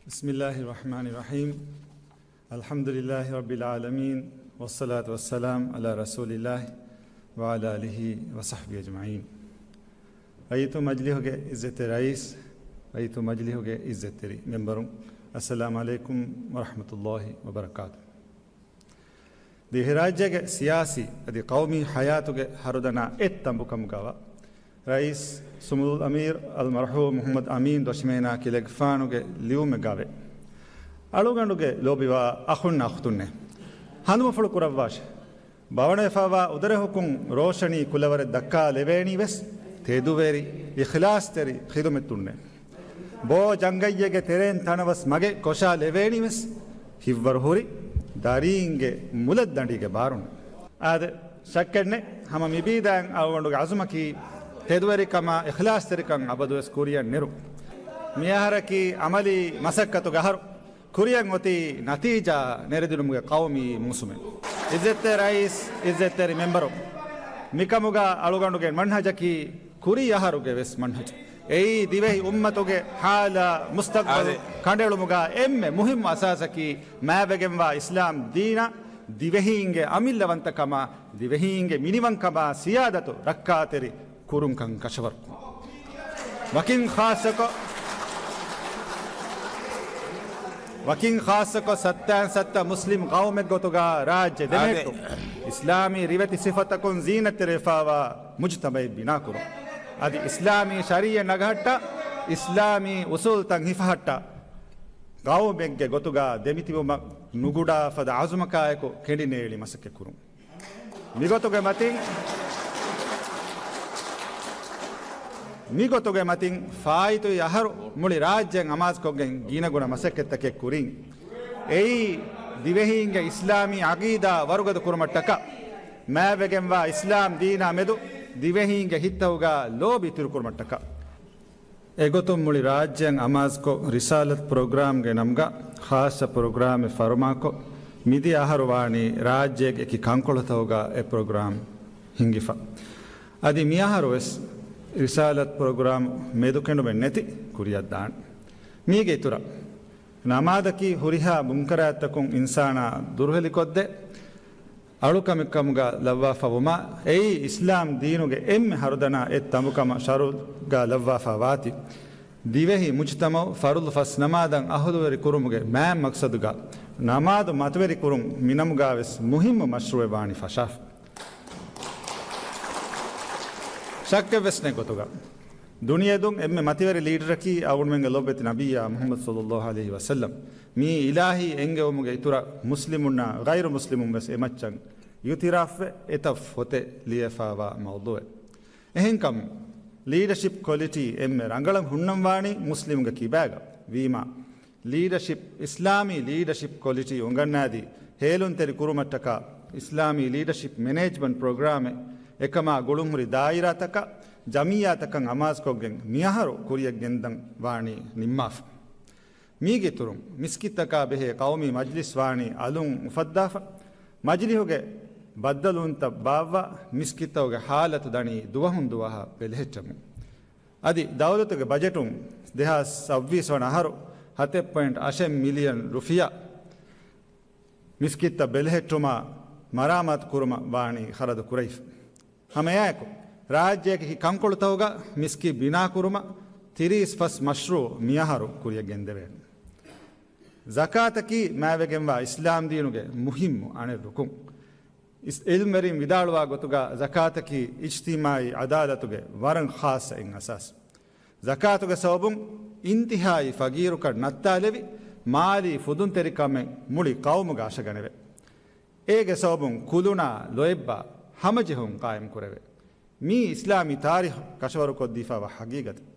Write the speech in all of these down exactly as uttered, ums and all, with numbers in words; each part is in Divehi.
بسم الله الرحمن الرحيم. الحمد لله رب العالمين، والصلاة والسلام على رسول الله وعلى آله وصحبه أجمعين. ރައްޔިތު މަޖިލީހުގެ އިއްޒަތްތެރި ރައީސް، ރައްޔިތު މަޖިލީހުގެ އިއްޒަތްތެރި މެމްބަރުން، السلام عليكم ورحمة الله وبركاته. ދިވެހިރާއްޖޭގެ ސިޔާސީ އަދި ޤައުމީ ޙަޔާތުގެ ހަރުދަނާ އެއް ތަނބުކަމުގަވާ ރައީސް ސުމުލުލް އަމީރު އަލްމަރްޙޫމް މުޙައްމަދު އަމީން ދޮށިމޭނާ ކިލެގެފާނުގެ ލިޔުމެއްގަވޭ. އަޅުގަނޑުގެ ލޯބިވާ އަޚުންނާ އުޚްތުންނޭ، ހަނދުމަފުޅު ކުރައްވާށޭ. ބަވަނަވެފައިވާ އުދަރެހުކުން ރޯޝަނީ ކުލަވަރެއް ދައްކާލެވޭނީ ވެސް ތެދުވެރި، އިޚްލާޞްތެރި ޚިދުމަތުންނޭ. ބޯ ޖަނގައްޔެއްގެ ތެރޭން ތަނަވަސް މަގެއް ކޮށާލެވޭނީ ވެސް ހިތްވަރުހުރި ދަރީންގެ މުލައް ދަނޑީގެ ބާރުން. އާދެ، ޝައްކެއްނެތް، ހަމަ މިބީދާއިން އަޅުގަނޑުގެ އަޒުމަކީ ތެދުވެރިކަމާ އިޚްލާޞްތެރިކަން އަބަދުވެސް ކުރިޔަށް ނެރުން. މިއަހަރަކީ އަމަލީ މަސައްކަތުގެ އަހަރު. ކުރިޔަށް އޮތީ ނަތީޖާ ނެރެދިނުމުގެ ޤައުމީ މޫސުމެއް. އިއްޒަތްތެރި ރައީސް، އިއްޒަތްތެރި މެމްބަރު، މިކަމުގަ އަޅުގަނޑުގެ މަންހަޖަކީ ކުރީ އަހަރުގެ ވެސް މަންހަޖު. އެއީ ދިވެހި އުއްމަތުގެ ހާލާ މުސްތަޤްބަލު އާދެ. ކަނޑައެޅުމުގަ އެންމެ މުހިއްމު އަސާސަކީ މާތްވެގެންވާ އިސްލާމް ދީނާ ދިވެހީންގެ އަމިއްލަވަންތަކަމާ ދިވެހީންގެ މިނިވަންކަމާ ސިޔާދަތު ރައްކާތެރި ކުރުންކަން ކަށަވަރު. ވަކިން ޚާއްޞަކޮށް، ވަކިން ޚާއްޞަކޮށް ސައްތައިން ސައްތަ މުސްލިމް ޤައުމެއްގެ ގޮތުގަ ރާއްޖެ ދެމެހެއްޓުން، އާދެ. އިސްލާމީ ރިވެތި ސިފަތަކުން ޒީނަތްތެރިވެފައިވާ މުޖުތަމަޢެއް ބިނާކުރުން. އަދި އިސްލާމީ ޝަރީޢަތް ނަގަހައްޓާ، އިސްލާމީ އުސޫލުތައް ހިފަހައްޓާ، ޤައުމެއްގެ ގޮތުގަ ދެމިތިބުމަށް ނުގުޑާ ފަދަ ޢަޒުމަކާއެކު ކެނޑިނޭޅި މަސައްކަތް ކުރުން. މިގޮތުގެ މަތިން، މިގޮތުގެ މަތިން ފާއިތުވި އަހަރު މުޅި ރާއްޖެއަށް އަމާޒުކޮށްގެން ގިނަގުނަ މަސައްކަތްތަކެއް ކުރިން. އެއީ، ދިވެހީންގެ އިސްލާމީ ޢަޤީދާ ވަރުގަދަ ކުރުމަށްޓަކާ، މާތްވެގެންވާ އިސްލާމް ދީނާ މެދު ދިވެހީންގެ ހިތްތަކުގަ ލޯބި އިތުރުކުރުމަށްޓަކާ. އެގޮތުން މުޅި ރާއްޖެއަށް އަމާޒުކޮށް، ރިސާލަތު ޕްރޮގްރާމްގެ ނަމުގަ ޚާއްޞަ ޕްރޮގްރާމެއް ފަރުމާކޮށް، މިދިޔަ އަހަރު ވާނީ ރާއްޖޭގެ އެކި ކަންކޮޅުތަކުގަ އެ ޕްރޮގްރާމް ހިންގިފަ. އަދި މިއަހަރު ވެސް ރިސާލަތު ޕްރޮގްރާމް މެދުކެނޑުމެއް ނެތި ކުރިއަށްދާނެ. މީގެ އިތުރަށް، ނަމާދަކީ ހުރިހާ މުންކަރާތްތަކުން އިންސާނާ ދުރުހެލިކޮށްދޭ އަޅުކަމެއްކަމުގަ ލައްވާފަވުމާ، އެއީ އިސްލާމް ދީނުގެ އެންމެ ހަރުދަނާ އެއް ތަނބުކަމަށް ޝަރުޢުގަ ލައްވާފަ ވާތީ، ދިވެހި މުޖުތަމަޢު ފަރުޟު ފަސް ނަމާދަށް އަހުލުވެރި ކުރުމުގެ މާތް މަޤްޞަދުގަ، ނަމާދު މަތިވެރި ކުރުން މިނަމުގަ ވެސް މުހިއްމު މަޝްރޫޢެއް ވާނީ ފަށާފަ. ޝައްކެއްވެސް ނެތް ގޮތުގަ، ދުނިޔެދުން އެންމެ މަތިވެރި ލީޑަރަކީ އަޅުގަނޑުމެންގެ ލޯބިވެތި ނަބިއްޔާ މުޙައްމަދު ޞައްލައްލާހު ޢަލައިހި ވަސައްލަމް. މިއީ އިލާހީ އެންގެވުމުގެ އިތުރަށް މުސްލިމުންނާ ޣައިރު މުސްލިމުން ވެސް އެމައްޗަށް އިޢުތިރާފްވެ، އެތައް ފޮތެއް ލިޔެފައިވާ މައުޟޫޢެއް. އެހެންކަމުން، ލީޑަޝިޕް ކޮލިޓީ އެންމެ ރަނގަޅަށް ހުންނަން ވާނީ މުސްލިމުންގެ ކިބާގަ ވީމާ، ލީޑަޝިޕް، އިސްލާމީ ލީޑަޝިޕް ކޮލިޓީ އުނގަންނާދީ، ހޭލުންތެރި ކުރުމަށްޓަކާ، އިސްލާމީ ލީޑަޝިޕް މެނޭޖްމަންޓް ޕްރޮގްރާމެއް އެކަމާ ގުޅުންހުރި ދާއިރާތަކަށް، ޖަމިއްޔާތަކަށް އަމާޒުކޮށްގެން މިއަހަރު ކުރިއަށް ގެންދަން ވާނީ ނިންމާފަ. މީގެ އިތުރުން، މިސްކިތްތަކާ ބެހޭ ޤައުމީ މަޖްލިސް ވާނީ އަލުން އުފައްދާފަ، މަޖިލިހުގެ ބައްދަލުވުންތައް ބާއްވާ، މިސްކިތްތަކުގެ ހާލަތު ދަނީ ދުވަހުން ދުވަހަށް ބެލެހެއްޓެމުން. އަދި ދައުލަތުގެ ބަޖެޓުން ދެހާސް ސައްބީސް ވަނަ އަހަރު ހަތެއް ޕޮއިންޓް އަށެއް މިލިއަން ރުފިޔާ މިސްކިތްތައް ބެލެހެއްޓުމާ، މަރާމާތު ކުރުމަށް ވާނީ ޚަރަދު ކުރެވިފަ. ހަމައެއާއެކު، ރާއްޖޭގެ ކަންކޮޅުތަކުގަ މިސްކިތް ބިނާކުރުމަށް ތިރީސް ފަސް މަޝްރޫޢު މިއަހަރު ކުރިއަށް ގެންދެވޭނެ. ޒަކާތަކީ މާތްވެގެންވާ އިސްލާމް ދީނުގެ މުހިއްމު އަނެއް ރުކުން. އިސް-، ޢިލްމުވެރިން ވިދާޅުވާ ގޮތުގަ، ޒަކާތަކީ އިޖްތިމާޢީ ޢަދާލަތުގެ ވަރަށް ޚާއްޞަ އެއް އަސާސް. ޒަކާތުގެ ސަބަބުން އިންތިހާއީ ފަގީރުކަން ނައްތާލެވި، މާލީ ފުދުންތެރިކަމެއް މުޅި ޤައުމުގަ އަށަގަނެވޭ. އޭގެ ސަބަބުން ކުލުނާ ލޯތްބާ ހަމަޖެހުން ޤާއިމް ކުރެވޭ. މީ އިސްލާމީ ތާރީޚު ކަށަވަރުކޮށްދީފައިވާ ހަގީގަތެއް.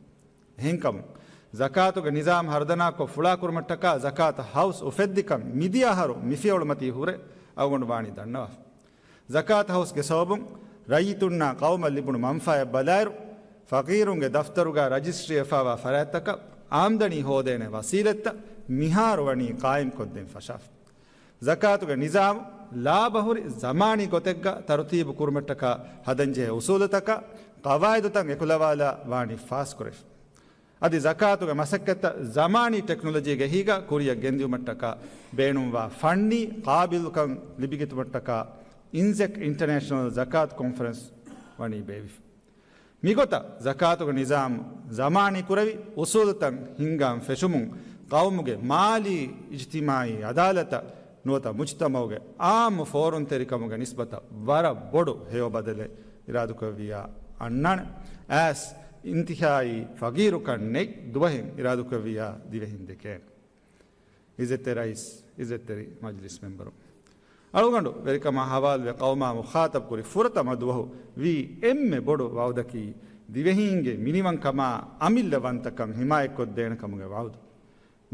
އެހެންކަމުން، ޒަކާތުގެ ނިޒާމް ހަރުދަނާކޮށް ފުޅާކުރުމަށްޓަކާ ޒަކާތު ހައުސް އުފެއްދިކަން މިދިޔަ އަހަރު މިފިޔަވަޅުމަތީ ހުރެ އަޅުގަނޑު ވާނީ ދަންނަވާފަ. ޒަކާތު ހައުސްގެ ސަބަބުން ރައްޔިތުންނާ ޤައުމަށް ލިބުނު މަންފާއަށް ބަލާއިރު، ފަގީރުންގެ ދަފްތަރުގަ ރަޖިސްޓްރީވެފައިވާ ފަރާތްތަކަށް އާމްދަނީ ހޯދޭނެ ވަސީލަތްތައް މިހާރު ވަނީ ޤާއިމްކޮށްދޭން ފަށާފަ. ޒަކާތުގެ ނިޒާމު ލާބަހުރި ޒަމާނީ ގޮތެއްގަ ތަރުތީބު ކުރުމަށްޓަކާ ހަދަންޖެހޭ އުސޫލުތަކާ ޤަވާއިދުތައް އެކުލަވާލާ ވާނީ ފާސްކުރެފަ. އަދި ޒަކާތުގެ މަސައްކަތްތައް ޒަމާނީ ޓެކްނޮލޮޖީގެ އެހީގަ ކުރިއަށް ގެންދިއުމަށްޓަކާ ބޭނުންވާ ފަންނީ ޤާބިލުކަން ލިބިގަތުމަށްޓަކާ އިންޒެކް އިންޓަރނޭޝަނަލް ޒަކާތު ކޮންފަރެންސް ވަނީ ބޭއްވިފަ. މިގޮތަށް ޒަކާތުގެ ނިޒާމު ޒަމާނީ ކުރެވި، އުސޫލުތައް ހިންގާން ފެށުމުން ޤައުމުގެ މާލީ އިޖްތިމާޢީ އަދާލަތަށް ނުވަތަ މުޖްތަމަޢުގެ ޢާއްމު ފޯރުންތެރިކަމުގެ ނިސްބަތަށް ވަރަށް ބޮޑު ހެޔޮ ބަދަލެއް އިރާދަކުރެއްވިއްޔާ އަންނާނެ. އައިސް އިންތިހާއީ ފަގީރުކަން ނެތް ދުވަހެއް އިރާދަކުރެއްވިއްޔާ ދިވެހިން ދެކޭނެ. އިއްޒަތްތެރި ރައީސް، އިއްޒަތްތެރި މަޖިލިސް މެމްބަރު. އަޅުގަނޑު ވެރިކަމާ ހަވާލުވެ ޤައުމާ މުޚާޠަބު ކުރި ފުރަތަމަ ދުވަހު ވީ އެންމެ ބޮޑު ވަޢުދަކީ ދިވެހީންގެ މިނިވަންކަމާ އަމިއްލަ ވަންތަކަން ހިމާޔަތްކޮށްދޭނެ ކަމުގެ ވަޢުދު.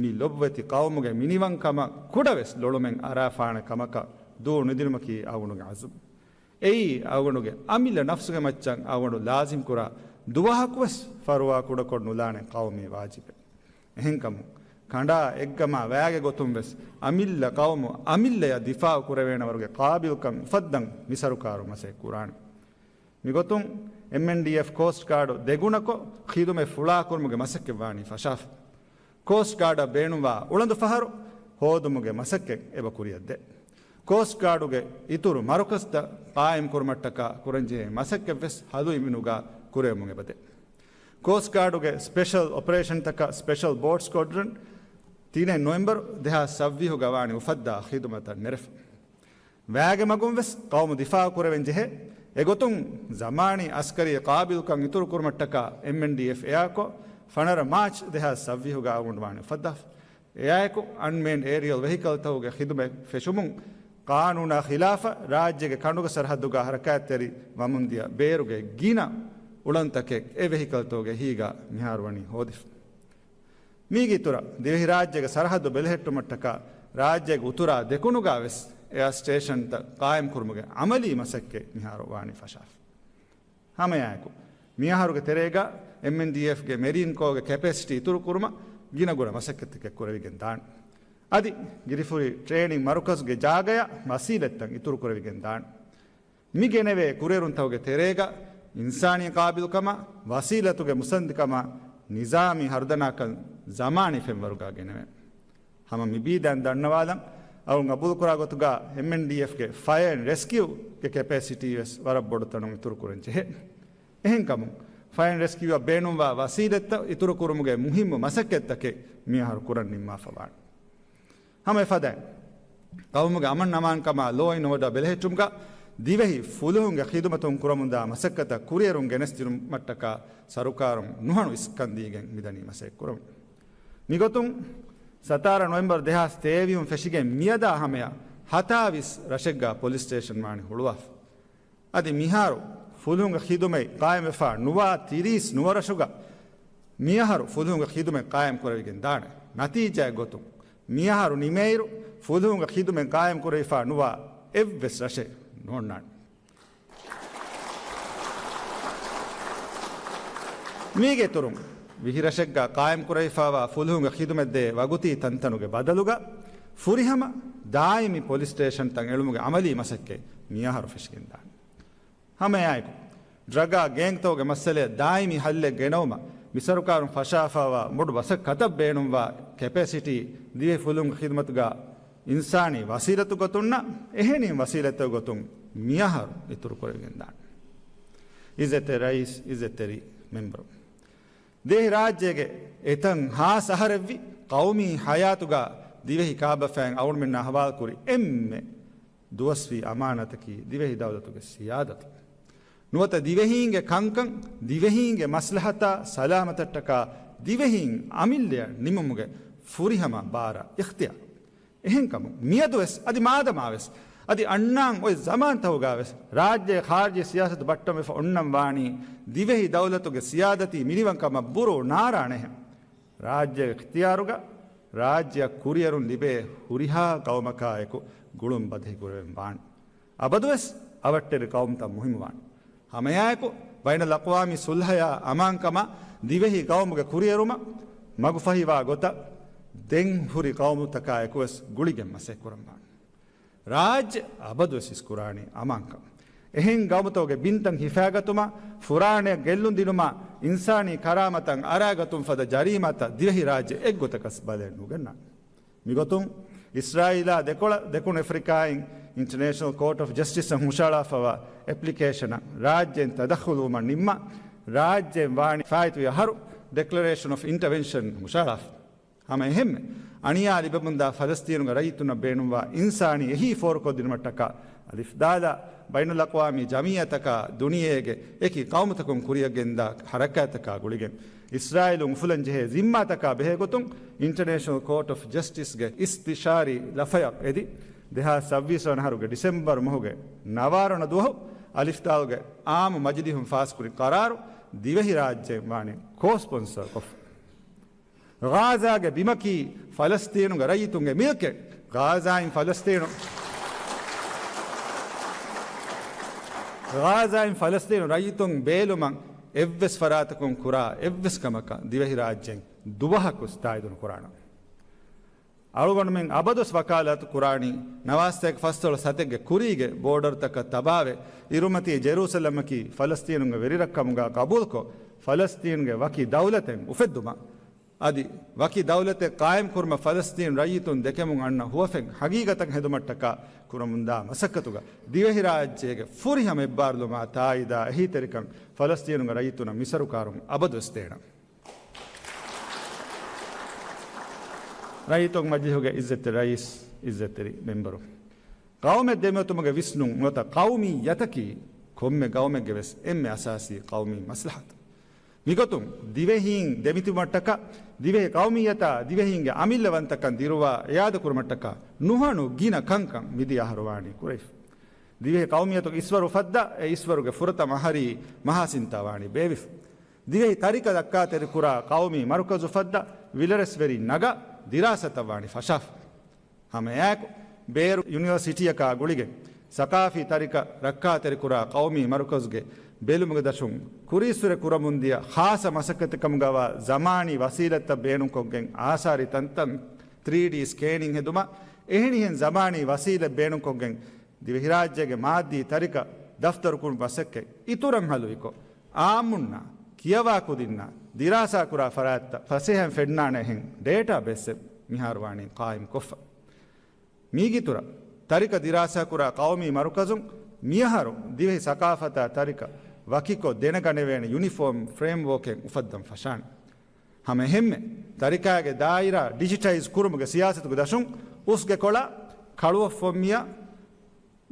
މި ލޮބުވެތި ޤައުމުގެ މިނިވަންކަމަށް ކުޑަވެސް ލޮޅުމެއް އަރާފާނެ ކަމަކަށް ދޫ ނުދިނުމަކީ އަޅުގަނޑުގެ ޢަޒުމް. އެއީ އަޅުގަނޑުގެ އަމިއްލަ ނަފްސުގެ މައްޗަށް އަޅުގަނޑު ލާޒިމް ކުރާ ދުވަހަކުވެސް ފަރުވާ ކުޑަކޮށް ނުލާނެ ޤައުމީ ވާޖިބެއް. އެހެންކަމުން، ކަނޑާ އެއްގަމާ ވައިގެ ގޮތުން ވެސް އަމިއްލަ ޤައުމު އަމިއްލަޔަށް ދިފާޢު ކުރެވޭނެ ވަރުގެ ޤާބިލްކަން އުފައްދަން މި ސަރުކާރު މަސައްކަތް ކުރާނެ. މިގޮތުން، އެމްއެންޑީއެފް ކޯސްޓް ގާޑު ދެގުނަކޮށް ޚިދުމަތް ފުޅާކުރުމުގެ މަސައްކަތް ވާނީ ފަށާފަ. ކޯސްޓް ގާޑަށް ބޭނުންވާ އުޅަނދު ފަހަރު ހޯދުމުގެ މަސައްކަތް އެބަ ކުރިއަށް ދޭ. ކޯސްޓް ގާޑުގެ އިތުރު މަރުކަޒްތައް ޤާއިމް ކުރުމަށްޓަކާ ކުރަންޖެހޭ މަސައްކަތް ވެސް ހަލުއިމިނުގަ ކުރެވެމުން އެބަދޭ. ކޯސްޓް ގާޑުގެ ސްޕެޝަލް އޮޕަރޭޝަންތަކަށް ސްޕެޝަލް ބޯޓް ސްކޮޑްރަން ތިނެއް ނޮވެމްބަރު ދެހާސް ސައްވީހުގަ ވާނީ އުފައްދާ ޚިދުމަތަށް ނެރެފަ. ވައިގެ މަގުން ވެސް ޤައުމު ދިފާޢު ކުރެވެން ޖެހޭ. އެގޮތުން، ޒަމާނީ އަސްކަރީ ޤާބިލްކަން އިތުރު ކުރުމަށްޓަކާ އެމްއެންޑީއެފް އެއާކޮށް، ފަނަރަ މާޗް ދެހާސް ސައްވީހުގަ އަޅުގަނޑު ވާނީ އުފައްދާފަ. އެއާއެކު، އަންމޭންޑް އޭރިއަލް ވެހިކަލްތަކުގެ ޚިދުމަތް ފެށުމުން، ޤާނޫނާ ޚިލާފަށް ރާއްޖޭގެ ކަނޑުގެ ސަރަހައްދުގަ ހަރަކާތްތެރި ވަމުންދިޔަ ބޭރުގެ ގިނަ އުޅަނދުތަކެއް އެ ވެހިކަލްތަކުގެ އެހީގަ މިހާރު ވަނީ ހޯދިފަ. މީގެ އިތުރަށް، ދިވެހިރާއްޖޭގެ ސަރަހައްދު ބެލެހެއްޓުމަށްޓަކާ، ރާއްޖޭގެ އުތުރާ ދެކުނުގަ ވެސް އެއާ ސްޓޭޝަންތައް ޤާއިމްކުރުމުގެ ޢަމަލީ މަސައްކަތް މިހާރު ވާނީ ފަށާފަ. ހަމައެއާއެކު، މިއަހަރުގެ ތެރޭގަ އެމްއެންޑީއެފްގެ މެރީން ކޯގެ ކެޕޭސިޓީ އިތުރުކުރުމަށް ގިނަގުނަ މަސައްކަތްތަކެއް ކުރެވިގެން ދާނެ. އަދި ގިރިފުރި ޓްރޭނިން މަރުކަޒުގެ ޖާގަޔަށް ވަސީލަތްތައް އިތުރުކުރެވިގެން ދާނެ. މި ގެނެވޭ ކުރިއެރުންތަކުގެ ތެރޭގަ އިންސާނީ ޤާބިލްކަމާ، ވަސީލަތުގެ މުސަންދިކަމާ، ނިޒާމީ ހަރުދަނާކަން ޒަމާނީ ފެންވަރުގަ ގެނެވޭނެ. ހަމަ މި ބީދައިން ދަންނަވާލަން، އަޅުން ގަބޫލުކުރާ ގޮތުގަ އެމްއެންޑީއެފްގެ ފަޔަރ އެންޑް ރެސްކިއުގެ ކެޕޭސިޓީ ވެސް ވަރަށް ބޮޑު ތަނުން އިތުރުކުރަން ޖެހޭ. އެހެންކަމުން، ފަޔަރ އެންޑް ރެސްކިއުއަށް ބޭނުންވާ ވަސީލަތްތައް އިތުރުކުރުމުގެ މުހިއްމު މަސައްކަތްތަކެއް މިއަހަރު ކުރަން ނިންމާފަ ވާނެ. ހަމަ އެފަދައިން، ޤައުމުގެ އަމަން އަމާންކަމާ ލޯ އެންޑް އޯޑާ ބެލެހެއްޓުމުގަ ދިވެހި ފުލުހުންގެ ޚިދުމަތުން ކުރަމުންދާ މަސައްކަތަށް ކުރިއެރުން ގެނެސްދިނުމަށްޓަކާ ސަރުކާރުން ނުހަނު އިސްކަން ދީގެން މިދަނީ މަސައްކަތް ކުރަމުން. މިގޮތުން، ސަތާރަ ނޮވެމްބަރު ދެހާސް ތޭވީހުން ފެށިގެން މިއަދާ ހަމަޔަށް ހަތާވީސް ރަށެއްގަ ޕޮލިސް ސްޓޭޝަން ވާނީ ހުޅުވާފަ. އަދި މިހާރު ފުލުހުންގެ ޚިދުމަތް ޤާއިމްވެފަ ނުވާ ތިރީސް ނުވަރަށުގަ މިއަހަރު ފުލުހުންގެ ޚިދުމަތް ޤާއިމް ކުރެވިގެން ދާނެ. ނަތީޖާއެއް ގޮތުން، މިއަހަރު ނިމޭއިރު ފުލުހުންގެ ޚިދުމަތް ޤާއިމް ކުރެވިފަ ނުވާ އެއްވެސް ރަށެއް ނޯންނާނެ. މީގެ އިތުރުން، ވިހި ރަށެއްގަ ޤާއިމް ކުރެވިފައިވާ ފުލުހުންގެ ޚިދުމަތް ދޭ ވަގުތީ ތަންތަނުގެ ބަދަލުގަ، ފުރިހަމަ ދާއިމީ ޕޮލިސް ސްޓޭޝަންތައް އެޅުމުގެ އަމަލީ މަސައްކަތް މިއަހަރު ފެށިގެންދާނެ. ހަމައެއާއެކު، ޑްރަގާ ގޭންގްތަކުގެ މައްސަލަޔަށް ދާއިމީ ހައްލެއް ގެނައުމަށް މި ސަރުކާރުން ފަށާފައިވާ މޮޑު މަސައްކަތަށް ބޭނުންވާ ކެޕޭސިޓީ ދިވެހި ފުލުހުންގެ ޚިދުމަތުގަ އިންސާނީ ވަސީލަތު ގޮތުންނަށް އެހެނިހެން ވަސީލަތެއް ގޮތުން މިއަހަރު އިތުރުކުރެވިގެންދާނެ. އިއްޒަތްތެރި ރައީސް، އިއްޒަތްތެރި މެމްބަރު. ދިވެހި ރާއްޖޭގެ އެތަން ހާސް އަހަރެއްވި ޤައުމީ ހަޔާތުގަ ދިވެހި ކާބަފައިން އަޅުގަނޑުމެންނާ ހަވާލުކުރި އެންމެ ދުވަސްވީ އަމާނަތަކީ ދިވެހި ދައުލަތުގެ ސިޔާދަތު. ނުވަތަ ދިވެހީންގެ ކަންކަން، ދިވެހީންގެ މަސްލަހަތާ ސަލާމަތަށްޓަކާ ދިވެހީން އަމިއްލަޔަށް ނިމުމުގެ ފުރިހަމަ ބާރަށް އިޚްތިޔާރު. އެހެންކަމުން، މިއަދުވެސް އަދި މާދަމާވެސް އަދި އަންނާން އޮތް ޒަމާންތަކުގަވެސް ރާއްޖޭގެ ޚާރިޖީ ސިޔާސަތު ބައްޓަންވެފަ އޮންނަން ވާނީ ދިވެހި ދައުލަތުގެ ސިޔާދަތީ މިނިވަންކަމަށް ބުރޫ ނާރާނެހެން. ރާއްޖޭގެ އިޚްތިޔާރުގަ ރާއްޖެއަށް ކުރިއެރުން ލިބޭ ހުރިހާ ޤައުމަކާއެކު ގުޅުން ބަދަހިކުރެވެން ވާނެ. އަބަދުވެސް އަވަށްޓެރި ޤައުމުތައް މުހިއްމުވާނެ. ހަމައެއާއެކު، ބައިނަލްއަޤްވާމީ ޞުލްޙަޔާ އަމާންކަމާ ދިވެހި ޤައުމުގެ ކުރިއެރުމަށް މަގުފަހިވާ ގޮތަށް ދެން ހުރި ޤައުމުތަކާއެކުވެސް ގުޅިގެން މަސައްކަތްކުރަންވާނެ. ރާއްޖެ އަބަދުވެސް އިސްކުރާނީ އަމާންކަން. އެހެން ގައުމުތަކުގެ ބިންތައް ހިފާގަތުމާ، ފުރާނައަށް ގެއްލުން ދިނުމާ، އިންސާނީ ކަރާމަތަށް އަރާގަތުން ފަދަ ޖަރީމާތައް ދިވެހިރާއްޖެ އެއްގޮތަކަސް ބަލައެއް ނުގަންނާނެ. މިގޮތުން އިސްރާއީލާ ދެކޮޅަށް ދެކުނު އެފްރިކާއިން އިންޓަރނޭޝަނަލް ކޯޓް އޮފް ޖަސްޓިސްއަށް ހުށަހަޅާފައިވާ އެޕްލިކޭޝަނަށް ރާއްޖޭން ތަދަޚުލުވުމަށް ނިންމާ، ރާއްޖޭން ވާނީ ފާއިތުވި އަހަރު ޑެކްލަރޭޝަން އޮފް އިންޓަވެންޝަން ހުށަހަޅާފަ. ހަމަ އެހެންމެ، އަނިޔާ ލިބެމުންދާ ފަލަސްތީނުގެ ރައްޔިތުންނަށް ބޭނުންވާ އިންސާނީ އެހީ ފޯރުކޮށްދިނުމަށްޓަކާ އަލިފްދާލާ ބައިނުލްއަޤްވާމީ ޖަމިއްޔާތަކާ ދުނިޔޭގެ އެކި ޤައުމުތަކުން ކުރިއަށް ގެންދާ ޙަރަކާތްތަކާ ގުޅިގެން، އިސްރާއީލުން އުފުލަން ޖެހޭ ޒިންމާތަކާ ބެހޭގޮތުން އިންޓަރނޭޝަނަލް ކޯޓް އޮފް ޖަސްޓިސްގެ އިސްތިޝާރީ ލަފަޔަށް އެދި، ދެހާސް ސައްބީސް ވަނަ އަހަރުގެ ޑިސެމްބަރު މަހުގެ ނަވާރަ ވަނަ ދުވަހު އަލިފްދާލުގެ އާއްމު މަޖިލީހުން ފާސްކުރި ޤަރާރު ދިވެހިރާއްޖެއިން ވާނީ ކޯ ސްޕޮންސަރ ކޮށްފަ. ޣާޒާގެ ބިމަކީ ފަލަސްތީނުގެ ރައްޔިތުންގެ މިލްކެއް. ޣާޒާއިން ފަލަސްތީނު، ޣާޒާއިން ފަލަސްތީނު ރައްޔިތުން ބޭލުމަށް އެއްވެސް ފަރާތަކުން ކުރާ އެއްވެސް ކަމަކަށް ދިވެހިރާއްޖެއިން ދުވަހަކުސް ތާއީދު ނުކުރާނަން. އަޅުގަނޑުމެން އަބަދުސް ވަކާލާތު ކުރާނީ ނަވާސަތޭކަ ފަސްދޮޅަސް ސަތެއްގެ ކުރީގެ ބޯޑަރުތަކަށް ތަބާވެ، އިރުމަތީ ޖެރޫސަލަމަކީ ފަލަސްތީނުގެ ވެރިރަށްކަމުގަ ޤަބޫލުކޮށް، ފަލަސްތީނުގެ ވަކި ދައުލަތެއް އުފެއްދުމަށް، އަދި ވަކި ދައުލަތެއް ޤާއިމްކުރުމަށް ފަލަސްތީނު ރައްޔިތުން ދެކެމުން އަންނަ ހުވަފެން ހަގީގަތަށް ހެދުމަށްޓަކާ ކުރަމުންދާ މަސައްކަތުގަ ދިވެހިރާއްޖޭގެ ފުރިހަމަ އެއްބާރުލުމާ ތާއީދާ އެހީތެރިކަން ފަލަސްތީނުގެ ރައްޔިތުންނަށް މިސަރުކާރުން އަބަދުވެސް ދޭނަން. ރައްޔިތުން މަޖިލީހުގެ އިއްޒަތްތެރި ރައީސް، އިއްޒަތްތެރި މެމްބަރު، ޤައުމެއް ދެމިއޮތުމުގެ ވިސްނުން ނުވަތަ ޤައުމިއްޔަތަކީ ކޮންމެ ޤައުމެއްގެ ވެސް އެންމެ އަސާސީ ޤައުމީ މަސްލަހަތު. މިގޮތުން ދިވެހީން ދެމިތިބުމަށްޓަކާ، ދިވެހި ޤައުމިއްޔަތާ ދިވެހީންގެ އަމިއްލަވަންތަކަން ދިރުވާ އިއާދަކުރުމަށްޓަކާ ނުހަނު ގިނަ ކަންކަން މިދިޔަ އަހަރު ވާނީ ކުރެވިފަ. ދިވެހި ޤައުމިއްޔަތުގެ އިސްވަރު އުފައްދާ، އެ އިސްވަރުގެ ފުރަތަމަ އަހަރީ މަހާސިންތާ ވާނީ ބޭއްވިފަ. ދިވެހި ތަރިކަ ދައްކާތެރިކުރާ ޤައުމީ މަރުކަޒު އުފައްދާ، ވިލަރެސްވެރިން ނަގާ، ދިރާސާތައް ވާނީ ފަށާފަ. ހަމައެއާއެކު، ބޭރު ޔުނިވަރސިޓީއަކާ ގުޅިގެން، ސަޤާފީ ތަރިކަ ރައްކާތެރިކުރާ ޤައުމީ މަރުކަޒުގެ ބެލުމުގެ ދަށުން ކުރީއްސުރެ ކުރަމުންދިޔަ ޚާއްޞަ މަސައްކަތެއްކަމުގަވާ ޒަމާނީ ވަސީލަތްތައް ބޭނުންކޮށްގެން، އާސާރީ ތަންތަން، ތްރީޑީ ސްކޭނިން ހެދުމާ، އެހެނިހެން ޒަމާނީ ވަސީލަތް ބޭނުންކޮށްގެން، ދިވެހިރާއްޖޭގެ މާއްދީ ތަރިކަ ދަފްތަރުކުރުމުގެ މަސައްކަތް އިތުރަށް ހަލުވިކޮށް، އާއްމުންނާ ކިޔަވާ ކުދިންނާ ދިރާސާކުރާ ފަރާތްތައް ފަސޭހައިން ފެންނާނެ އެހެން ޑޭޓާބޭސްއެއް މިހާރު ވާނީ ޤާއިމްކޮށްފަ. މީގެއިތުރަށް، ތަރިކަ ދިރާސާކުރާ ޤައުމީ މަރުކަޒުން މިއަހަރު ދިވެހި ސަޤާފަތާ ތަރިކަ ވަކިކޮށް ދެނެގަނެވޭނެ ޔުނިފޯމް ފްރޭމްވޯކެއް އުފައްދަން ފަށާނެ. ހަމަ އެހެންމެ، ތަރިކާގެ ދާއިރާ ޑިޖިޓައިޒް ކުރުމުގެ ސިޔާސަތުގެ ދަށުން އުސްގެ ކޮޅާ ކަޅުއޮށްފޮންމިއަށް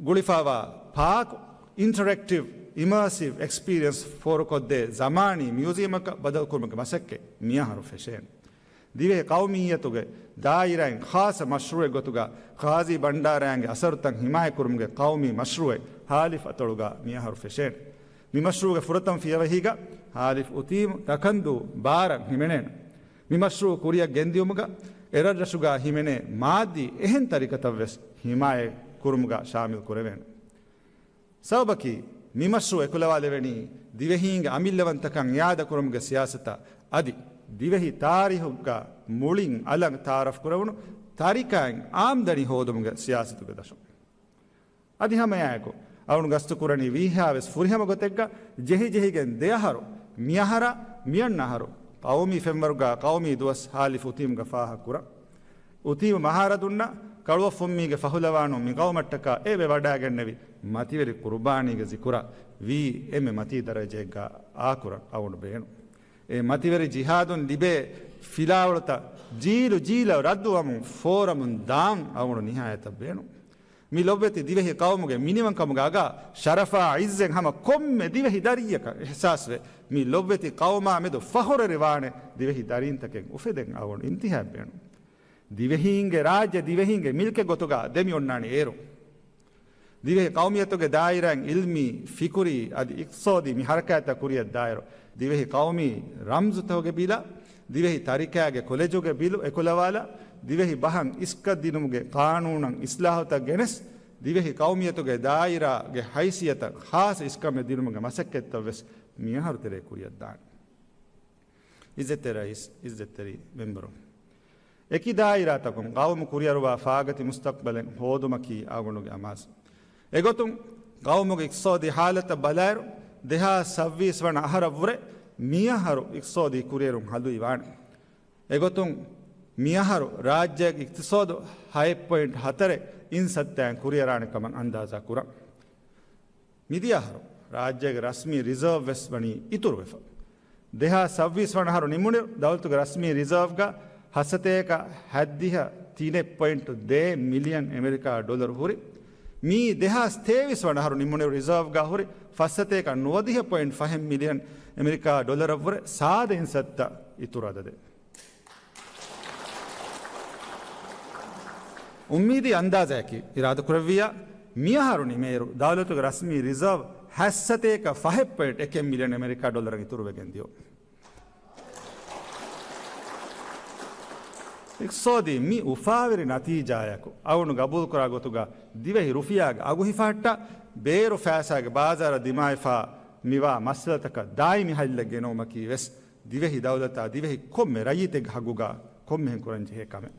ގުޅިފައިވާ ޕާކު އިންޓަރެކްޓިވް އިމާސިވް އެކްސްޕީރިއަންސް ފޯރުކޮށްދޭ ޒަމާނީ މިއުޒިއަމަކަށް ބަދަލުކުރުމުގެ މަސައްކަތް މިއަހަރު ފެށޭނެ. ދިވެހި ޤައުމިއްޔަތުގެ ދާއިރާއިން ޚާއްޞަ މަޝްރޫޢެއް ގޮތުގަ ޤާޟީ ބަންޑާރައިންގެ އަސަރުތައް ހިމާޔަތްކުރުމުގެ ޤައުމީ މަޝްރޫޢެއް ހާލިފް އަތޮޅުގަ މިއަހަރު ފެށޭނެ. މި މަޝްރޫޢުގެ ފުރަތަމަ ފިޔަވަހީގަ ހާލިފް އުތީމް ރަކަންދޫ ބާރަށް ހިމެނޭނެ. މި މަޝްރޫޢު ކުރިއަށް ގެންދިއުމުގަ އެރަށްރަށުގަ ހިމެނޭ މާއްދީ އެހެން ތަރިކަތައްވެސް ހިމާޔަތް ކުރުމުގަ ޝާމިލް ކުރެވޭނެ. ސަބަބަކީ، މި މަޝްރޫޢު އެކުލަވާލެވެނީ ދިވެހީންގެ އަމިއްލަވަންތަކަން އިއާދަކުރުމުގެ ސިޔާސަތާ އަދި ދިވެހި ތާރީޚުގަ މުޅިން އަލަށް ތަޢާރަފްކުރެވުނު ތަރިކައިން އާމްދަނީ ހޯދުމުގެ ސިޔާސަތުގެ ދަށުން. އަދި ހަމައެއާއެކު، އަޅުގަނޑު ގަސްތުކުރަނީ ވީހާވެސް ފުރިހަމަ ގޮތެއްގަ ޖެހިޖެހިގެން ދެއަހަރު، މިއަހަރާ މިއަންނަ އަހަރު، ޤައުމީ ފެންވަރުގަ ޤައުމީ ދުވަސް ހާލިފް އުތީމްގަ ފާހަގަކުރަން. އުތީމް މަހާރަދުންނަށް ކަޅުއޮށްފުންމީގެ ފަހުލަވާނުން މިގައުމަށްޓަކާ އެވެވަޑައިގެންނެވި މަތިވެރި ޤުރުބާނީގެ ޒިކުރާ ވީ އެންމެ މަތީ ދަރަޖައެއްގަ އާކުރަން އަވަން ބޭނުން. އެ މަތިވެރި ޖިހާދުން ލިބޭ ފިލާވަޅުތައް ޖީލު ޖީލަށް ރައްދުވަމުން ފޯރަމުން ދާން އަވަން ނިހާޔަތަށް ބޭނުން. މި ލޮބްވެތި ދިވެހި ޤައުމުގެ މިނިވަންކަމުގެ އަގާ ޝަރަފާ އިއްޒެއް ހަމަ ކޮންމެ ދިވެހި ދަރިއްޔަކަށް އިޙްސާސްވެ، މި ލޮބްވެތި ޤައުމާ މެދު ފަޚުރެރިވާނެ ދިވެހި ދަރީންތަކެއް އުފެދެން އަވަން އިންތިހާބް ބޭނުން. ދިވެހީންގެ ރާއްޖެ ދިވެހީންގެ މިލްކެއް ގޮތުގަ ދެމިއޮންނާނީ އޭރު. ދިވެހި ޤައުމިއްޔަތުގެ ދާއިރާއިން އިލްމީ، ފިކުރީ އަދި އިޤްތިޞާދީ މި ޙަރަކާތްތައް ކުރިއަށް ދާއިރު، ދިވެހި ޤައުމީ ރަމްޒުތަކުގެ ބިލާ، ދިވެހި ތަރިކާގެ ކޮލެޖުގެ ބިލު އެކުލަވާލާ، ދިވެހި ބަހަށް އިސްކަތް ދިނުމުގެ ޤާނޫނަށް އިސްލާހުތައް ގެނެސް، ދިވެހި ޤައުމިއްޔަތުގެ ދާއިރާގެ ހައިސިއްޔަތަށް ޚާއްޞަ އިސްކަމެއް ދިނުމުގެ މަސައްކަތްތައްވެސް މިއަހަރު ތެރޭ ކުރިއަށްދާނެ. އިއްޒަތްތެރި ރައީސް، އިއްޒަތްތެރި މެމްބަރު، އެކި ދާއިރާތަކުން ޤައުމު ކުރިއަރުވާ ފާގަތި މުސްތަޤްބަލެއް ހޯދުމަކީ އަޅުގަނޑުގެ އަމާޒު. އެގޮތުން، ޤައުމުގެ އިޤްތިޞާދީ ޙާލަތަށް ބަލާއިރު، ދެހާސް ސައްބީސް ވަނަ އަހަރަށްވުރެ މިއަހަރު އިޤްތިޞާދީ ކުރިއެރުން ހަލުއިވާނެ. އެގޮތުން މިއަހަރު ރާއްޖޭގެ އިޤްތިޞާދު ހައެއް ޕޮއިންޓް ހަތަރެއް އިން ސައްތައިން ކުރިއަރާނެ ކަމަށް އަންދާޒާ ކުރަން. މިދިޔަ އަހަރު ރާއްޖޭގެ ރަސްމީ ރިޒާވް ވެސް ވަނީ އިތުރުވެފަ. ދެހާސް ސައްބީސް ވަނަ އަހަރު ނިމުނު ދައުލަތުގެ ރަސްމީ ރިޒާވްގަ ހަސަތޭކަ ހައްދިހަ ތިނެއް ޕޮއިންޓު ދޭއް މިލިއަން އެމެރިކާ ޑޮލަރު ހުރި. މިއީ ދެހާސް ތޭވީސް ވަނަ އަހަރު ނިމުނު ރިޒާވްގަ ހުރި ފައްސަތޭކަ ނުވަދިހަ ޕޮއިންޓު ފަހެއް މިލިއަން އެމެރިކާ ޑޮލަރަށްވުރެ ސާދަ އިން ސައްތަ އިތުރު އަދަދެއް. އުއްމީދީ އަންދާޒަޔަކީ، އިރާދަކުރެއްވިއްޔާ، މިއަހަރު ނިމޭއިރު، ދައުލަތުގެ ރަސްމީ ރިޒާވް ހައްސަތޭކަ ފަހެއް ޕޮއިންޓް އެކެއް މިލިއަން އެމެރިކާ ޑޮލަރަށް އިތުރުވެގެން ދިޔުން. އިޤްތިޞާދީ މި އުފާވެރި ނަތީޖާޔަކު އަޅުގަނޑު ގަބޫލުކުރާ ގޮތުގަ، ދިވެހި ރުފިޔާގެ އަގު ހިފަހައްޓާ، ބޭރު ފައިސާގެ ބާޒާރަށް ދިމާވެފާ މިވާ މައްސަލަތަކަށް ދާއިމީ ހައްލެއް ގެނައުމަކީ ވެސް، ދިވެހި ދައުލަތާ ދިވެހި ކޮންމެ ރައްޔިތެއްގެ ހައްގުގަ ކޮންމެހެން ކުރަންޖެހޭ ކަމެއް.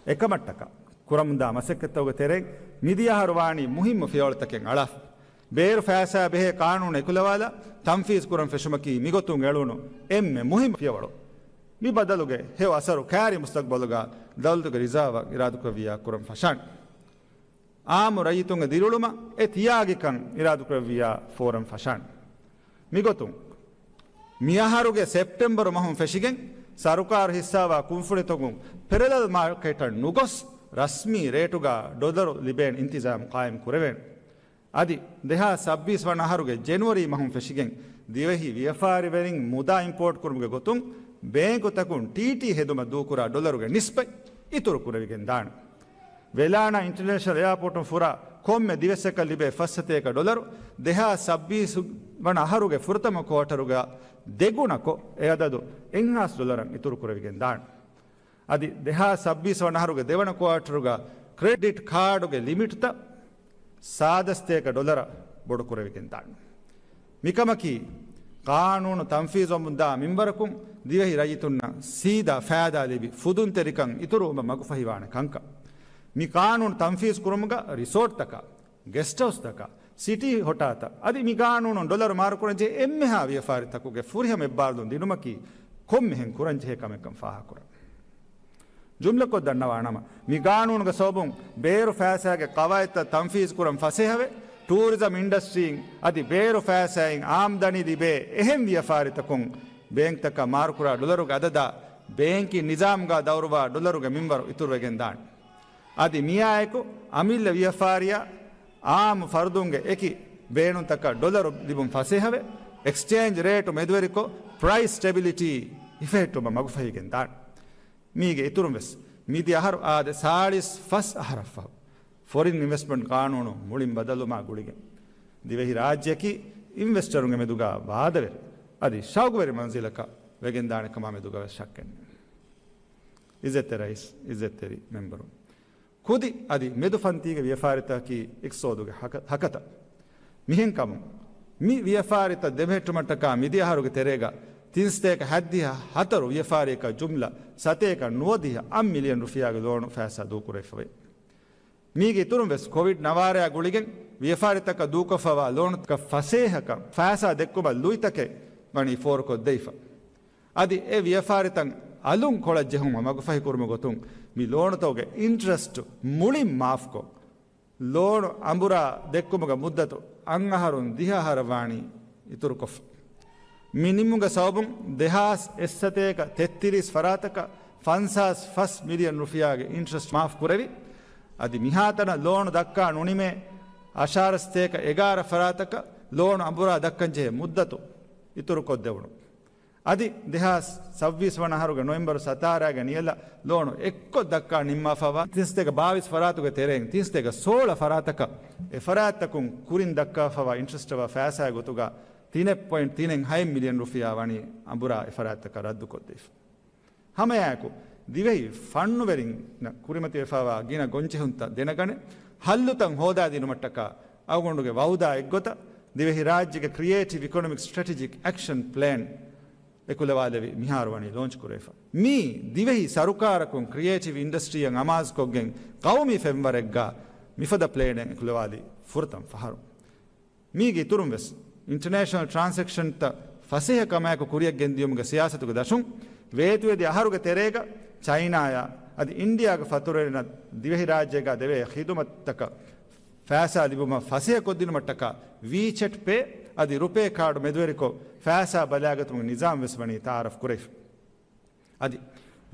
އެކަމަށްޓަކާ، ކުރަމުންދާ މަސައްކަތްތަކުގެ ތެރެއިން މިދިޔަ އަހަރު ވާނީ މުހިއްމު ފިޔަވަޅުތަކެއް އަޅާފަ. ބޭރު ފައިސާ ބެހޭ ޤާނޫނު އެކުލަވާލާ ތަންފީޒު ކުރަން ފެށުމަކީ މިގޮތުން އެޅުނު އެންމެ މުހިއްމު ފިޔަވަޅު. މި ބަދަލުގެ ހެޔޮ އަސަރު ކާރި މުސްތަޤްބަލުގަ ދައުލަތުގެ ރިޒާވަށް އިރާދަކުރެއްވިއްޔާ ކުރަން ފަށާނެ. އާއްމު ރައްޔިތުންގެ ދިރިއުޅުމަށް އެ ތިޔާގިކަން އިރާދަކުރެއްވިއްޔާ ފޯރަން ފަށާނެ. މިގޮތުން، މިއަހަރުގެ ސެޕްޓެމްބަރު މަހުން ފެށިގެން، ސަރުކާރު ހިއްސާވާ ކުންފުނިތަކުން ޕެރަލަލް މާކެޓަށް ނުގޮސް، ރަސްމީ ރޭޓުގަ ޑޮލަރު ލިބޭން އިންތިޒާމް ޤާއިމް ކުރެވޭނެ. އަދި، ދެހާސް ސައްބީސް ވަނަ އަހަރުގެ ޖެނުއަރީ މަހުން ފެށިގެން، ދިވެހި ވިޔަފާރިވެރިން މުދާ އިމްޕޯޓް ކުރުމުގެ ގޮތުން، ބޭންކުތަކުން ޓީޓީ ހެދުމަށް ދޫކުރާ ޑޮލަރުގެ ނިސްބަތް އިތުރު ކުރެވިގެން ދާނެ. ވެލާނާ އިންޓަރނޭޝަނަލް އެއާޕޯޓުން ފުރާ ކޮންމެ ދިވެއްސަކަށް ލިބޭ ފައްސަތޭކަ ޑޮލަރު، ދެހާސް ސައްބީސް ވަނަ އަހަރުގެ ފުރަތަމަ ކުއާޓަރުގަ ދެގުނަކޮށް، އެ އަދަދު އެއްހާސް ޑޮލަރަށް އިތުރު ކުރެވިގެން ދާނެ. އަދި، ދެހާސް ސައްބީސް ވަނަ އަހަރުގެ ދެވަނަ ކުއާޓަރުގަ ކްރެޑިޓް ކާޑުގެ ލިމިޓްތައް ސާދަސްތޭކަ ޑޮލަރަށް ބޮޑު ކުރެވިގެން ދާނެ. މިކަމަކީ، ޤާނޫނު ތަންފީޒުވަމުންދާ މިންވަރަކުން ދިވެހި ރައްޔިތުންނަށް ސީދާ ފައިދާ ލިބި، ފުދުންތެރިކަން އިތުރުވުމަށް މަގުފަހިވާނެ ކަންކަން. މި ޤާނޫނު ތަންފީޒު ކުރުމުގަ ރިސޯޓްތަކާ، ގެސްޓް ހައުސްތަކާ، ސިޓީ ހޮޓާތައް އަދި މި ޤާނޫނުން ޑޮލަރު މާރުކުރަންޖެހޭ އެންމެހާ ވިޔަފާރިތަކުގެ ފުރިހަމަ އެއްބާރުލުން ދިނުމަކީ ކޮންމެހެން ކުރަންޖެހޭ ކަމެއްކަން ފާހަގަކުރަން. ޖުމްލަކޮށް ދަންނަވާނަމަ، މި ޤާނޫނުގެ ސަބަބުން ބޭރު ފައިސާގެ ޤަވާއިދުތައް ތަންފީޒުކުރަން ފަސޭހަވެ، ޓޫރިޒަމް އިންޑަސްޓްރީން އަދި ބޭރު ފައިސާއިން އާމްދަނީ ލިބޭ އެހެން ވިޔަފާރިތަކުން ބޭންކްތަކަށް މާރުކުރާ ޑޮލަރުގެ އަދަދާ ބޭންކިން ނިޒާމްގަ ދައުރުވާ ޑޮލަރުގެ މިންވަރު އިތުރުވެގެން ދާނެ. އަދި މިއާއެކު އަމިއްލަ ވިޔަފާރިއަށް އާއްމު ފަރުދުންގެ އެކި ބޭނުންތަކަށް ޑޮލަރު ލިބުން ފަސޭހަވެ، އެކްސްޗޭންޖް ރޭޓު މެދުވެރިކޮށް، ޕްރައިސް ސްޓެބިލިޓީ ހިފެހެއްޓުމަށް މަގުފަހިގެން ދާނެ. މީގެ އިތުރުން ވެސް މިދިޔަ އަހަރު އާދެ ސާޅީސް ފަސް އަހަރަށްފަހު، ފޮރިން އިންވެސްޓްމަންޓް ޤާނޫނު މުޅިން ބަދަލުވުމާ ގުޅިގެން، ދިވެހި ރާއްޖެއަކީ އިންވެސްޓަރުންގެ މެދުގަ ވާދަވެރި އަދި ޝައުގުވެރި މަންޒިލަކަށް ވެގެންދާނެ ކަމާ މެދުގަ ވެސް ޝައްކެއް ނެތް. އިއްޒަތްތެރި ރައީސް، އިއްޒަތްތެރި މެމްބަރުން. ކުދި އަދި މެދު ފަންތީގެ ވިޔަފާރިތަކަކީ އިޤްތިޞާދުގެ ހަކަ-، ހަކަތަ. މިހެންކަމުން، މި ވިޔަފާރިތައް ދެމެހެއްޓުމަށްޓަކާ މިދިޔަ އަހަރުގެ ތެރޭގަ ތިން ސަތޭކަ ހަތްދިހަ ހަތަރު ވިޔަފާރިއަކަށް ޖުމްލަ ސަތޭކަ ނުވަދިހަ އަށް މިލިއަން ރުފިޔާގެ ލޯނު ފައިސާ ދޫކުރެވިފަވޭ. މީގެ އިތުރުން ވެސް ކޮވިޑް ނަވާރަޔާ ގުޅިގެން ވިޔަފާރިތަކަށް ދޫކޮށްފަވާ ލޯނުތަކަށް ފަސޭހަކަން ފައިސާ ދެއްކުމަށް ލުއިތަކެއް ވަނީ ފޯރުކޮށްދެވިފަ. އަދި އެ ވިޔަފާރިތައް އަލުން ކޮޅަށް ޖެހުމަށް މަގުފަހިކުރުމުގެ ގޮތުން މި ލޯނުތަކުގެ އިންޓްރެސްޓް މުޅިން މާފްކޮށް، ލޯނު އަނބުރާ ދެއްކުމުގެ މުއްދަތު އަށް އަހަރުން ދިހަ އަހަރަށް ވާނީ އިތުރުކޮށްފަ. މި ނިމުމުގެ ސަބަބުން ދެހާސް އެއްސަތޭކަ ތެއްތިރީސް ފަރާތަކަށް ފަންސާސް ފަސް މިލިއަން ރުފިޔާގެ އިންޓްރެސްޓް މާފް ކުރެވި، އަދި މިހާތަނަށް ލޯނު ދައްކާ ނުނިމޭ އަށާރަ ސަތޭކަ އެގާރަ ފަރާތަކަށް ލޯނު އަނބުރާ ދައްކަންޖެހޭ މުއްދަތު އިތުރުކޮށްދެވުނު. އަދި ދެހާސް ސައްބީސް ވަނަ އަހަރުގެ ނޮވެމްބަރު ސަތާރައިގެ ނިޔަލަށް ލޯނު އެއްކޮށް ދައްކާ ނިންމާފަވާ ތިން ސަތޭކަ ބާވީސް ފަރާތުގެ ތެރެއިން ތިން ސަތޭކަ ސޯޅަ ފަރާތަކަށް އެ ފަރާތްތަކުން ކުރިން ދައްކާފަވާ އިންޓްރެސްޓަށްވާ ފައިސާގެ ގޮތުގަ ތިނެއް ޕޮއިންޓް ތިނެއް ހައެއް މިލިއަން ރުފިޔާ ވަނީ އަނބުރާ އެ ފަރާތްތަކަށް ރައްދުކޮށްދީފަ. ހަމައެއާއެކު، ދިވެހި ފަންނުވެރިންނަށް ކުރިމަތިވެފައިވާ ގިނަ ގޮންޖެހުންތައް ދެނެގަނެ، ހައްލުތައް ހޯދާދިނުމަށްޓަކާ އަޅުގަނޑުގެ ވައުދާ އެއްގޮތަށް، ދިވެހިރާއްޖޭގެ ކްރިއޭޓިވް އިކޮނޮމިކް ސްޓްރެޓެޖިކް އެކްޝަން ޕްލޭން އެކުލަވާލެވި މިހާރު ވަނީ ލޯންޗް ކުރެވިފަ. މީ ދިވެހި ސަރުކާރަކުން ކްރިއޭޓިވް އިންޑަސްޓްރީއަށް އަމާޒުކޮށްގެން ޤައުމީ ފެންވަރެއްގަ މިފަދަ ޕްލޭނެއް އެކުލަވާލީ ފުރަތަމަ ފަހަރު. މީގެ އިތުރުން ވެސް އިންޓަރނޭޝަނަލް ޓްރާންސެކްޝަންތައް ފަސޭހަ ކަމާއެކު ކުރިއަށް ގެންދިޔުމުގެ ސިޔާސަތުގެ ދަށުން ވޭތުވެދި އަހަރުގެ ތެރޭގަ ޗައިނާއާ އަދި އިންޑިއާގެ ފަތުރުވެރިންނަށް ދިވެހިރާއްޖޭގަ ދެވޭ ޚިދުމަތްތަކަށް ފައިސާ ލިބުމަށް ފަސޭހަކޮށްދިނުމަށްޓަކާ ވީޗެޓް ޕޭ އަދި ރުޕޭ ކާޑު މެދުވެރިކޮށް ފައިސާ ބަލާގަތުމުގެ ނިޒާމް ވެސް ވަނީ ތައާރަފް ކުރެވިފަ. އަދި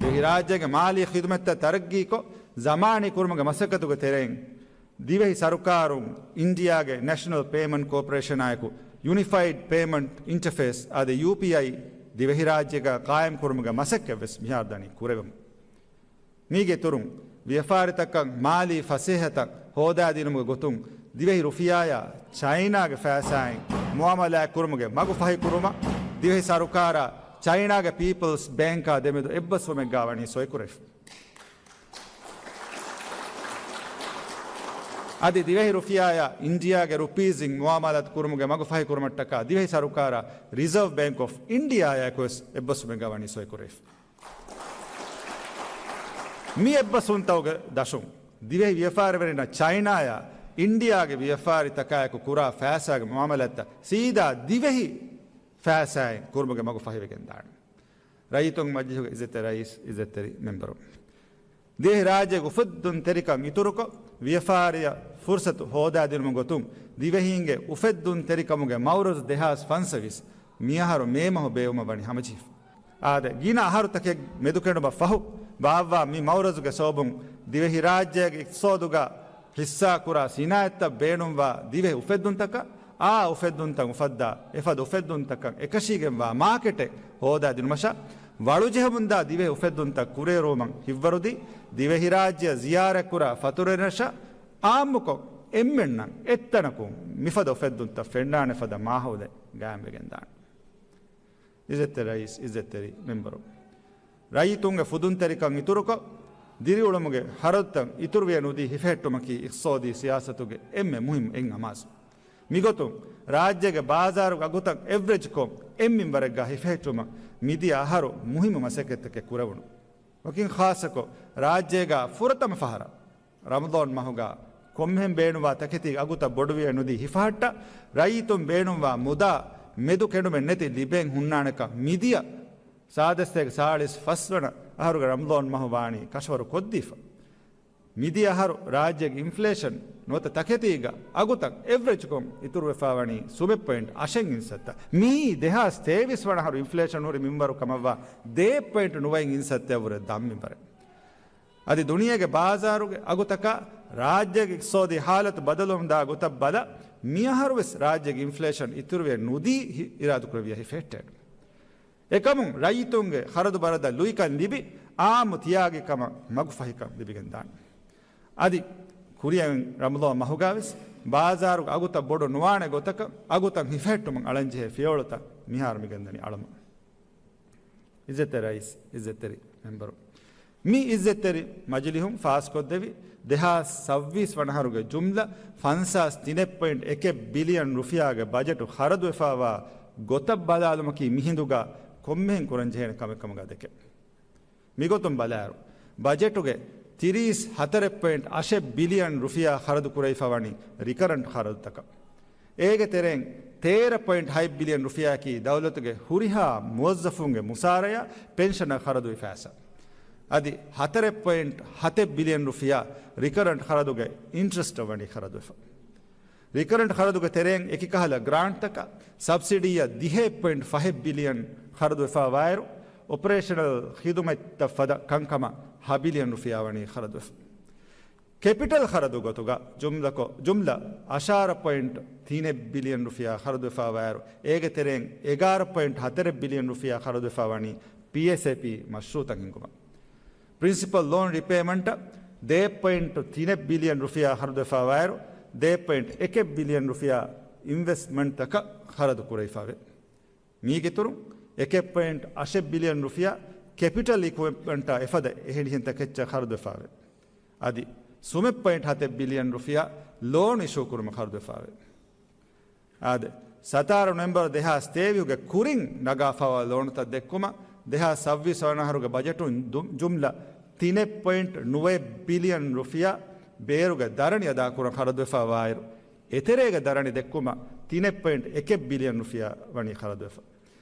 ދިވެހިރާއްޖޭގެ މާލީ ޚިދުމަތްތައް ތަރައްގީކޮށް، ޒަމާނީ ކުރުމުގެ މަސައްކަތުގެ ތެރެއިން، ދިވެހި ސަރުކާރުން އިންޑިއާގެ ނެޝަނަލް ޕޭމަންޓް ކޯޕަރޭޝަނާއެކު ޔުނިފައިޑް ޕޭމަންޓް އިންޓަފޭސް އަދި ޔޫޕީއައި ދިވެހިރާއްޖޭގަ ޤާއިމް ކުރުމުގެ މަސައްކަތް ވެސް މިހާރު ދަނީ ކުރެވެމުން. މީގެ އިތުރުން، ވިޔަފާރިތަކަށް މާލީ ފަސޭހަތައް ހޯދާދިނުމުގެ ގޮތުން، ދިވެހި ރުފިޔާއާ ޗައިނާގެ ފައިސާއިން މުއާމަލާތް ކުރުމުގެ މަގު ފަހިކުރުމަށް، ދިވެހި ސަރުކާރާ ޗައިނާގެ ޕީޕަލްސް ބޭންކާ ދެމެދު އެއްބަސްވުމެއްގާ ވަނީ ސޮއިކުރެވިފަ. އަދި ދިވެހި ރުފިޔާއާ އިންޑިއާގެ ރުޕީޒްއިން މުއާމަލާތު ކުރުމުގެ މަގު ފަހިކުރުމަށްޓަކާ، ދިވެހި ސަރުކާރާ ރިޒަރވް ބޭންކް އޮފް އިންޑިއާއާއެކު ވެސް އެއްބަސްވުމެއްގާ ވަނީ ސޮއިކުރެވިފަ. މި އެއްބަސްވުންތަކުގެ ދަށުން، ދިވެހި ވިޔަފާރިވެރިންނަށް ޗައިނާއާ އިންޑިއާގެ ވިޔަފާރިތަކާއެކު ކުރާ ފައިސާގެ މުއާމަލާތްތައް ސީދާ ދިވެހި ފައިސާއިން ކުރުމުގެ މަގު ފަހިވެގެންދާނެ. ރައްޔިތުން މަޖިލީހުގެ އިއްޒަތްތެރި ރައީސް، އިއްޒަތްތެރި މެމްބަރު. ދިވެހިރާއްޖޭގެ އުފެއްދުންތެރިކަން އިތުރުކޮށް، ވިޔަފާރިއަށް ފުރުސަތު ހޯދާދިނުމުގެ ގޮތުން، ދިވެހީންގެ އުފެއްދުންތެރިކަމުގެ މައުރަޒު ދެހާސް ފަންސަވީސް މިއަހަރު މޭ މަހު ބޭއްވުމަށް ވަނީ ހަމަޖެހިފަ. އާދެ، ގިނަ އަހަރުތަކެއް މެދުކެނޑުމަށް ފަހު ބާއްވާ މި މައުރަޒުގެ ސަބަބުން، ދިވެހިރާއްޖޭގެ އިޤްތިޞާދުގަ ހިއްސާކުރާ ސިނާއަތްތައް ބޭނުންވާ ދިވެހި އުފެއްދުންތަކަށް، އާ އުފެއްދުންތައް އުފައްދާ އެފަދަ އުފެއްދުންތަކަށް އެކަށީގެންވާ މާކެޓެއް ހޯދާދިނުމަށާ، ވަޅުޖެހެމުންދާ ދިވެހި އުފެއްދުންތައް ކުރިއެރުވުމަށް ހިތްވަރުދީ، ދިވެހިރާއްޖެއަށް ޒިޔާރަތްކުރާ ފަތުރުވެރިންނަށާ، އާއްމުކޮށް އެންމެންނަށް އެއްތަނަކުން މިފަދަ އުފެއްދުންތައް ފެންނާނެ ފަދަ މާހައުލެއް ގާއިމްވެގެންދާނެ. އިއްޒަތްތެރި ރައީސް، އިއްޒަތްތެރި މެމްބަރު. ރައްޔިތުންގެ ފުދުންތެރިކަން އިތުރުކޮށް، ދިރިއުޅުމުގެ ޚަރަދުތައް އިތުރުވެ ނުދީ ހިފެހެއްޓުމަކީ އިޤްތިޞާދީ ސިޔާސަތުގެ އެންމެ މުހިއްމު އެއް އަމާޒު. މިގޮތުން، ރާއްޖޭގެ ބާޒާރުގެ އަގުތައް އެވްރެޖްކޮށް، އެންމެންވަރެއްގާ ހިފެހެއްޓުމަށް މިދިޔަ އަހަރު މުހިއްމު މަސައްކަތްތަކެއް ކުރެވުނު. ވަކިން ޚާއްޞަކޮށް، ރާއްޖޭގާ ފުރަތަމަ ފަހަރަށް ރަމަޟާން މަހުގާ ކޮންމެހެން ބޭނުންވާ ތަކެތީގެ އަގުތައް ބޮޑުވިއެއް ނުދީ ހިފަހައްޓާ، ރައްޔިތުން ބޭނުންވާ މުދާ މެދު ކެނޑުމެއް ނެތި ލިބޭން ހުންނާނެކަން މިދިޔަ ސާދަސްތޭކަ ސާޅީސް ފަސްވަނަ އަހަރުގެ ރަމަޟާން މަހު ވާނީ ކަށަވަރު ކޮށްދީފަ. މިދިޔަ އަހަރު ރާއްޖޭގެ އިންފްލޭޝަން ނުވަތަ ތަކެތީގެ އަގުތައް އެވްރެޖްކޮށް އިތުރުވެފާވަނީ ސުމެއް ޕޮއިންޓް އަށެއް އިންސައްތަ. މިއީ ދެހާސް ތޭވީސް ވަނަ އަހަރު އިންފްލޭޝަން ހުރި މިންވަރު ކަމަށްވާ ދޭއް ޕޮއިންޓް ނުވައެއް އިންސައްތައަށްވުރެ ދަށް މިންވަރެއް. އަދި ދުނިޔޭގެ ބާޒާރުގެ އަގުތަކާ ރާއްޖޭގެ އިޤްތިޞާދީ ޙާލަތު ބަދަލުވަމުންދާ ގޮތަށް ބަލާ، މިއަހަރުވެސް ރާއްޖޭގެ އިންފްލޭޝަން އިތުރުވެ ނުދީ ހި-، އިރާދަކުރެއްވިޔާ ހިފެހެއްޓޭނެ. އެކަމުން ރައްޔިތުންގެ ޚަރަދު ބަރަދަށް ލުއިކަން ލިބި، އާއްމު ތިޔާގި ކަމަށް މަގުފަހިކަން ލިބިގެންދާނެ. އަދި ކުރިއަށް ރަމަޟާން މަހުގާވެސް ބާޒާރުގެ އަގުތައް ބޮޑު ނުވާނެ ގޮތަކަށް އަގުތައް ހިފެހެއްޓުމަށް އަޅަންޖެހޭ ފިޔަވަޅުތައް މިހާރު މިގެންދަނީ އަޅަމުން. އިއްޒަތްތެރި ރައީސް، އިއްޒަތްތެރި މެމްބަރު. މި އިއްޒަތްތެރި މަޖިލިހުން ފާސްކޮށްދެވި ދެހާސް ސައްވީސް ވަނަ އަހަރުގެ ޖުމްލަ ފަންސާސް ތިނެއް ޕޮއިންޓް އެކެއް ބިލިއަން ރުފިޔާގެ ބަޖެޓު ޚަރަދުވެފާވާ ގޮތަށް ބަލާލުމަކީ މިހިނދުގަ ކޮންމެހެން ކުރަންޖެހޭނެ ކަމެއް ކަމުގަ ދެކެ. މިގޮތުން ބަލާއިރު، ބަޖެޓުގެ ތިރީސް ހަތަރެއް ޕޮއިންޓް އަށެއް ބިލިއަން ރުފިޔާ ޚަރަދު ކުރެވިފަ ވަނީ ރިކަރަންޓް ޚަރަދުތަކަށް. އޭގެ ތެރެއިން ތޭރަ ޕޮއިންޓް ހަތް ބިލިއަން ރުފިޔާއަކީ ދައުލަތުގެ ހުރިހާ މުވައްޒަފުންގެ މުސާރަޔާ ޕެންޝަނަށް ޚަރަދުވި ފައިސާ. އަދި ހަތަރެއް ޕޮއިންޓް ހަތެއް ބިލިއަން ރުފިޔާ ރިކަރަންޓް ޚަރަދުގެ އިންޓްރެސްޓަށް ވަނީ ޚަރަދުވެފަ. ރިކަރަންޓް ޚަރަދުގެ ތެރެއިން އެކިކަހަލަ ގްރާންޓްތަކަށް ސަބްސިޑީއަށް ދިހައެއް ޕޮއިންޓް ފަހެއް ބިލިއަން ޚަރަދުވެފާވާއިރު، އޮޕަރޭޝަނަލް ޚިދުމަތްތައް ފަދަ ކަންކަމަށް ހަ ބިލިއަން ރުފިޔާ ވަނީ ޚަރަދުވެފަ. ކެޕިޓަލް ޚަރަދު ގޮތުގަ ޖުމްލަކޮށް، ޖުމްލަ އަށާރަ ޕޮއިންޓް ތިނެއް ބިލިއަން ރުފިޔާ ޚަރަދުވެފާވާއިރު، އޭގެ ތެރެއިން އެގާރަ ޕޮއިންޓް ހަތަރެއް ބިލިއަން ރުފިޔާ ޚަރަދުވެފާ ވަނީ ޕީއެސްއޭޕީ މަޝްރޫއުތައް ހިންގުމަށް. ޕްރިންސިޕަލް ލޯން ރިޕޭމަންޓަށް ދޭއް ޕޮއިންޓް ތިނެއް ބިލިއަން ރުފިޔާ ޚަރަދުވެފާވާއިރު، ދޭއް ޕޮއިންޓް އެކެއް ބިލިއަން ރުފިޔާ އިންވެސްޓްމަންޓްތަކަށް ޚަރަދު ކުރެވިފާވޭ. މީގެ އިތުރުން، އެކެއް ޕޮއިންޓް އަށެއް ބިލިއަން ރުފިޔާ ކެޕިޓަލް އިކުއިޕްމަންޓާ އެފަދަ އެހެނިހެން ތަކެއްޗަށް ޚަރަދުވެފާވޭ. އަދި ސުމެއް ޕޮއިންޓް ހަތެއް ބިލިއަން ރުފިޔާ ލޯން އިޝޫ ކުރުމަށް ޚަރަދުވެފާވޭ. އާދެ، ސަތާރަ ނޮވެމްބަރު ދެހާސް ތޭވީހުގެ ކުރިން ނަގާފައިވާ ލޯނުތައް ދެއްކުމަށް، ދެހާސް ސައްވީސް ވަނަ އަހަރުގެ ބަޖެޓުން ދު-، ޖުމްލަ ތިނެއް ޕޮއިންޓް ނުވައެއް ބިލިއަން ރުފިޔާ ބޭރުގެ ދަރަނި އަދާކުރަން ޚަރަދުވެފައިވާއިރު، އެތެރޭގަ ދަރަނި ދެއްކުމަށް ތިނެއް ޕޮއިންޓް އެކެއް ބިލިއަން ރުފިޔާ ވަނީ ޚަރަދުވެފަ.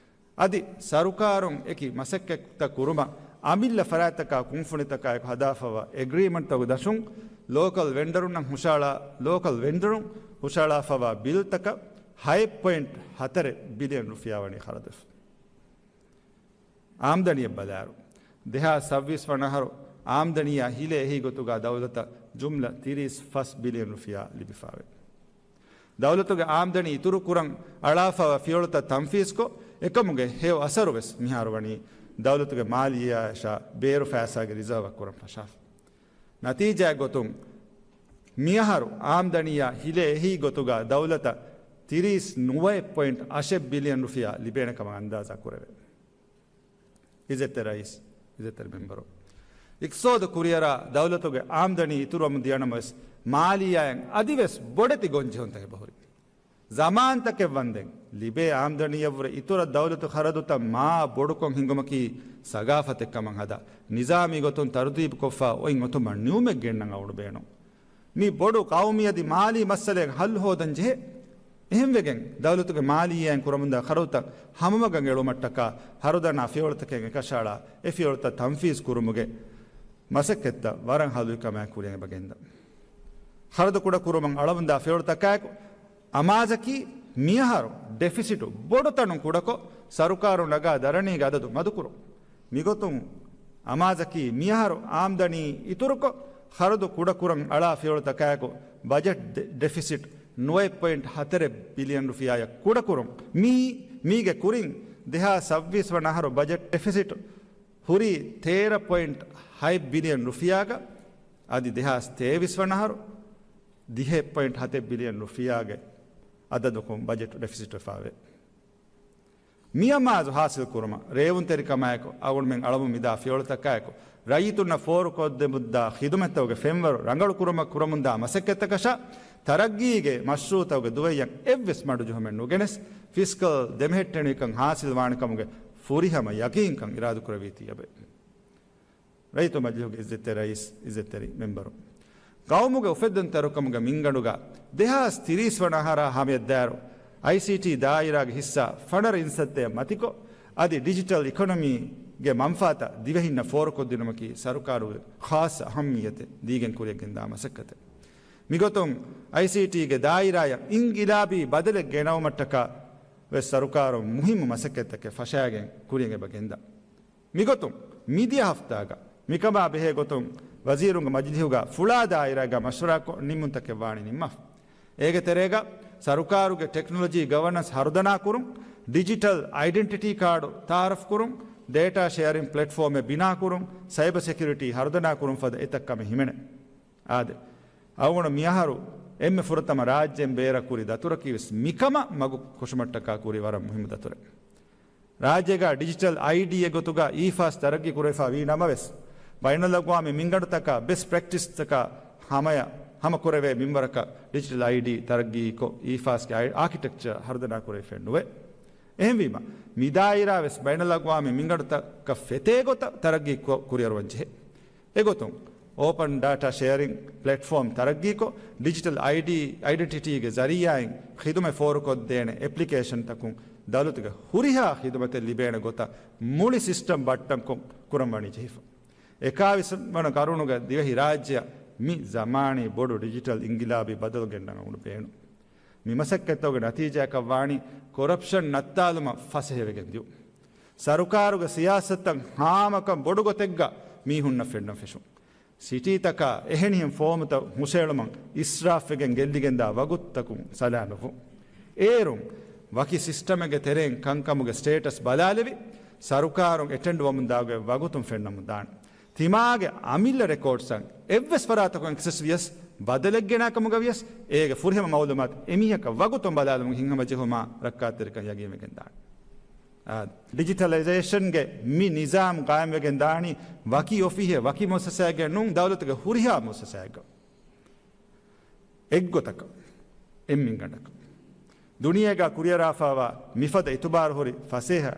އަދި ސަރުކާރުން އެކި މަސައްކަތްތައް ކުރުމަށް އަމިއްލަ ފަރާތްތަކާ ކުންފުނިތަކާއެކު ހަދާފަވާ އެގްރީމަންޓްތަކުގެ ދަށުން ލޯކަލް ވެންޑަރުންނަށް ހުށައަޅާ، ލޯކަލް ވެންޑަރުން ހުށައަޅާފަވާ ބިލްތަކަށް ހައެއް ޕޮއިންޓް ހަތަރެއް ބިލިއަން ރުފިޔާ ވަނީ ޚަރަދުވެފަ. އާމްދަނީއަށް ބަލާއިރު، ދެހާސް ސައްބީސް ވަނަ އަހަރު އާމްދަނީއާ ހިލޭ އެހީ ގޮތުގަ ދައުލަތަށް ޖުމްލަ ތިރީސް ފަސް ބިލިއަން ރުފިޔާ ލިބިފައެވެ. ދައުލަތުގެ އާމްދަނީ އިތުރު ކުރަން އަޅާފައިވާ ފިޔަވަޅުތައް ތަންފީޒްކޮށް، އެކަމުގެ ހެޔޮ އަސަރު ވެސް މިހާރު ވަނީ ދައުލަތުގެ މާލިއްޔާއަށާ ބޭރު ފައިސާގެ ރިޒާވަށް ކުރަން ފަށާފަ. ނަތީޖާއެއް ގޮތުން، މިއަހަރު އާމްދަނީއާ ހިލޭ އެހީ ގޮތުގަ ދައުލަތަށް ތިރީސް ނުވައެއް ޕޮއިންޓް އަށެއް ބިލިއަން ރުފިޔާ ލިބޭނެ ކަމަށް އަންދާޒާ ކުރެވޭ. އިއްޒަތްތެރި ރައީސް، އިއްޒަތްތެރި މެމްބަރު، އިޤްތިޞާދު ކުރިއަރާ ދައުލަތުގެ އާމްދަނީ އިތުރުވަމުން ދިޔަނަމަވެސް، މާލިއްޔާއިން އަދިވެސް ބޮޑެތި ގޮންޖެހުންތަކެއް ބަހުރި. ޒަމާންތަކެއް ވަންދެން، ލިބޭ އާމްދަނީއަށްވުރެ އިތުރަށް ދައުލަތު ޚަރަދުތައް މާ ބޮޑުކޮށް ހިނގުމަކީ ސަގާފަތެއް ކަމަށް ހަދާ، ނިޒާމީ ގޮތުން ތަރުތީބުކޮށްފަ އޮތް އޮތުމަށް ނިއުމެއް ގެންނަން އަޅުގަނޑު ބޭނުން. މި ބޮޑު ޤައުމީ އަދި މާލީ މައްސަލައެއް ހައްލު ހޯދަން ޖެހޭ. އެހެންވެގެން، ދައުލަތުގެ މާލިއްޔާއިން ކުރަމުންދާ ޚަރަދުތައް ހަމަމަގަށް އެޅުމަށްޓަކާ، ހަރުދަނާ ފިޔަވަޅުތަކެއް އެކަށައަޅާ، އެ ފިޔަވަޅުތައް ތަންފީޒް ކުރުމުގެ މަސައްކަތްތައް ވަރަށް ހަލުވިކަމާއެކު ކުރިއަށް އެބަ ގެންދަން. ޚަރަދު ކުޑަކުރުމަށް އަޅަމުންދާ ފިޔަވަޅުތަކާއެކު، އަމާޒަކީ މިއަހަރު ޑެފިސިޓު ބޮޑުތަނުން ކުޑަކޮށް، ސަރުކާރުން ނަގާ ދަރަނީގެ އަދަދު މަދުކުރުން. މިގޮތުން އަމާޒަކީ މިއަހަރު އާމްދަނީ އިތުރުކޮށް، ޚަރަދު ކުޑަކުރަން އަޅާ ފިޔަވަޅުތަކާއެކު، ބަޖެޓް ޑެ-، ޑެފިސިޓް ނުވައެއް ޕޮއިންޓް ހަތަރެއް ބިލިއަން ރުފިޔާއަށް ކުޑަކުރުން. މީ، މީގެ ކުރިން ދެހާސް ސައްބީސް ވަނަ އަހަރު ބަޖެޓް ޑެފިސިޓް ހުރީ ތޭރަ ޕޮއިންޓް ހަތް ބިލިއަން ރުފިޔާގަ، އަދި ދެހާސް ތޭވީސް ވަނަ އަހަރު ދިހައެއް ޕޮއިންޓް ހަތެއް ބިލިއަން ރުފިޔާގެ އަދަދަކުން ބަޖެޓް ޑެފިސިޓް ވެފައެވެ. މި އަމާޒު ހާސިލް ކުރުމަށް ރޭވުންތެރިކަމާއެކު އަޅުގަނޑުމެން އަޅަމުން މިދާ ފިޔަވަޅުތަކާއެކު، ރައްޔިތުންނަށް ފޯރުކޮށްދެމުންދާ ޚިދުމަތްތަކުގެ ފެންވަރު ރަނގަޅު ކުރުމަށް ކުރަމުންދާ މަސައްކަތްތަކަށާ، ތަރައްގީގެ މަޝްރޫއުތަކުގެ ދުވެއްޔަށް އެއްވެސް މަޑުޖެހުމެއް ނުގެނެސް، ފިސްކަލް ދެމެހެއްޓެނިވިކަން ހާސިލްވާނެކަމުގެ ފުރިހަމަ ޔަގީންކަން އިރާދަކުރެވީތީއެވެ. ރައްޔިތު މަޖިލީހުގެ އިއްޒަތްތެރި ރައީސް، އިއްޒަތްތެރި މެމްބަރު، ގައުމުގެ އުފެއްދުންތެރިކަމުގެ މިންގަނޑުގަ ދެހާސް ތިރީސް ވަނަ އަހަރާ ހަމަޔަށްދާއިރު، އައިސީޓީ ދާއިރާގެ ހިއްސާ ފަނަރަ އިންސައްތައެއް މަތިކޮށް، އަދި ޑިޖިޓަލް އިކޮނޮމީގެ މަންފާތައް ދިވެހިންނަށް ފޯރުކޮށްދިނުމަކީ ސަރުކާރުގެ ޚާއްޞަ އަހައްމިއްޔަތެއް ދީގެން ކުރިއަށް ގެންދާ މަސައްކަތެއް. މިގޮތުން އައިސީޓީގެ ދާއިރާއަށް އިންގިލާބީ ބަދަލެއް ގެނައުމަށްޓަކާ ވެސް ސަރުކާރުން މުހިއްމު މަސައްކަތްތަކެއް ފަށާގެން ކުރިއަށް އެބަ ގެންދާ. މިގޮތުން، މިދިޔަ ހަފްތާގަ މިކަމާ ބެހޭ ގޮތުން ވަޒީރުންގެ މަޖިލީހުގަ ފުޅާ ދާއިރާގަ މަޝްވަރާކޮށް ނިންމުންތަކެއް ވާނީ ނިންމާފަ. އޭގެ ތެރޭގަ ސަރުކާރުގެ ޓެކްނޮލޮޖީ ގަވަނަންސް ހަރުދަނާކުރުން، ޑިޖިޓަލް އައިޑެންޓިޓީ ކާޑު ތައާރަފްކުރުން، ޑޭޓާ ޝެއަރިން ޕްލެޓްފޯމެއް ބިނާކުރުން، ސައިބަ ސެކިއުރިޓީ ހަރުދަނާކުރުން ފަދަ އެތައް ކަމެއް ހިމެނޭ. އާދެ، އަޅުގަނޑު މިއަހަރު އެންމެ ފުރަތަމަ ރާއްޖޭން ބޭރަށް ކުރި ދަތުރަކީ ވެސް މިކަމަށް މަގު ކޮށުމަށްޓަކާ ކުރި ވަރަށް މުހިއްމު ދަތުރެއް. ރާއްޖޭގަ ޑިޖިޓަލް އައިޑީއެއް ގޮތުގަ އީފާސް ތަރައްގީ ކުރެވިފަ ވީ ނަމަވެސް، ބައިނަލްއަގްވާމީ މިންގަނޑުތަކާ ބެސްޓް ޕްރެކްޓިސްތަކާ ހަމަޔަށް ހަމަކުރެވޭ މިންވަރަކަށް ޑިޖިޓަލް އައިޑީ ތަރައްގީކޮށް، އީފާސްގެ އާ-، އާކިޓެކްޗަރ ހަރުދަނާ ކުރެވިފައެއް ނުވޭ. އެހެންވީމަ، މިދާއިރާ ވެސް ބައިނަލްއަގްވާމީ މިންގަނޑުތަކަށް ފެތޭ ގޮތަށް ތަރައްގީ ކު-، ކުރިއަރުވަން ޖެހޭ. އެގޮތުން، އޯޕަން ޑާޓާ ޝެއަރިން ޕްލެޓްފޯމް ތަރައްގީކޮށް، ޑިޖިޓަލް އައިޑީ، އައިޑެންޓިޓީގެ ޒަރީއާއިން ޚިދުމަތް ފޯރުކޮށްދޭނެ އެޕްލިކޭޝަންތަކުން ދައުލަތުގެ ހުރިހާ ޚިދުމަތެއް ލިބޭނެ ގޮތަށް މުޅި ސިސްޓަމް ބައްޓަންކޮށް ކުރަން ވަނީ ޖެހިފަ. އެކާވީސް ވަނަ ގަރުނުގަ ދިވެހި ރާއްޖެއަށް މި ޒަމާނީ ބޮޑު ޑިޖިޓަލް އިންގިލާބީ ބަދަލު ގެންނަން އަޅުގަނޑު ބޭނުން. މި މަސައްކަތްތަކުގެ ނަތީޖާއަކަށް ވާނީ ކޮރަޕްޝަން ނައްތާލުމަށް ފަސޭހަވެގެން ދިޔުން. ސަރުކާރުގެ ސިޔާސަތުތައް ހާމަކަން ބޮޑު ގޮތެއްގަ މީހުންނަށް ފެންނަން ފެށުން. ސިޓީތަކާ އެހެނިހެން ފޯމުތައް ހުށައެޅުމަށް އިސްރާފްވެގެން ގެއްލިގެންދާ ވަގުތުތަކުން ސަލާމަތްވުން. އޭރުން ވަކި ސިސްޓަމެއްގެ ތެރެއިން ކަންކަމުގެ ސްޓޭޓަސް ބަލާލެވި، ސަރުކާރުން އެޓެންޑް ވަމުންދާގޮތް ވަގުތުން ފެންނަމުން ދާނެ. ތިމާގެ އަމިއްލަ ރެކޯޑްސްއަށް އެއްވެސް ފަރާތަކުން އެކްސެސް ވިޔަސް، ބަދަލެއްގެނާ ކަމުގަ ވިޔަސް، އޭގެ ފުރިހަމަ މައުލޫމާތު އެމީހަކަށް ވަގުތުން ބަލާލުމުގެ ހިތްހަމަޖެހުމާ ރައްކާތެރިކަން ޔަގީންވެގެން ދާނެ. އާ، ޑިޖިޓަލައިޒޭޝަންގެ މި ނިޒާމް ގާއިމްވެގެން ދާނީ ވަކި އޮފީހެއް، ވަކި މުއައްސަސާއެއްގެ ނޫން، ދައުލަތުގެ ހުރިހާ މުއައްސަސާއެއްގަ. އެއްގޮތަކަށް، އެއްމިންގަނޑަކަށް. ދުނިޔޭގަ ކުރިއަރާފައިވާ މިފަދަ އިތުބާރުހުރި ފަސޭހަ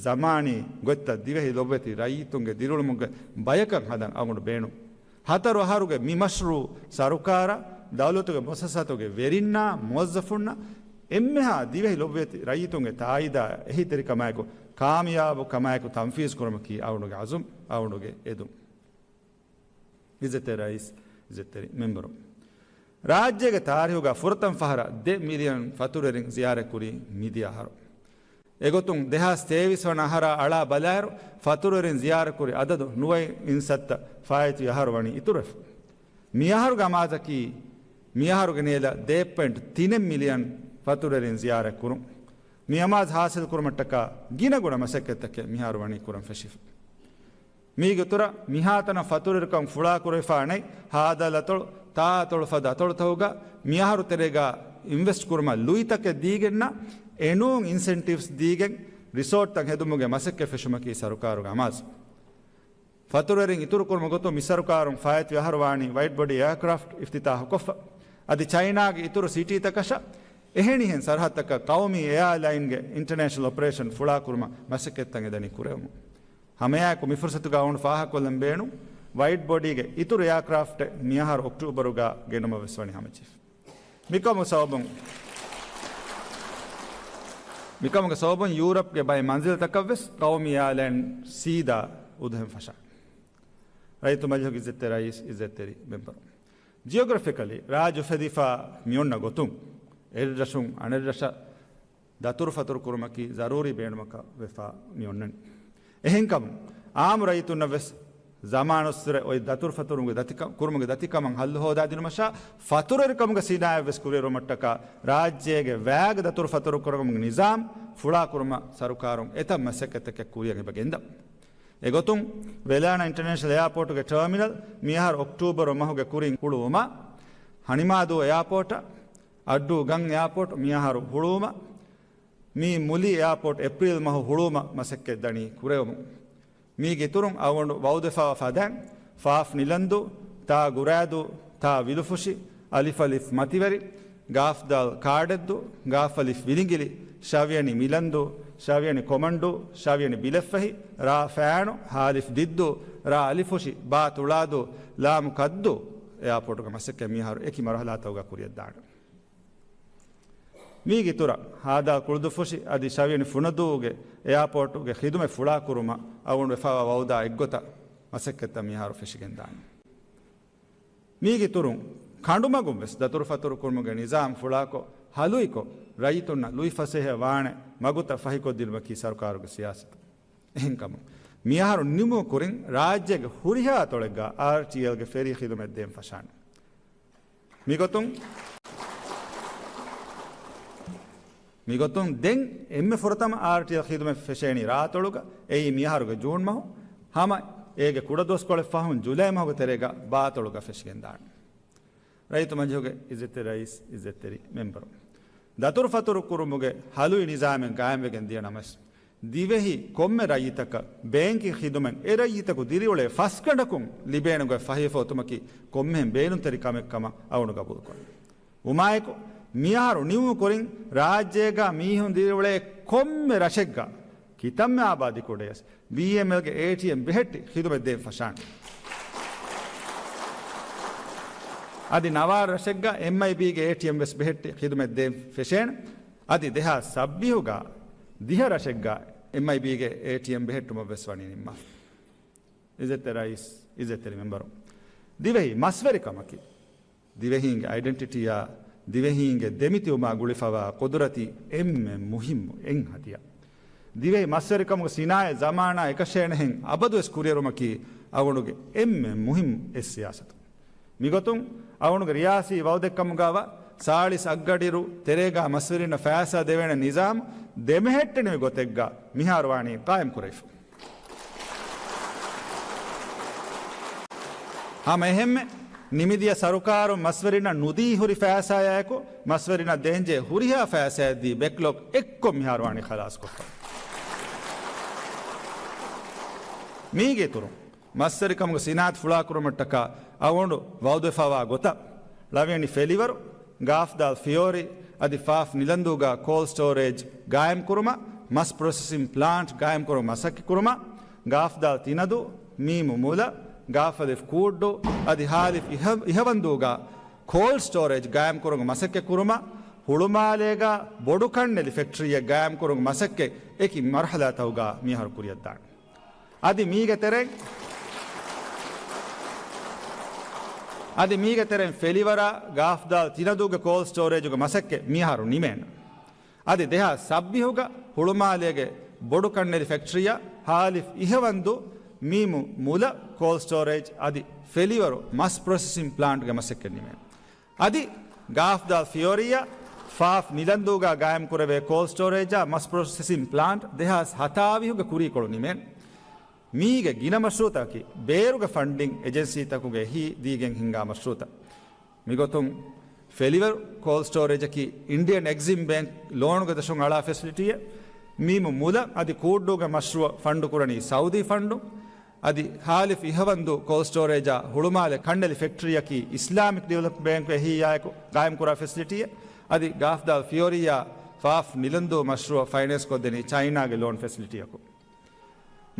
ޒަމާނީ ގޮތްތައް ދިވެހި ލޮބުވެތި ރައްޔިތުންގެ ދިރިއުޅުމުގެ ބަޔަކަށް ހަދަން އަޅުގަނޑު ބޭނުން. ހަތަރު އަހަރުގެ މި މަޝްރޫއު ސަރުކާރަށް ދައުލަތުގެ މުއައްސަސާތުގެ ވެރިންނާ މުވައްޒަފުންނަށް އެންމެހާ ދިވެހި ލޮބުވެތި ރައްޔިތުންގެ ތާއީދާ އެހީތެރިކަމާއެކު ކާމިޔާބު ކަމާއެކު ތަންފީޒު ކުރުމަކީ އަޅުގަނޑުގެ އަޒުމް، އަޅުގަނޑުގެ އެދުން. އިއްޒަތްތެރި ރައީސް، އިއްޒަތްތެރި މެމްބަރު. ރާއްޖޭގެ ތާރީހުގަ ފުރަތަމަ ފަހަރަށް ދެ މިލިއަން ފަތުރުވެރިން ޒިޔާރަތްކުރީ މިދިޔަ އަހަރު. އެގޮތުން ދެހާސް ތޭވީސް ވަނަ އަހަރާ އަޅާ ބަލާއިރު، ފަތުރުވެރިން ޒިޔާރަތްކުރި އަދަދު ނުވައި އިންސައްތަ ފާއިތުވި އަހަރު ވަނީ އިތުރުވެފަ. މިއަހަރުގެ އަމާޒަކީ، މިއަހަރުގެ ނޭލަ ދެ ޕޮއިންޓް ތިނެއް މިލިއަން ފަތުރުވެރިން ޒިޔާރަތްކުރުން. މި އަމާޒު ހާސިލްކުރުމަށްޓަކާ ގިނަގުނަ މަސައްކަތްތަކެއް މިހާރު ވަނީ ކުރަން ފެށިފަ. މީގެ އިތުރަށް މިހާތަނަށް ފަތުރުވެރިކަން ފުޅާކުރެވިފާ ނެތް ހާދަ އަތޮޅު، ތާ އަތޮޅު ފަދަ އަތޮޅުތަކުގަ މިއަހަރު ތެރޭގަ އިންވެސްޓް ކުރުމަށް ލުއިތަކެއް ދީގެންނަށް އެނޫން އިންސެންޓިވްސް ދީގެން ރިސޯޓްތައް ހެދުމުގެ މަސައްކަތް ފެށުމަކީ ސަރުކާރުގެ އަމާޒު. ފަތުރުވެރިން އިތުރުކުރުމުގެ ގޮތުން މި ސަރުކާރުން ފާއިތުވި އަހަރު ވާނީ ވައިޑް ބޮޑީ އެއާކްރާފްޓް އިފްތިތާހުކޮށްފަ. އަދި ޗައިނާގެ އިތުރު ސިޓީތަކަށަށް އެހެނިހެން ސަރަހައްދަކަށް ޤައުމީ އެއާލައިންގެ އިންޓަރނޭޝަނަލް އޮޕަރޭޝަން ފުޅާކުރުމަށް މަސައްކަތްތައް އެދަނީ ކުރެވުމުން. ހަމައެއާއެކު މި ފުރުސަތުގަ އަޅުގަނޑު ފާހަގަކޮށްލަން ބޭނުން، ވައިޑް ބޮޑީގެ އިތުރު އެއާކްރާފްޓެއް މިއަހަރު އޮކްޓޫބަރުގަ ގެނުމަށް ވެސް ވަނީ ހަމަޖެހިފަ. މިކަމުގެ ސަބަބުން، މިކަމުގެ ސަބަބުން ޔޫރަޕްގެ ބައެއް މަންޒިލްތަކަށް ވެސް ޤައުމީ އެއާލައިން ސީދާ އުދުހެން ފަށާނެ. ރައްޔިތު މަޖިލީހުގެ އިއްޒަތްތެރި ރައީސް، އިއްޒަތްތެރި މެމްބަރު. ޖިއޮގްރަފިކަލީ ރާއްޖެ އުފެދިފާ މިއޮންނަ ގޮތުން، އެއްރަށުން އަނެއްރަށަށް ދަތުރުފަތުރު ކުރުމަކީ ޒަރޫރީ ބޭނުމަކަށް ވެފާ މިއޮންނަނީ. އެހެންކަމުން، އާއްމު ރައްޔިތުންނަށް ވެސް ޒަމާނުއްސުރެ އޮތް ދަތުރުފަތުރުމުގެ ދަތިކަ-، ކުރުމުގެ ދަތިކަމަށް ހައްލު ހޯދާދިނުމަށާ، ފަތުރުވެރިކަމުގެ ސިނާއަތް ވެސް ކުރިއެރުވުމަށްޓަކާ، ރާއްޖޭގެ ވައިގެ ދަތުރުފަތުރު ކުރުމުގެ ނިޒާމް ފުޅާކުރުމަށް ސަރުކާރުން އެތައް މަސައްކަތްތަކެއް ކުރިއަށް އެބަ ގެންދަން. އެގޮތުން، ވެލާނާ އިންޓަރނޭޝަނަލް އެއާޕޯޓުގެ ޓާމިނަލް މިއަހަރު އޮކްޓޫބަރު މަހުގެ ކުރިން ހުޅުވުމަށް، ހަނިމާދޫ އެއާޕޯޓަށް، އައްޑޫ ގަން އެއާޕޯޓް މިއަހަރު ހުޅުވުމަށް، މީ މުލި އެއާޕޯޓް އޭޕްރީލް މަހު ހުޅުވުމަށް މަސައްކަތް ދަނީ ކުރެވުމުން. މީގެ އިތުރުން އަޅުގަނޑު ވައުދުވެފަވާ ފަދައިން، ފާފް ނިލަންދޫ، ތާ ގުރާދޫ، ތާ ވިލުފުށި، އަލިފް އަލިފް މަތިވެރި، ގާފް ދާލް ކާޑެއްދޫ، ގާފް އަލިފް ވިލިނގިލި، ޝަވިޔަނި މިލަންދޫ، ޝަވިޔަނި ކޮމަންޑޫ، ޝަވިޔަނި ބިލެއްފަހި، ރާ ފާނު، ހާލިފް ދިއްދޫ، ރާ އަލިފުށި، ބާ ތުޅާދޫ، ލާމު ކައްދޫ އެއާޕޯޓުގެ މަސައްކަތް މިހާރު އެކި މަރުހަލާތަކުގަ ކުރިއަށްދާނެ. މީގެ އިތުރަށް، ހާދާ ކުޅުދުއްފުށި އަދި ޝަވިޔަނި ފުނަދޫގެ އެއާޕޯޓުގެ ޚިދުމަތް ފުޅާކުރުމަށް އަޅުގަނޑު ވެފައިވާ ވައުދާ އެއްގޮތަށް މަސައްކަތްތައް މިހާރު ފެށިގެންދާނެ. މީގެ އިތުރުން، ކަނޑުމަގުން ވެސް ދަތުރުފަތުރު ކުރުމުގެ ނިޒާމް ފުޅާކޮށް، ހަލުއިކޮށް، ރައްޔިތުންނަށް ލުއިފަސޭހަ ވާނެ މަގުތައް ފަހިކޮށްދިނުމަކީ ސަރުކާރުގެ ސިޔާސަތު. އެހެންކަމުން، މިއަހަރު ނިމުމުގެ ކުރިން ރާއްޖޭގެ ހުރިހާ ތޮޅެއްގަ އާރްޓީއެލްގެ ފެރީ ޚިދުމަތް ދޭން ފަށާނެ. މިގޮތުން، މިގޮތުން ދެން އެންމެ ފުރަތަމަ އާރްޓީއެލް ޚިދުމަތް ފެށޭނީ ރާއަތޮޅުގަ، އެއީ މިއަހަރުގެ ޖޫން މަހު، ހަމަ އޭގެ ކުޑަދުވަސްކޮޅެއް ފަހުން ޖުލައި މަހުގެ ތެރޭގަ ބާއަތޮޅުގަ ފެށިގެންދާނެ. ރައްޔިތު މަޖިލީހުގެ އިއްޒަތްތެރި ރައީސް، އިއްޒަތްތެރި މެމްބަރު. ދަތުރުފަތުރު ކުރުމުގެ ހަލުއި ނިޒާމެއް ގާއިމްވެގެން ދިޔަ ނަމަވެސް، ދިވެހި ކޮންމެ ރައްޔިތަކަށް ބޭންކިން ޚިދުމަތް އެ ރައްޔިތަކު ދިރިއުޅޭ ފަސްގަނޑަކުން ލިބޭނެ ގޮތް ފަހިވެފަ އޮތުމަކީ ކޮންމެހެން ބޭނުންތެރި ކަމެއް ކަމަށް އަޅުގަނޑު ގަބޫލުކުރަން. އުމާއެކު، މިއަހަރު ނިމުމުގެ ކުރިން ރާއްޖޭގަ މީހުން ދިރިއުޅޭ ކޮންމެ ރަށެއްގަ ކިތަންމެ އާބާދީ ކުޑަޔަސް ބީއެމްއެލްގެ އޭޓީއެމް ބެހެއްޓި ޚިދުމަތް ދޭން ފަށާނެ. އަދި ނަވާރަ ރަށެއްގަ އެމްއައިބީގެ އޭޓީއެމް ވެސް ބެހެއްޓި ޚިދުމަތް ދޭން ފެށޭނެ. އަދި ދެހާސް ސައްބީހުގަ ދިހަ ރަށެއްގަ އެމްއައިބީގެ އޭޓީއެމް ބެހެއްޓުމަށް ވެސް ވަނީ ނިންމާފަ. އިއްޒަތްތެރި ރައީސް، އިއްޒަތްތެރި މެމްބަރު، ދިވެހި މަސްވެރިކަމަކީ ދިވެހީންގެ އައިޑެންޓިޓީއާ، ދިވެހީންގެ ދެމިތިބުމާ ގުޅިފަވާ ޤުދުރަތީ އެންމެ މުހިއްމު އެއް ހަދިޔާ. ދިވެހި މަސްވެރިކަމުގެ ސިނާއަތް ޒަމާނާ އެކަށޭނެހެން އަބަދުވެސް ކުރިއެރުމަކީ އަޅުގަނޑުގެ އެންމެ މުހިއްމު އެއް ސިޔާސަތު. މިގޮތުން އަޅުގަނޑުގެ ރިޔާސީ ވައުދެއްކަމުގަވާ ސާޅީސް އަށްގަޑިއިރު ތެރޭގާ މަސްވެރިންނަށް ފައިސާ ދެވޭނެ ނިޒާމު ދެމެހެއްޓެނިވި ގޮތެއްގަ މިހާރު ވާނީ ޤާއިމް ކުރެވިފަ. ހަމަ އެހެންމެ، ނިމިދިޔަ ސަރުކާރުން މަސްވެރިންނަށް ނުދީ ހުރި ފައިސާއާއެކު، މަސްވެރިންނަށް ދޭންޖެހޭ ހުރިހާ ފައިސާއެއް ދީ ބެކްލޮގް އެއްކޮށް މިހާރު ވާނީ ޚަލާސްކޮށްފަ. މީގެ އިތުރުން، މަސްވެރިކަމުގެ ސިނާއަތު ފުޅާކުރުމަށްޓަކާ އަޅުގަނޑު ވައުދުވެފައިވާ ގޮތަށް، ޅަވިޔަނި ފެލިވަރު، ގާފްދާލް ފިޔޯރި އަދި ފާފް ނިލަންދޫގަ ކޯލްޑް ސްޓޯރޭޖް ގާއިމްކުރުމަށް، މަސް ޕްރޮސެސިން ޕްލާންޓް ގާއިމްކުރުމަށް މަސައްކަތްކުރުމަށް، ގާފްދާލް ތިނަދޫ، މީމު މުލަ، ގާފްއަލިފް ކޫއްޑޫ އަދި ހާލިފް އިހަ-، އިހަވަންދޫގަ ކޯލްޑް ސްޓޯރޭޖް ގާއިމްކުރުމުގެ މަސައްކަތް ކުރުމަށް، ހުޅުމާލޭގަ ބޮޑު ކަންނެލި ފެކްޓްރީއެއް ގާއިމްކުރުމުގެ މަސައްކަތް އެކި މަރުހަލާތަކުގަ މިއަހަރު ކުރިއަށްދާނެ. އަދި މީގެ ތެރެއިން، އަދި މީގެ ތެރެއިން ފެލިވަރާ ގާފްދާލް ތިނަދޫގެ ކޯލްޑް ސްޓޯރޭޖުގެ މަސައްކަތް މިއަހަރު ނިމޭނެ. އަދި ދެހާސް ސައްބީހުގަ ހުޅުމާލޭގެ ބޮޑު ކަންނެލި ފެކްޓްރީއަށް ހާލިފް އިހަވަންދޫ މީމު މުލަ ކޯލްޑް ސްޓޯރޭޖް އަދި ފެލިވަރު މަސް ޕްރޮސެސިން ޕްލާންޓްގެ މަސައްކަތް ނިމޭނެ. އަދި ގާފްދާލް ފިޔޯރިއްޔާ ފާފް ނިލަންދޫގަ ގާއިމްކުރެވޭ ކޯލްޑް ސްޓޯރޭޖާ މަސް ޕްރޮސެސިން ޕްލާންޓް ދެހާސް ހަތާވީހުގެ ކުރީކޮޅު ނިމޭނެ. މީގެ ގިނަ މަޝްރޫއުތަކަކީ ބޭރުގެ ފަންޑިން އެޖެންސީތަކުގެ އެހީ ދީގެން ހިންގާ މަޝްރޫއުތައް. މިގޮތުން ފެލިވަރު ކޯލްޑް ސްޓޯރޭޖަކީ އިންޑިއަން އެގްޒިމް ބޭންކް ލޯނުގެ ދަށުން އަޅާ ފެސިލިޓީއެއް. މީމު މުލަ އަދި ކޫއްޑޫގެ މަޝްރޫއަށް ފަންޑު ކުރަނީ ސައުދީ ފަންޑު. އަދި ހާލިފް އިހަވަންދޫ ކޯލްޑް ސްޓޯރޭޖާ ހުޅުމާލެ ކަންނެލި ފެކްޓްރީއަކީ އިސްލާމިކް ޑިވެލޮޕްމަންޓް ބޭންކު އެހީއާއެކު ގާއިމްކުރާ ފެސިލިޓީއެއް. އަދި ގާފްދާލް ފިޔޯރިއްޔާ ފާފް ނިލަންދޫ މަޝްރޫއަށް ފައިނޭންސް ކޮށްދެނީ ޗައިނާގެ ލޯން ފެސިލިޓީއަކު.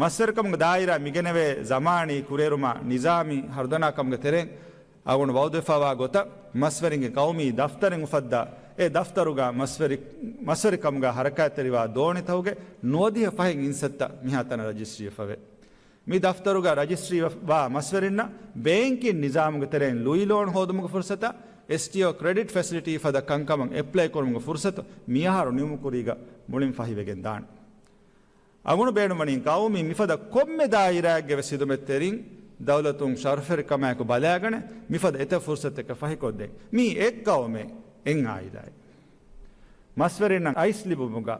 މަސްވެރިކަމުގެ ދާއިރާ މިގެނެވޭ ޒަމާނީ ކުރިއެރުމާ ނިޒާމީ ހަރުދަނާކަމުގެ ތެރެއިން އަޅުގަނޑު ވައުދުވެފައިވާ ގޮތަށް މަސްވެރިންގެ ޤައުމީ ދަފްތަރެއް އުފައްދާ، އެ ދަފްތަރުގަ މަސްވެރި، މަސްވެރިކަމުގަ ހަރަކާތްތެރިވާ ދޯނިތަކުގެ ނުވަދިހަ ފަހެއް އިންސައްތަ މިހާތަނަށް ރަޖިސްޓްރީވެފަވޭ. މި ދަފްތަރުގަ ރަޖިސްޓްރީ ވާ މަސްވެރިންނަށް ބޭންކިން ނިޒާމުގެ ތެރެއިން ލުއި ލޯން ހޯދުމުގެ ފުރުސަތާ، އެސްޓީއޯ ކްރެޑިޓް ފެސިލިޓީ ފަދަ ކަންކަމަށް އެޕްލައި ކުރުމުގެ ފުރުސަތު މިއަހަރު ނިމުމުކުރީގަ މުޅިން ފަހިވެގެން ދާނެ. އަޅުގަނޑު ބޭނުންވަނީ ޤައުމީ މިފަދަ ކޮންމެ ދާއިރާއެއްގެ ވެސް ހިދުމަތްތެރިން ދައުލަތުން ޝަރުފެރިކަމާއެކު ބަލާގަނެ މިފަދަ އެތައް ފުރުސަތެއް ފަހިކޮށްދޭން. މީ އެއް ޤައުމެއް، އެއް އާއިލާއެއް. މަސްވެރިންނަށް އައިސް ލިބުމުގަ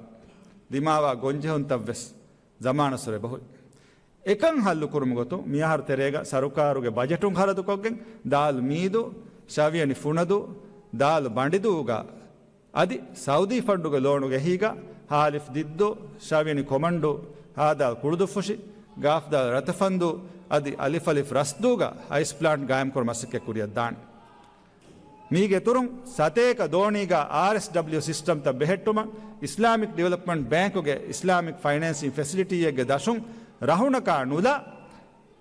ދިމާވާ ގޮންޖެހުންތައް ވެސް ޒަމާނުއްސުރެ ބަހުރި. އެކަން ހައްލުކުރުމުގެ ގޮތުން މިއަހަރު ތެރޭގަ ސަރުކާރުގެ ބަޖެޓުން ޚަރަދުކޮށްގެން ދާލް މީދޫ، ޝަވިޔަނި ފުނަދޫ، ދާލް ބަނޑިދޫގަ އަދި ސައުދީ ފަންޑުގެ ލޯނުގެ އެހީގަ ހާލިފް ދިއްދޫ، ޝަވިޔަނި ކޮމަންޑޫ، ހާދާލް ކުޅުދުއްފުށި، ގާފްދާލް ރަތަފަންދޫ އަދި އަލިފް އަލިފް ރަސްދޫގަ އައިސް ޕްލާންޓް ގާއިމްކުރުމަށް މަސައްކަތް ކުރިއަށްދާނެ. މީގެ އިތުރުން ސަތޭކަ ދޯނީގަ އާރްއެސްޑަބްލިއު ސިސްޓަމްތައް ބެހެއްޓުމަށް އިސްލާމިކް ޑިވެލޮޕްމަންޓް ބޭންކުގެ އިސްލާމިކް ފައިނޭންސިން ފެސިލިޓީއެއްގެ ދަށުން ރަހުނަކާ ނުލާ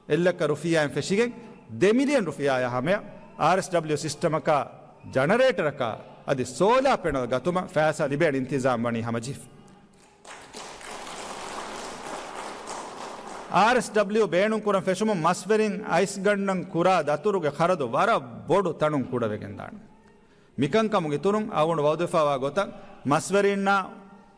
އެއް ލައްކަ ރުފިޔާއިން ފެށިގެން ދެ މިލިއަން ރުފިޔާއާ ހަމަޔަށް އާރްއެސްޑަބްލިއު ސިސްޓަމަކާ ޖަނަރޭޓަރަކާ އަދި ސޯލާ ޕެނަލް ގަތުމަށް ފައިސާ ލިބޭނެ އިންތިޒާމް ވަނީ ހަމަޖެހިފަ. އާރްއެސްޑަބްލިއު ބޭނުންކުރަން ފެށުމުން މަސްވެރިން އައިސްގަންނަން ކުރާ ދަތުރުގެ ޚަރަދު ވަރަށް ބޮޑު ތަނުން ކުޑަވެގެންދާނެ. މިކަންކަމުގެ އިތުރުން އަޅުގަނޑު ވައުދުވެފައިވާ ގޮތަށް މަސްވެރިންނާ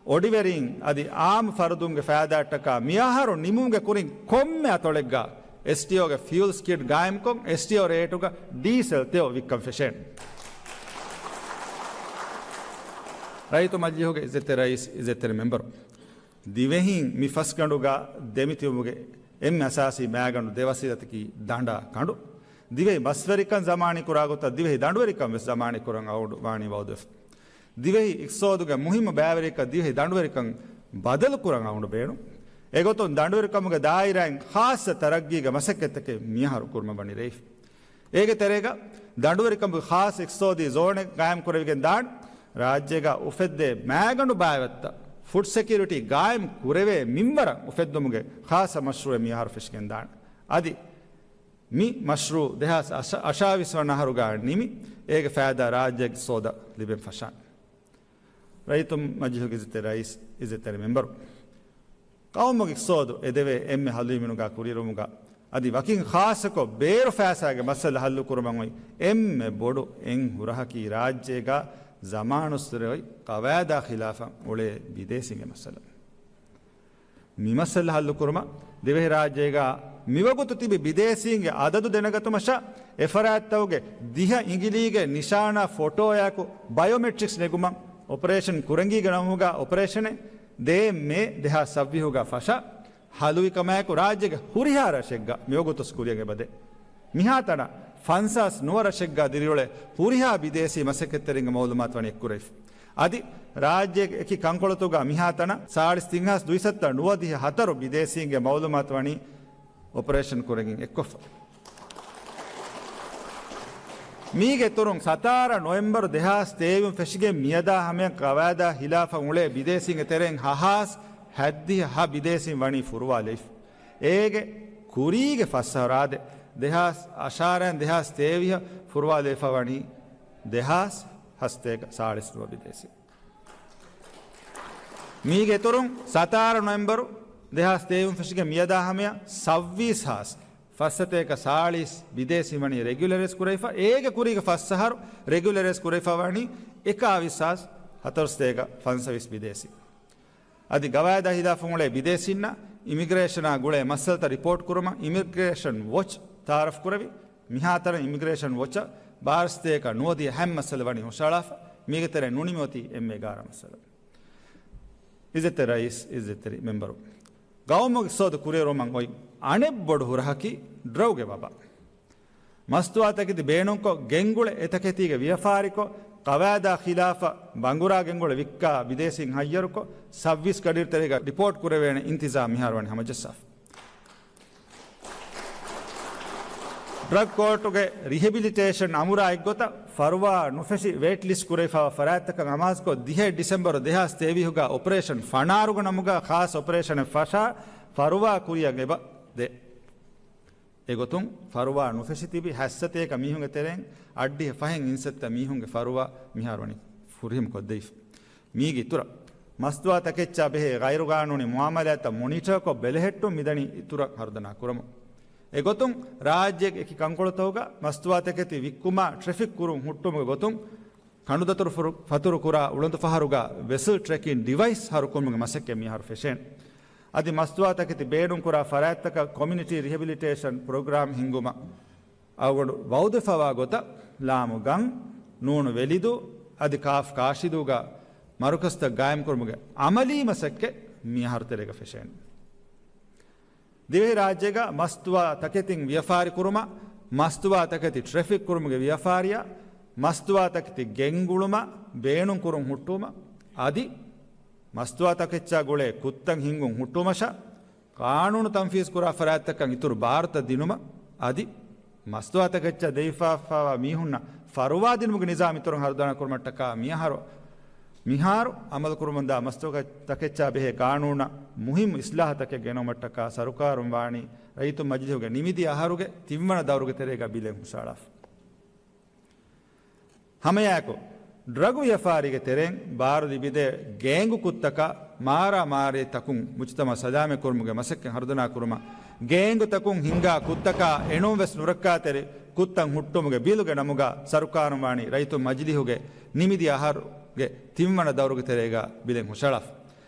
އޮޑިވެރިން އަދި އާއްމު ފަރުދުންގެ ފައިދާއަށްޓަކާ މިއަހަރު ނިމުމުގެ ކުރިން ކޮންމެ އަތޮޅެއްގަ އެސްޓީއޯގެ ފިއުލްސް ކިޓް ގާއިމްކޮށް، އެސްޓީއޯ ރޭޓުގަ ޑީސެލް ތެޔޮ ވިއްކަން ފެށޭނެ. ރައްޔިތު މަޖިލީހުގެ އިއްޒަތްތެރި ރައީސް، އިއްޒަތްތެރި މެމްބަރު، ދިވެހިން މި ފަސްގަނޑުގަ ދެމިތިބުމުގެ އެންމެ އަސާސީ މައިގަނޑު ދެ ވަސީލަތަކީ ދަނޑާ ކަނޑު. ދިވެހި މަސްވެރިކަން ޒަމާނީ ކުރާ ގޮތަށް ދިވެހި ދަނޑުވެރިކަން ވެސް ޒަމާނީ ކުރަން އަޅުގަނޑު ވާނީ ވައުދުވެފަ. ދިވެހި އިޤްތިޞާދުގެ މުހިއްމު ބައިވެރިޔަކަށް ދިވެހި ދަނޑުވެރިކަން ބަދަލު ކުރަން އަޅުގަނޑު ބޭނުން. އެގޮތުން ދަނޑުވެރިކަމުގެ ދާއިރާއިން ޚާއްޞަ ތަރައްގީގެ މަސައްކަތްތަކެއް މިއަހަރު ކުރުމަށް ވަނީ ރޭވި. އޭގެ ތެރޭގަ ދަނޑުވެރިކަމުގެ ޚާއްޞަ އިޤްތިޞާދީ ޒޯނެއް ގާއިމް ކުރެވިގެން ދާން، ރާއްޖޭގަ އުފެއްދޭ މައިގަނޑު ބާވަތްތައް ފުޑް ސެކިއުރިޓީ ގާއިމް ކުރެވޭ މިންވަރަށް އުފެއްދުމުގެ ޚާއްޞަ މަޝްރޫއެއް މިއަހަރު ފެށިގެން ދާނެ. އަދި މި މަޝްރޫއު ދެހާސް އަށާވީސް ވަނަ އަހަރުގަ ނިމި، އޭގެ ފައިދާ ރާއްޖޭގެ އިޤްތިޞާދަށް ލިބެން ފަށާނެ. ރައްޔިތު މަޖިލީހުގެ އިއްޒަތްތެރި ރައީސް، އިއްޒަތްތެރި މެމްބަރު، ޤައުމުގެ އިޤްތިޞާދު އެދެވޭ އެންމެ ހަލުވި މިނުގާ ކުރިއެރުމުގަ އަދި ވަކިން ޚާއްޞަކޮށް ބޭރު ފައިސާގެ މައްސަލަ ހައްލުކުރުމަށް އޮތް އެންމެ ބޮޑު އެއް ހުރަހަކީ ރާއްޖޭގަ ޒަމާނުއްސުރެ އޮތް ޤަވާއިދާ ޚިލާފަށް އުޅޭ ބިދޭސީންގެ މައްސަލަ. މި މައްސަލަ ހައްލުކުރުމަށް ދިވެހިރާއްޖޭގަ މިވަގުތު ތިބި ބިދޭސީންގެ އަދަދު ދެނެގަތުމަށާ، އެފަރާތްތަކުގެ ދިހަ އިނގިލީގެ ނިޝާނާ ފޮޓޯއާއެކު ބަޔޮމެޓްރިކްސް ނެގުމަށް އޮޕަރޭޝަން ކުރެންގީގެ ނަމުގަ އޮޕަރޭޝަނެއް ދޭއް މޭ ދެހާސް ސައްބީހުގަ ފަށާ، ހަލުވިކަމާއެކު ރާއްޖޭގެ ހުރިހާ ރަށެއްގަ މިވަގުތު ސްކުރިއަށް އެބަދޭ. މިހާތަނަށް ފަންސާސް ނުވަ ރަށެއްގަ ދިރިއުޅޭ ހުރިހާ ބިދޭސީ މަސައްކަތްތެރިންގެ މައުލޫމާތު ވަނީ އެއްކުރެވިފަ. އަދި ރާއްޖޭގެ އެކި ކަންކޮޅުތަކުގަ މިހާތަނަށް ސާޅީސް ތިން ހާސް ދުއިސައްތަ ނުވަދިހަ ހަތަރު ބިދޭސީންގެ މައުލޫމާތު ވަނީ އޮޕަރޭޝަން ކުރެގެން އެއްކޮށްފަ. މީގެ އިތުރުން ސަތާރަ ނޮވެމްބަރު ދެހާސް ތޭވީސް ފެށިގެން މިއަދާ ހަމަޔަށް ޤަވާއިދާ ހިލާފަށް އުޅޭ ބިދޭސީންގެ ތެރެއިން ހަ ހާސް ހަތްދިހަ ހަ ބިދޭސީން ވަނީ ފުރުވާލެވިފަ. އޭގެ ކުރީގެ ފަސް އަހަރާ ދެ ދެހާސް އަށާރައިން ދެހާސް ތޭވީސް ފުރުވާލެވިފަ ވަނީ ދެހާސް ހަސަތޭކަ ސާޅީސް ނުވަ ބިދޭސީ. މީގެ އިތުރުން ސަތާރަ ނޮވެމްބަރު ދެހާސް ތޭވީސް ފެށިގެން މިއަދާ ހަމަޔަށް ސައްބީސް ހާސް ފަސްސަތޭކަ ސާޅީސް ބިދޭސީ ވަނީ ރެގިއުލަރައިޒް ކުރެވިފަ، އޭގެ ކުރީގެ ފަސް އަހަރު ރެގިއުލަރައިޒް ކުރެވިފަ ވަނީ އެކާވީސް ހާސް ހަތަރުސަތޭކަ ފަންސަވީސް ބިދޭސީ. އަދި ގަވާއިދާ ހިލާފަށް އުޅޭ ބިދޭސީންނަށް އިމިގްރޭޝަނާ ގުޅޭ މައްސަލަތައް ރިޕޯޓް ކުރުމަށް އިމިގްރޭޝަން ވޮޗް ތައާރަފް ކުރެވި، މިހާތަނަށް އިމިގްރޭޝަން ވޮޗަށް ބާރަ ސަތޭކަ ނުވަދިހަ ހަތް މައްސަލަ ވަނީ ހުށަހަޅާފަ، މީގެ ތެރެއިން ނުނިމި އޮތީ އެންމެ އެގާރަ މައްސަލަ. އިއްޒަތްތެރި ރައީސް، އިއްޒަތްތެރި މެމްބަރު، ގައުމު އިޤްތިޞާދު ކުރިއެރުވުމަށް އޮތް އަނެއް ބޮޑު ހުރަހަކީ ޑްރަގުގެ ވަބާ. މަސްތުވާތަކެތި ބޭނުންކޮށް، ގެންގުޅެ އެތަކެތީގެ ވިޔަފާރިކޮށް، ޤަވާއިދާ ޚިލާފަށް ބަނގުރާ ގެންގުޅެ ވިއްކާ ބިދޭސީން ހައްޔަރުކޮށް، ސައްބީސް ގަޑިއިރު ތެރޭގަ ރިޕޯޓް ކުރެވޭނެ އިންތިޒާމް މިހާރު ވަނީ ހަމަޖައްސާފަ. ޑްރަގް ކޯޓުގެ ރިހެބިލިޓޭޝަން އަމުރާ އެއްގޮތަށް، ފަރުވާ ނުފެށި ވެއިޓް ލިސްޓް ކުރެވިފައިވާ ފަރާތްތަކަށް އަމާޒުކޮށް، ދިހައެއް ޑިސެމްބަރު ދެހާސް ތޭވީހުގަ އޮޕަރޭޝަން ފަނާރުގެ ނަމުގަ ޚާއްޞަ އޮޕަރޭޝަނެއް ފަށާ، ފަރުވާ ކުރިއަށް އެބަ ދޭ. އެގޮތުން ފަރުވާ ނުފެށި ތިބި ހަތްސަތޭކަ މީހުންގެ ތެރެއިން އައްޑިހަ ފަހެއް އިންސައްތަ މީހުންގެ ފަރުވާ މިހާރު ވަނީ ފުރިހަމަ ކޮށްދެވިފަ. މީގެ އިތުރަށް، މަސްތުވާ ތަކެއްޗާ ބެހޭ ޣައިރުގާނޫނީ މުއާމަލާތްތައް މޮނިޓަރކޮށް ބެލެހެއްޓުން މިދަނީ އިތުރަށް ހަރުދަނާ ކުރަމުން. އެގޮތުން، ރާއްޖޭގެ އެކި ކަންކޮޅުތަކުގަ މަސްތުވާ ތަކެތި ވިއްކުމާ ޓްރެފިކް ކުރުން ހުއްޓުމުގެ ގޮތުން، ކަނޑުދަތުރު ފުރު-، ފަތުރު ކުރާ އުޅަނދު ފަހަރުގަ ވެސަލް ޓްރެކިން ޑިވައިސް ހަރުކުރުމުގެ މަސައްކަތް މިހާރު ފެށޭނެ. އަދި މަސްތުވާ ތަކެތި ބޭނުންކުރާ ފަރާތްތަކަށް ކޮމިއުނިޓީ ރިހެބިލިޓޭޝަން ޕްރޮގްރާމް ހިންގުމަށް އަޅުގަނޑު ވައުދެފަވާ ގޮތަށް ލާމު ގަން، ނޫނު ވެލިދޫ އަދި ކާފް ކާށިދޫގަ މަރުކަޒުތައް ގާއިމްކުރުމުގެ އަމަލީ މަސައްކަތް މިއަހަރު ތެރޭގަ ފެށޭނެ. ދިވެހިރާއްޖޭގަ މަސްތުވާ ތަކެތިން ވިޔަފާރި ކުރުމަށް، މަސްތުވާ ތަކެތި ޓްރެފިކް ކުރުމުގެ ވިޔަފާރިއަށް، މަސްތުވާ ތަކެތި ގެންގުޅުމަށް ބޭނުން ކުރުން ހުއްޓުވުމަށް އަދި މަސްތުވާ ތަކެއްޗާ ގުޅޭ ކުށްތައް ހިންގުން ހުއްޓުވުމަށަށް، ޤާނޫނު ތަންފީޒު ކުރާ ފަރާތްތަކަށް އިތުރު ބާރުތައް ދިނުމަށް އަދި މަސްތުވާ ތަކެއްޗަށް ދެވިފައިވާ މީހުންނަށް ފަރުވާ ދިނުމުގެ ނިޒާމް އިތުރަށް ހަރުދަނާ ކުރުމަށްޓަކާ މިއަހަރު، މިހާރު އަމަލު ކުރަމުންދާ މަސްތުވާ ތަކެއްޗާ ބެހޭ ޤާނޫނަށް މުހިއްމު އިސްލާހަތަކެއް ގެނައުމަށްޓަކާ ސަރުކާރުން ވާނީ ރައްޔިތު މަޖިލީހުގެ ނިމިދިޔަ އަހަރުގެ ތިންވަނަ ދައުރުގެ ތެރޭގަ ބިލެއް ހުށަހަޅާފަ. ހަމައެއާއެކު، ޑްރަގު ވިޔަފާރީގެ ތެރެއިން ބާރު ލިބިދޭ ގޭންގު ކުށްތަކާ މާރާމާރީތަކުން މުޖުތަމަޢު ސަލާމަތްކުރުމުގެ މަސައްކަތް ހަރުދަނާ ކުރުމަށް، ގޭންގުތަކުން ހިންގާ ކުށްތަކާ އެނޫންވެސް ނުރައްކާތެރި ކުށްތައް ހުއްޓުމުގެ ބިލުގެ ނަމުގަ ސަރުކާރުން ވާނީ ރައްޔިތު މަޖިލީހުގެ ނިމިދިޔަ އަހަރުގެ ތިންވަނަ ދައުރުގެ ތެރޭގަ ބިލެއް ހުށަހަޅާފަ.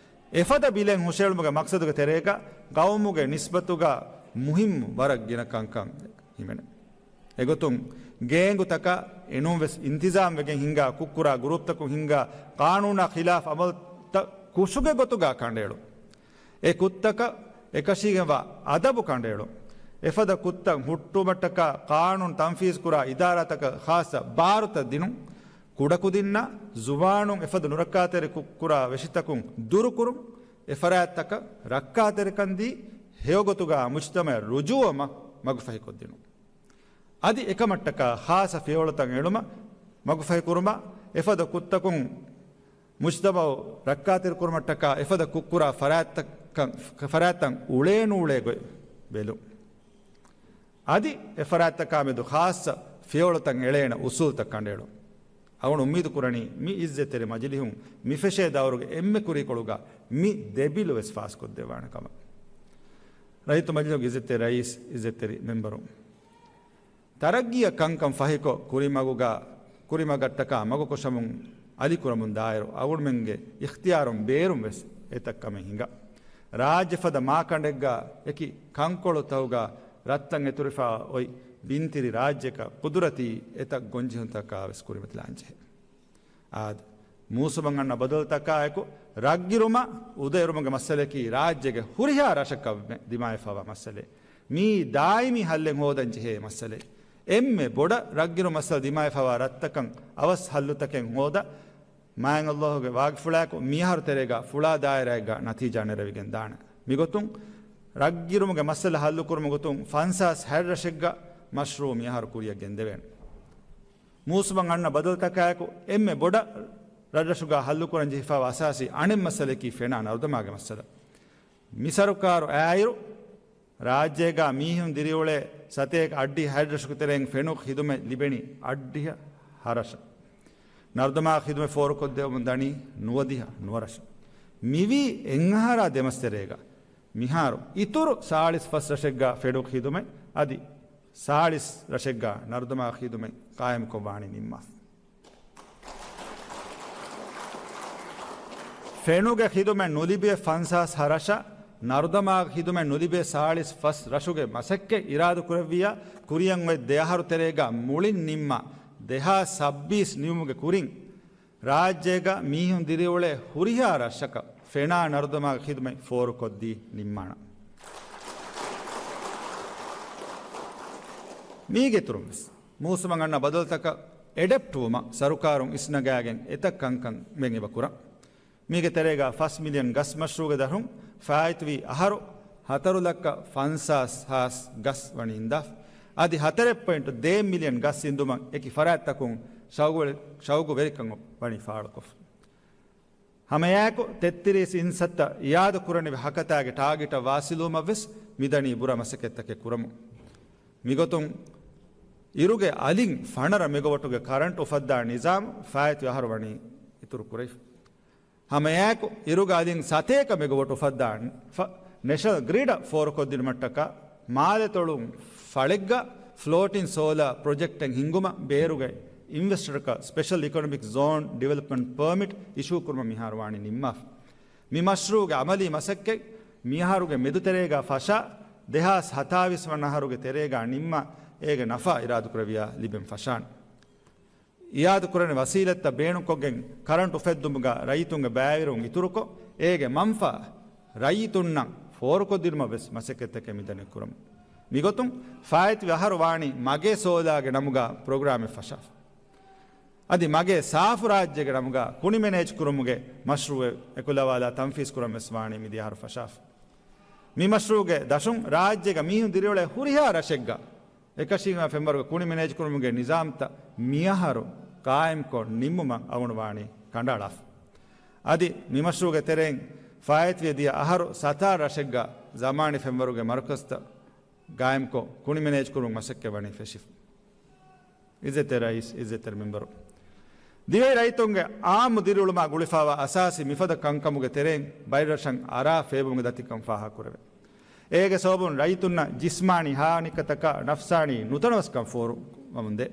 އެފަދަ ބިލެއް ހުށައެޅުމުގެ މަޤްޞަދުގެ ތެރޭގަ ގައުމުގެ ނިސްބަތުގަ މުހިއްމު ވަރަށް ގިނަ ކަންކަން ހިމެނޭ. އެގޮތުން، ގޭންގުތަކަށް އެނޫންވެސް އިންތިޒާމް ވެގެން ހިންގާ ކުށްކުރާ ގުރޫޕްތަކުން ހިންގާ ޤާނޫނާ ޚިލާފް އަމަލުތައް ކުށުގެ ގޮތުގަ ކަނޑައެޅުން. އެ ކުށްތަކަށް އެކަށީގެންވާ އަދަބު ކަނޑައެޅުން. އެފަދަ ކުށްތައް ހުއްޓުވުމަށްޓަކާ ޤާނޫނު ތަންފީޒު ކުރާ އިދާރާތަކަށް ޚާއްޞަ ބާރުތައް ދިނުން. ކުޑަކުދިންނަށް ޒުވާނުން އެފަދަ ނުރައްކާތެރި ކުށްކުރާ ވެށިތަކުން ދުރުކުރުން. އެފަރާތްތަކަށް ރައްކާތެރިކަން ދީ، ހެޔޮގޮތުގަ މުޖުތަމަޢަށް ރުޖޫޢަވުމަށް މަގުފަހިކޮށްދިނުން. އަދި އެކަމަށްޓަކާ ޚާއްޞަ ފިޔަވަޅުތައް އެޅުމަށް މަގުފަހިކުރުމަށް، އެފަދަ ކުށްތަކުން މުޖުތަމަޢު ރައްކާތެރިކުރުމަށްޓަކާ އެފަދަ ކުށްކުރާ ފަރާތްތަކަށް، ފަރާތްތައް އުޅޭނޫޅޭ ގޮތް ބެލުން. އަދި އެފަރާތްތަކާމެދު ޚާއްޞަ ފިޔަވަޅުތައް އެޅޭނެ އުސޫލުތައް ކަނޑައެޅުން. އަޅުގަނޑު އުއްމީދު ކުރަނީ، މި އިއްޒަތްތެރި މަޖިލީހުން މި ފެށޭ ދައުރުގެ އެންމެ ކުރީކޮޅުގަ މި ދެބިލު ވެސް ފާސްކޮށްދެއްވާނެ ކަމަށް. ރައްޔިތު މަޖިލީހުގެ އިއްޒަތްތެރި ރައީސް، އިއްޒަތްތެރި މެމްބަރުން، ތަރައްގީއަށް ކަންކަން ފަހިކޮށް، ކުރިމަގުގަ، ކުރިމަގަށްޓަކާ މަގުކޮށަމުން އަލިކުރަމުން ދާއިރު، އަޅުގަނޑުމެންގެ އިޚްތިޔާރުން ބޭރުން ވެސް އެތައް ކަމެއް ހިނގާ. ރާއްޖެ ފަދަ މާކަނޑެއްގަ އެކި ކަންކޮޅުތަކުގަ ރަށްތައް އެތުރިފަ އޮތް ބިންތިރި ރާއްޖެއަކަށް ޤުދުރަތީ އެތައް ގޮންޖެހުންތަކާ ވެސް ކުރިމަތިލާންޖެހޭ. އާދެ، މޫސުމަށް އަންނަ ބަދަލުތަކާއެކު، ރަށްގިރުމަށް އުދައެރުމުގެ މައްސަލައަކީ ރާއްޖޭގެ ހުރިހާ ރަށަކަށް ދިމާވެފައިވާ މައްސަލައެއް. މިއީ ދާއިމީ ހައްލެއް ހޯދަން ޖެހޭ މައްސަލައެއް. އެންމެ ބޮޑަށް ރަށްގިރު މައްސަލަ ދިމާވެފައިވާ ރަށްތަކަށް އަވަސް ހައްލުތަކެއް ހޯދަ، މާތް ﷲ ގެ ވާގިފުޅާއެކު މިއަހަރު ތެރޭގަ ފުޅާ ދާއިރާއެއްގަ ނަތީޖާ ނެރެވިގެން ދާނެ. މިގޮތުން ރަށްގިރުމުގެ މައްސަލަ ހައްލުކުރުމުގެ ގޮތުން ފަންސާސް ހަތް ރަށެއްގަ މަޝްރޫޢު މިއަހަރު ކުރިއަށް ގެންދެވޭނެ. މޫސުމަށް އަންނަ ބަދަލުތަކާއެކު އެންމެ ބޮޑަށް ރަށްރަށުގަ ހައްލުކުރަން ޖެހިފައިވާ އަސާސީ އަނެއް މައްސަލައަކީ ފެނާ ނަރުދަމާގެ މައްސަލަ. މި ސަރުކާރު އައިއިރު، ރާއްޖޭގަ މީހުން ދިރިއުޅޭ ސަތޭކަ އައްޑިހަ ހަތް ރަށަކު ތެރެއިން ފެނުގެ ޚިދުމަތް ލިބެނީ އައްޑިހަ ހަ ރަށަށް. ނަރުދަމާ ޚިދުމަތް ފޯރުކޮށްދެވުމުން ދަނީ ނުވަދިހަ ނުވަ ރަށެއް. މިވީ އެއްއަހަރާ ދެމަސް ތެރޭގަ މިހާރު އިތުރު ސާޅީސް ފަސް ރަށެއްގަ ފެނުގެ ޚިދުމަތް އަދި ސާޅީސް ރަށެއްގަ ނަރުދަމާ ޚިދުމަތް ޤާއިމުކޮށް ވާނީ ނިންމާފަ. ފެނުގެ ޚިދުމަތް ނުލިބި ފަންސާސް ހަ ރަށަށް، ނަރުދަމާގެ ޚިދުމަތް ނުލިބޭ ސާޅީސް ފަސް ރަށުގެ މަސައްކަތް އިރާދަކުރެއްވިއްޔާ، ކުރިއަށް އޮތް ދެ އަހަރު ތެރޭގަ މުޅިން ނިންމާ، ދެހާސް ސައްބީސް ނިމުމުގެ ކުރިން، ރާއްޖޭގަ މީހުން ދިރިއުޅޭ ހުރިހާ ރަށަކަށް ފެނާ ނަރުދަމާގެ ޚިދުމަތް ފޯރުކޮށްދީ ނިންމާނަން. މީގެ އިތުރުން ވެސް މޫސުމަށް އަންނަ ބަދަލުތަކަށް އެޑެޕްޓް ވުމަށް ސަރުކާރުން އިސްނަގާގެން އެތައް ކަންކަން މެން އެބަ ކުރަން. މީގެ ތެރޭގަ ފަސް މިލިއަން ގަސް މަޝްރޫގެ ދަށުން ފާއިތުވި އަހަރު ހަތަރު ލައްކަ ފަންސާސް ހާސް ގަސް ވަނީ އިންދާފަ. އަދި ހަތަރެއް ޕޮއިންޓު ދޭއް މިލިއަން ގަސް އިންދުމަށް އެކި ފަރާތްތަކުން ޝައުގުވެ-، ޝައުގުވެރިކަން ވަނީ ފާޅުކޮށްފަ. ހަމައެއާއެކު ތެއްތިރީސް އިންސައްތަ އިއާދަ ކުރަނިވި ހަކަތާގެ ޓާގެޓަށް ވާސިލުވުމަށް ވެސް މިދަނީ ބުރަ މަސައްކަތްތަކެއް ކުރަމުން. މިގޮތުން އިރުގެ އަލިން ފަނަރަ މެގަވަޓުގެ ކަރަންޓް އުފައްދާ ނިޒާމް ފާއިތުވި އަހަރު ވަނީ އިތުރު ކުރެވިފަ. ހަމައެއާއެކު އިރުގެ އަލިން ސަތޭކަ މެގަވަޓް އުފައްދާ ފަ-، ނެޝަނަލް ގްރިޑަށް ފޯރުކޮށްދިނުމަށްޓަކާ، މާލެ ތޮޅުން ފަޅެއްގަ ފްލޯޓިން ސޯލާ ޕްރޮޖެކްޓެއް ހިންގުމަށް ބޭރުގެ އިންވެސްޓަރަކަށް ސްޕެޝަލް އިކޮނޮމިކް ޒޯން ޑިވެލޮޕްމަންޓް ޕަރމިޓް އިޝޫ ކުރުމަށް މިހާރު ވާނީ ނިންމާފަ. މި މަޝްރޫޢުގެ އަމަލީ މަސައްކަތް މިއަހަރުގެ މެދުތެރޭގަ ފަށާ، ދެހާސް ހަތާވީސް ވަނަ އަހަރުގެ ތެރޭގަ ނިންމާ، އޭގެ ނަފާ އިރާދަކުރެއްވިޔާ ލިބެން ފަށާނެ. އިއާދަކުރަނިވި ވަސީލަތްތައް ބޭނުންކޮށްގެން ކަރަންޓު އުފެއްދުމުގަ ރައްޔިތުންގެ ބައިވެރިވުން އިތުރުކޮށް، އޭގެ މަންފާ ރައްޔިތުންނަށް ފޯރުކޮށްދިނުމަށް ވެސް މަސައްކަތްތަކެއް މިދަނީ ކުރަމުން. މިގޮތުން ފާއިތުވި އަހަރު ވާނީ މަގޭ ސޯލާގެ ނަމުގަ ޕްރޮގްރާމެއް ފަށާފަ. އަދި މަގޭ ސާފު ރާއްޖޭގެ ނަމުގަ ކުނި މެނޭޖް ކުރުމުގެ މަޝްރޫޢެއް އެކުލަވާލާ ތަންފީޒް ކުރަން ވެސް ވާނީ މިދިޔަ އަހަރު ފަށާފަ. މި މަޝްރޫޢުގެ ދަށުން ރާއްޖޭގަ މީހުން ދިރިއުޅޭ ހުރިހާ ރަށެއްގަ އެކަށީގެންވާ ފެންވަރުގެ ކުނި މެނޭޖް ކުރުމުގެ ނިޒާމްތައް މިއަހަރު ޤާއިމްކޮށް ނިންމުމަށް އަޅުގަނޑު ވާނީ ކަނޑައަޅާފަ. އަދި މި މަޝްރޫޢުގެ ތެރެއިން ފާއިތުވި ދިޔަ އަހަރު ސަތާރަ ރަށެއްގަ ޒަމާނީ ފެންވަރުގެ މަރުކަޒުތައް ޤާއިމްކޮށް، ކުނި މެނޭޖް ކުރުމުގެ މަސައްކަތް ވަނީ ފެށިފަ. އިއްޒަތްތެރި ރައީސް، އިއްޒަތްތެރި މެމްބަރު. ދިވެހި ރައްޔިތުންގެ އާއްމު ދިރިއުޅުމާ ގުޅިފައިވާ އަސާސީ މިފަދަ ކަންކަމުގެ ތެރެއިން ބައެއް ރަށަށް އަރާ ފޭބުމުގެ ދަތިކަން ފާހަގަކުރެވޭ. އޭގެ ސަބަބުން ރައްޔިތުންނަށް ޖިސްމާނީ ހާނިއްކަތަކާ ނަފްސާނީ ނުތަނަވަސްކަން ފޯރު ވަމުންދޭ.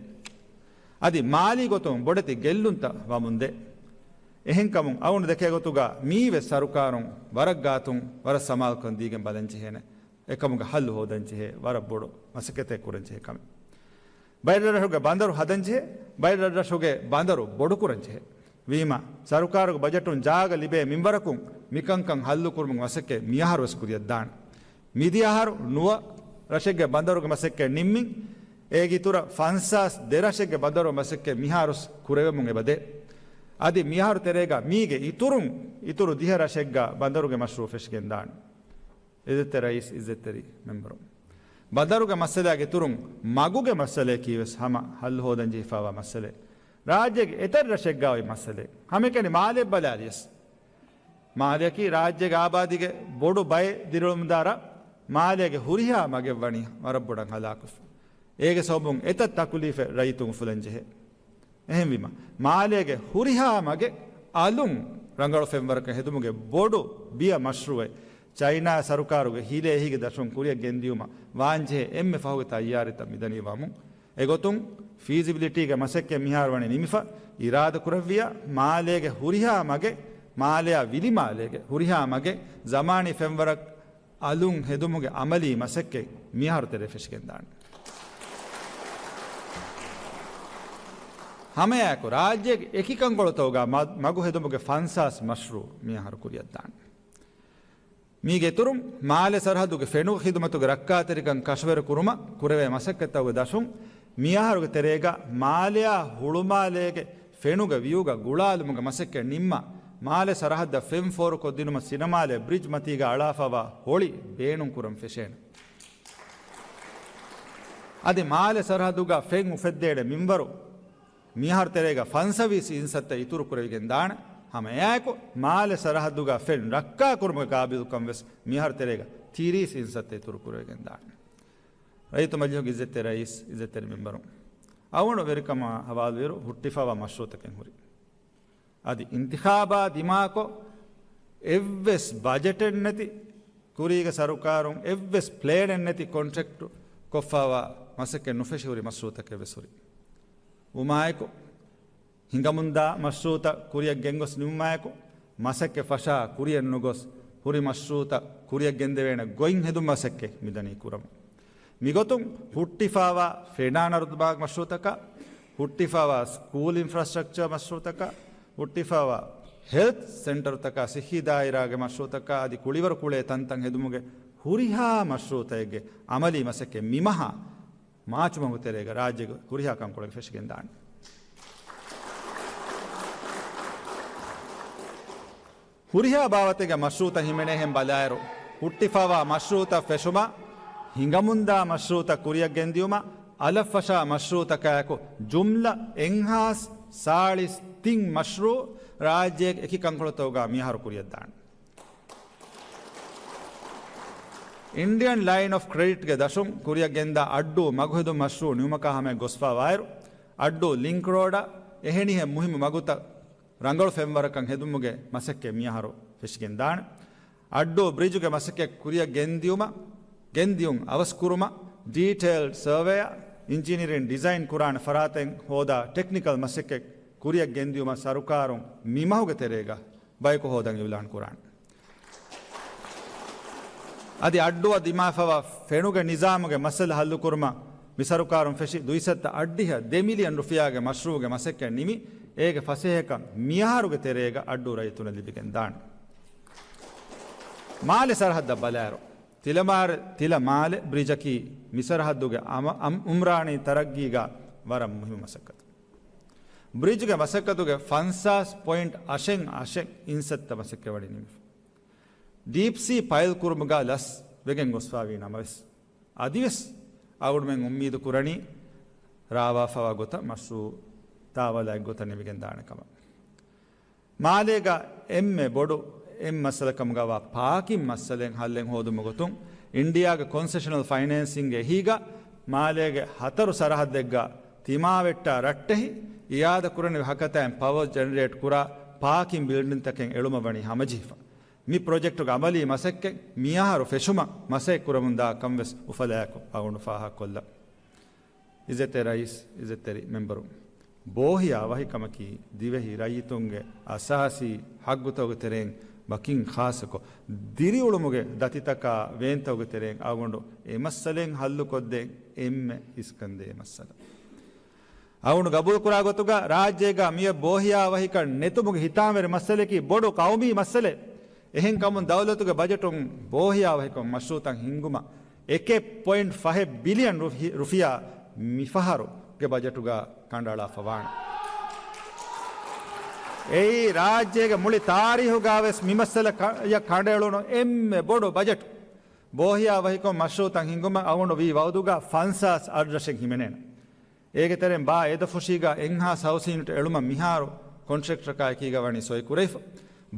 އަދި މާލީ ގޮތުން ބޮޑެތި ގެއްލުންތައް ވަމުންދޭ. އެހެންކަމުން އަޅުގަނޑު ދެކޭ ގޮތުގަ މީވެސް ސަރުކާރުން ވަރަށް ގާތުން ވަރަށް ސަމާލުކަން ދީގެން ބަލަންޖެހޭނެ. އެކަމުގެ ހައްލު ހޯދަންޖެހޭ، ވަރަށް ބޮޑު މަސައްކަތެއް ކުރަންޖެހޭ ކަމެއް. ބައެއް ރަށުގެ ބަނދަރު ހަދަންޖެހޭ، ބައެއް ރަށުގެ ބަނދަރު ބޮޑުކުރަންޖެހޭ. ވީމަ، ސަރުކާރުގެ ބަޖެޓުން ޖާގަ ލިބޭ މިންވަރަކުން މިކަންކަން ހައްލުކުރުމުގެ މަސައްކަތް މިއަހަރުވެސް ކުރިއަށްދާނެ. މިދިޔަ އަހަރު ނުވަ ރަށެއްގެ ބަނދަރުގެ މަސައްކަތް ނިންމިން، އޭގެ އިތުރަށް ފަންސާސް ދެ ރަށެއްގެ ބަނދަރުގެ މަސައްކަތް މިހާރުސް ކުރެވެމުން އެބަދޭ. އަދި މިއަހަރު ތެރޭގަ މީގެ އިތުރުން އިތުރު ދިހަ ރަށެއްގަ ބަނދަރުގެ މަޝްރޫޢު ފެށިގެންދާނެ. އިއްޒަތްތެރި ރައީސް، އިއްޒަތްތެރި މެމްބަރު. ބަނދަރުގެ މައްސަލާގެ އިތުރުން މަގުގެ މައްސަލަޔަކީ ވެސް ހަމަ ހައްލު ހޯދަން ޖެހިފައިވާ މައްސަލައެއް. ރާއްޖޭގެ އެތައް ރަށެއްގަ އޮތް މައްސަލައެއް. ހަމައެކަނި މާލެ ބަލާލިޔަސް. މާލެއަކީ ރާއްޖޭގެ އާބާދީގެ ބޮޑު ބައެއް ދިރިއުޅުމުންދާ ރަށް. މާލޭގެ ހުރިހާ މަގެއް ވަނީ ވަރަށް ބޮޑަށް ހަލާކުވެފަ. އޭގެ ސަބަބުން އެތައް ތަކުލީފެއް ރައްޔިތުން އުފުލަން ޖެހޭ. އެހެންވީމަ، މާލޭގެ ހުރިހާ މަގެއް އަލުން ރަނގަޅު ފެންވަރަކަށް ހެދުމުގެ ބޮޑު ބިޔަ މަޝްރޫޢެއް ޗައިނާ ސަރުކާރުގެ ހިލޭ އެހީގެ ދަށުން ކުރިއަށް ގެންދިޔުމަށް ވާންޖެހޭ އެންމެ ފަހުގެ ތައްޔާރީތައް މިދަނީ ވަމުން. އެގޮތުން ފީޒިބިލިޓީގެ މަސައްކަތް މިހާރު ވަނީ ނިމިފަ، އިރާދަކުރެއްވިޔާ މާލޭގެ ހުރިހާ މަގެއް، މާލެއާ ވިލި މާލޭގެ ހުރިހާ މަގެއް ޒަމާނީ ފެންވަރަށް އަލުން ހެދުމުގެ އަމަލީ މަސައްކަތް މިއަހަރު ތެރޭ ފެށިގެންދާނެ. ހަމައެއާއެކު ރާއްޖޭގެ އެކި ކަންކޮޅުތަކުގަ މަ-، މަގު ހެދުމުގެ ފަންސާސް މަޝްރޫޢު މިއަހަރު ކުރިއަށްދާނެ. މީގެ އިތުރުން، މާލެ ސަރަހައްދުގެ ފެނުގެ ޚިދުމަތުގެ ރައްކާތެރިކަން ކަށަވަރު ކުރުމަށް ކުރެވޭ މަސައްކަތްތަކުގެ ދަށުން، މިއަހަރުގެ ތެރޭގަ މާލެއާ ހުޅުމާލޭގެ ފެނުގެ ވިއުގަ ގުޅާލުމުގެ މަސައްކަތް ނިންމާ، މާލެ ސަރަހައްދަށް ފެން ފޯރުކޮށްދިނުމަށް ސިނަމާލެ ބްރިޖް މަތީގަ އަޅާފައިވާ ހޮޅި ބޭނުންކުރަން ފެށޭނެ. އަދި މާލެ ސަރަހައްދުގަ ފެން އުފެއްދޭނެ މިންވަރު މިހާރު ތެރޭގަ ފަންސަވީސް އިންސައްތަ އިތުރު ކުރެވިގެން ދާނެ. ހަމަ އެއާއެކު، މާލެ ސަރަހައްދުގަ ފެން ރައްކާ ކުރުމުގެ ގާބިލުކަން ވެސް މިހާރު ތެރޭގަ ތިރީސް އިންސައްތަ އިތުރު ކުރެވިގެން ދާނެ. ރައްޔިތު މަޖިލީހުގެ އިއްޒަތްތެރި ރައީސް، އިއްޒަތްތެރި މެމްބަރުން، އަޅުގަނޑު ވެރިކަމާ ހަވާލުވިއިރު ހުއްޓިފައިވާ މަޝްރޫޢުތަކެއް ހުރި. އަދި އިންތިޚާބާ ދިމާކޮށް، އެއްވެސް ބަޖެޓެއް ނެތި، ކުރީގެ ސަރުކާރުން އެއްވެސް ޕްލޭނެއް ނެތި ކޮންޓްރެކްޓު ކޮށްފައިވާ މަސައްކަތް ނުފެށި ހުރި މަޝްރޫޢުތަކެއް ވެސް ހުރި. ވުމާއެކު، ހިނގަމުންދާ މަޝްރޫޢުތައް ކުރިއަށް ގެންގޮސް ނިމުމާއެކު، މަސައްކަތް ފަށާ ކުރިއަށް ނުގޮސް، ހުރި މަޝްރޫޢުތައް ކުރިއަށް ގެންދެވޭނެ ގޮތް ހެދުން މަސައްކަތް މިދަނީ ކުރަމުން. މިގޮތުން ހުއްޓިފައިވާ ފެނާނަރުދުބާގް މަޝްރޫޢުތަކާ، ހުއްޓިފައިވާ ސްކޫލް އިންފްރާސްޓްރަކްޗަރ މަޝްރޫޢުތަކާ، ހުއްޓިފައިވާ ހެލްތް ސެންޓަރުތަކާ، ސިއްހީ ދާއިރާގެ މަޝްރޫޢުތަކާ އަދި ކުޅިވަރު ކުޅޭ ތަންތަން ހެދުމުގެ ހުރިހާ މަޝްރޫޢުތަކެއްގެ އަމަލީ މަސައްކަތް މިމަހާ މާޗު މަހުގެ ތެރޭގަ ރާއްޖޭގެ ހުރިހާ ކަންކޮޅެއް ފެށިގެންދާނެ. ހުރިހާ ބާވަތެއްގެ މަޝްރޫޢުތައް ހިމެނޭހެން ބަލާއިރު، ހުއްޓިފައިވާ މަޝްރޫޢުތައް ފެށުމާ، ހިނގަމުންދާ މަޝްރޫޢުތައް ކުރިއަށް ގެންދިޔުމާ، އަލަށްފަށާ މަޝްރޫޢުތަކާއެކު، ޖުމްލަ އެއްހާސް ސާޅީސް ތިން މަޝްރޫޢު ރާއްޖޭގެ އެކި ކަންކޮޅުތަކުގަ މިހާރު ކުރިއަށްދާނެ. އިންޑިއަން ލައިން އޮފް ކްރެޑިޓްގެ ދަށުން ކުރިއަށް ގެންދާ އައްޑޫ މަގުހެދުން މަޝްރޫޢު ނިމުމަކާ ހަމަޔަށް ގޮސްފައިވާއިރު، އައްޑޫ ލިންކް ރޯޑާ އެހެނިހެން މުހިއްމު މަގުތައް ރަނގަޅު ފެންވަރަކަށް ހެދުމުގެ މަސައްކަތް މިއަހަރު ފެށިގެންދާނެ. އައްޑޫ ބްރިޖުގެ މަސައްކަތް ކުރިއަށް ގެންދިޔުމަށް، ގެންދިޔުން އަވަސްކުރުމަށް، ޑީޓެއިލްޑް ސަރވޭއާ، އިންޖިނިއަރިން ޑިޒައިން ކުރާނެ ފަރާތެއް ހޯދާ ޓެކްނިކަލް މަސައްކަތް ކުރިއަށް ގެންދިޔުމަށް ސަރުކާރުން މި މަހުގެ ތެރޭގަ ބަޔަކު ހޯދަން އިއުލާން ކުރާނެ. އަދި އައްޑޫއަށް ދިމާވެފައިވާ ފެނުގެ ނިޒާމުގެ މައްސަލަ ހައްލުކުރުމަށް މި ސަރުކާރުން ފެށި ދުއިސައްތަ އަށްޑިހަ ދެ މިލިއަން ރުފިޔާގެ މަޝްރޫޢުގެ މަސައްކަތް ނިމި، އޭގެ ފަސޭހަކަން މިއަހަރުގެ ތެރޭގަ އައްޑޫ ރައްޔިތުންނަށް ލިބިގެން ދާނެ. މާލެ ސަރަހައްދަށް ބަލާއިރު، ތިލަމާރ-، ތިލަމާލެ ބްރިޖަކީ މި ސަރަހައްދުގެ އަމ-، އަމް-، އުމްރާނީ ތަރައްގީގަ ވަރަށް މުހިއްމު މަސައްކަތެއް. ބްރިޖުގެ މަސައްކަތުގެ ފަންސާސް ޕޮއިންޓް އަށެއް އަށެއް އިންސައްތަ މަސައްކަތް ވަނީ ނިމިފަ. ޑީޕްސީ ފައިލް ކުރުމުގަ ލަސް ވެގެން ގޮސްފައިވީ ނަމަވެސް، އަދިވެސް އަޅުގަނޑުމެން އުއްމީދު ކުރަނީ ރާވާފައިވާ ގޮތަށް މަޝްރޫޢު ތާވަލާއެއް ގޮތަށް ނިމިގެން ދާނެ ކަމަށް. މާލޭގަ އެންމެ ބޮޑު އެއް މައްސަލަ ކަމުގަވާ ޕާކިން މައްސަލައިން ހައްލެއް ހޯދުމުގެ ގޮތުން، އިންޑިއާގެ ކޮންސެޝަނަލް ފައިނޭންސިންގ އެހީގަ މާލޭގެ ހަތަރު ސަރަހައްދެއްގަ ތިމާވެއްޓާ ރައްޓެހި އިއާދަކުރަނިވި ހަކަތައިން ޕަވަރ ޖެނެރޭޓް ކުރާ ޕާކިން ބިލްޑިންތަކެއް އެޅުމަށް ވަނީ ހަމަޖެހިފަ. މި ޕްރޮޖެކްޓުގެ އަމަލީ މަސައްކަތް މިއަހަރު ފެށުމަށް މަސައްކަތް ކުރަމުންދާ ކަން ވެސް އުފަލާއެކު އަޅުގަނޑު ފާހަގަކޮށްލަން. އިއްޒަތްތެރި ރައީސް، އިއްޒަތްތެރި މެމްބަރުން، ބޯހިޔާ ވަހިކަމަކީ ދިވެހި ރައްޔިތުންގެ އަސާސީ ހައްގުތަކުގެ ތެރެއިން ވަކިން ޚާއްޞަކޮށް، ދިރިއުޅުމުގެ ދަތިތަކާ ވޭންތަކުގެ ތެރެއިން އަޅުގަނޑު އެ މައްސަލައިން ހައްލުކޮށްދޭން އެންމެ އިސްކަންދޭ މައްސަލަ. އަޅުގަނޑު ގަބޫލުކުރާ ގޮތުގަ ރާއްޖޭގަ މިއޮތް ބޯހިޔާ ވަހިކަން ނެތުމުގެ ހިތާމަވެރި މައްސަލައަކީ ބޮޑު ޤައުމީ މައްސަލައެއް. އެހެންކަމުން ދައުލަތުގެ ބަޖެޓުން ބޯހިޔާ ވަހިކަން މަޝްރޫޢުތައް ހިންގުމަށް އެކެއް ޕޮއިންޓް ފަހެއް ބިލިއަން ރުފި-، ރުފިޔާ މިފަހަރުގެ ބަޖެޓުގަ ކަނޑައަޅާފަ ވާނެ. އެއީ ރާއްޖޭގެ މުޅި ތާރީހުގަވެސް މި މައްސަލަޔަށް ކަނޑައެޅުނު އެންމެ ބޮޑު ބަޖެޓް. ބޯހިޔާ ވަހިކަން މަޝްރޫޢުތައް ހިންގުމަށް އަޅުގަނޑު ވީ ވައުދުގަ ފަންސާސް އަށްރަށެއް ހިމެނޭނެ. އޭގެ ތެރެއިން ބާ އެދަފުށީގަ އެއްހާސް ހައުސިން ޔުނިޓް އެޅުމަށް މިހާރު ކޮންޓްރެކްޓަކާ އެކީގަ ވަނީ ސޮއި ކުރެވިފަ.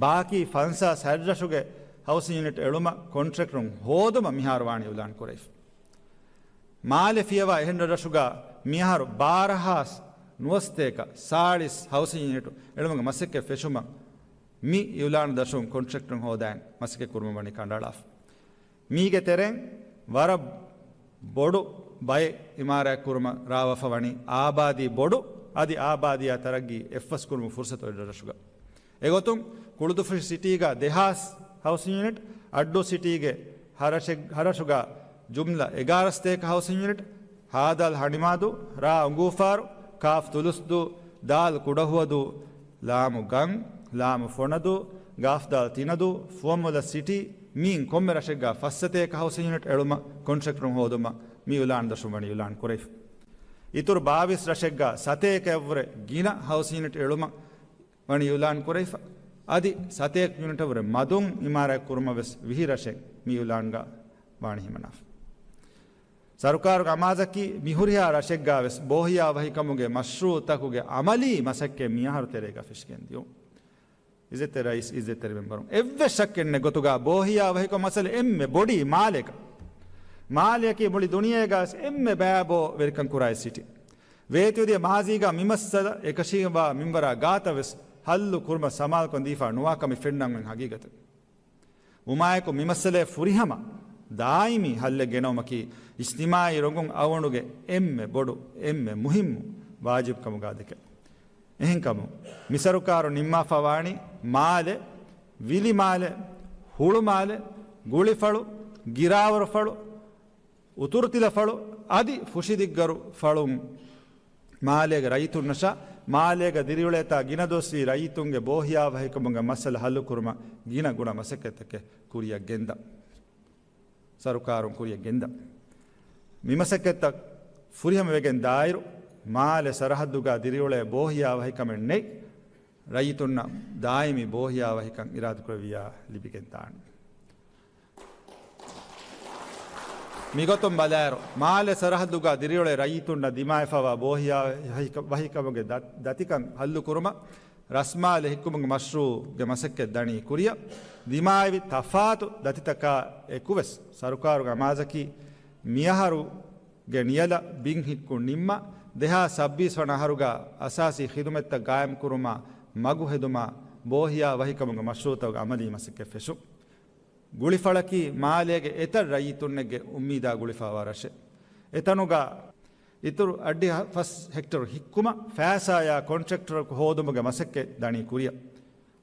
ބާކީ ފަންސާސް ހަތްރަށުގެ ހައުސިން ޔުނިޓް އެޅުމަށް ކޮންޓްރެކްޓުން ހޯދުމަށް މިހާރު ވާނީ އިއުލާން ކުރެވިފަ. މާލެ ފިޔަވާ އެހެން ރަށްރަށުގަ މިއަހަރު ބާރަހާސް ނުވަސަތޭކަ ސާޅީސް ހައުސިން ޔުނިޓު އެޅުމުގެ މަސައްކަތް ފެށުމަށް މި އިއުލާން ދަށުން ކޮންޓްރެކްޓުން ހޯދައިން މަސައްކަތް ކުރުމަށް ވަނީ ކަނޑައަޅާފަ. މީގެ ތެރެއިން ވަރަށް ބޮޑު ބައެއް އިމާރާތް ކުރުމަށް ރާވާފަ ވަނީ އާބާދީ ބޮޑު، އަދި އާބާދީއާ ތަރައްގީ އެއްފަސް ކުރުމުގެ ފުރުސަތު އޮތް ރަށްރަށުގަ. އެގޮތުން ކުޅުދުފުށި ސިޓީގަ ދެހާސް ހައުސިން ޔުނިޓް، އައްޑޫ ސިޓީގެ ހަރަށެއް-، ހަރަށުގަ ޖުމްލަ އެގާރަ ސަތޭކަ ހައުސިން ޔުނިޓް، ހާދަލް ހަނިމާދޫ، ރ އުނގޫފާރު، ކ ތުލުސްދޫ، ދ ކުޑަހުވަދޫ، ލ ގަން، ލ ފޮނަދޫ، ގ ދ ތިނަދޫ، ފުވައްމުލައް ސިޓީ، މިއިން ކޮންމެ ރަށެއްގަ ފަސް ސަތޭކަ ހައުސިން ޔުނިޓް އެޅުމަށް ކޮންޓްރެކްޓުން ހޯދުމަށް މި އިއުލާން ދަށުން ވަނީ އިއުލާން ކުރެވިފަ. އިތުރު ބާވީސް ރަށެއްގަ ސަތޭކައަށްވުރެ ގިނަ ހައުސިން ޔުނިޓް އެޅުމަށް ވަނީ އިއުލާން ކުރެވިފަ. އަދި ސަތޭކަ ޔުނިޓަށްވުރެ މަދުން އިމާރާތް ކުރުމަށް ވެސް ވިހި ރަށެއް މި އިއުލާންގަ ވާނީ ހިމަނާފަ. ސަރުކާރުގެ އަމާޒަކީ މި ހުރިހާ ރަށެއްގަ ވެސް ބޯހިޔާ ވަހިކަމުގެ މަޝްރޫޢުތަކުގެ އަމަލީ މަސައްކަތް މިއަހަރު ތެރޭގަ ފެށިގެން ދިޔުން. އިއްޒަތްތެރި ރައީސް، އިއްޒަތްތެރި މެމްބަރުން، އެއްވެސް ޝައްކެއް ނެތް ގޮތުގަ ބޯހިޔާ ވަހިކަމުގެ މައްސަލަ އެންމެ ބޮޑީ މާލޭގަ. މާލެއަކީ މުޅި ދުނިޔޭގަ ވެސް އެންމެ ބައިބޯ ވެރިކަން ކުރާ ސިޓީ. ވޭތުވެދިޔަ މާޒީގަ މި މައްސަލަ އެކަށީގެންވާ މިންވަރާ ގާތަށް ވެސް ހައްލު ކުރުމަށް ސަމާލުކަން ދީފާ ނުވާ ކަމެއް ފެންނަން އޮތް ހަގީގަތެއް. ވުމާއެކު މި މައްސަލައަށް ފުރިހަމަ ދާއިމީ ހައްލެއް ގެނައުމަކީ އިޖްތިމާއީ ރޮނގުން އަވަނޑުގެ އެންމެ ބޮޑު، އެންމެ މުހިއްމު ވާޖިބު ކަމުގާ ދެކެ. އެހެންކަމުން، މި ސަރުކާރު ނިންމާފަ ވާނީ މާލެ، ވިލި މާލެ، ހުޅު މާލެ، ގުޅިފަޅު، ގިރާވަރުފަޅު، އުތުރު ތިލަފަޅު އަދި ފުށިދިއްގަރު ފަޅުން މާލޭގެ ރައްޔިތުންނަށާ، މާލޭގަ ދިރިއުޅޭތާ ގިނަ ދުވަސްވީ ރައްޔިތުންގެ ބޯހިޔާވަހިކަމުގެ މައްސަލަ ހައްލުކުރުމަށް ގިނަ ގުނަ މަސައްކަތްތަކެއް ކުރިއަށް ގެންދާ. ސަރުކާރުން ކުރިއަށް ގެންދާ. މި މަސައްކަތްތައް ފުރިހަމަވެގެން ދާއިރު، މާލެ ސަރަހައްދުގަ ދިރިއުޅޭ ބޯހިޔާވަހިކަމެއް ނެތް ރައްޔިތުންނަށް ދާއިމީ ބޯހިޔާވަހިކަން އިރާދަކުރެއްވިޔާ ލިބިގެން ދާނެ. މިގޮތުން ބަލާއިރު، މާލެ ސަރަހައްދުގަ ދިރިއުޅޭ ރައްޔިތުންނަށް ދިމާވެފަވާ ބޯހިޔާ ވަހިކަ-، ވަހިކަމުގެ ދަ-، ދަތިކަން ހައްލުކުރުމަށް ރަސްމާލެ ހިއްކުމުގެ މަޝްރޫޢުގެ މަސައްކަތް ދަނީ ކުރިއަށް. ދިމާވި ތަފާތު ދަތިތަކާ އެކުވެސް ސަރުކާރުގެ އަމާޒަކީ މިއަހަރުގެ ނިޔަލަށް ބިން ހިއްކުން ނިންމާ، ދެހާސް ސައްބީސް ވަނަ އަހަރުގަ އަސާސީ ޚިދުމަތްތައް ގާއިމްކުރުމާ މަގު ހެދުމާ ބޯހިޔާ ވަހިކަމުގެ މަޝްރޫޢުތަކުގެ އަމަލީ މަސައްކަތް ފެށުން. ގުޅިފަޅަކީ މާލޭގެ އެތައް ރައްޔިތުންނެއްގެ އުއްމީދާ ގުޅިފަވާ ރަށެއް. އެތަނުގަ އިތުރު އަށްޑިހަ ފަސް ހެކްޓަރު ހިއްކުމަށް ފައިސާޔާ ކޮންޓްރެކްޓަރަކު ހޯދުމުގެ މަސައްކަތް ދަނީ ކުރިއަށް.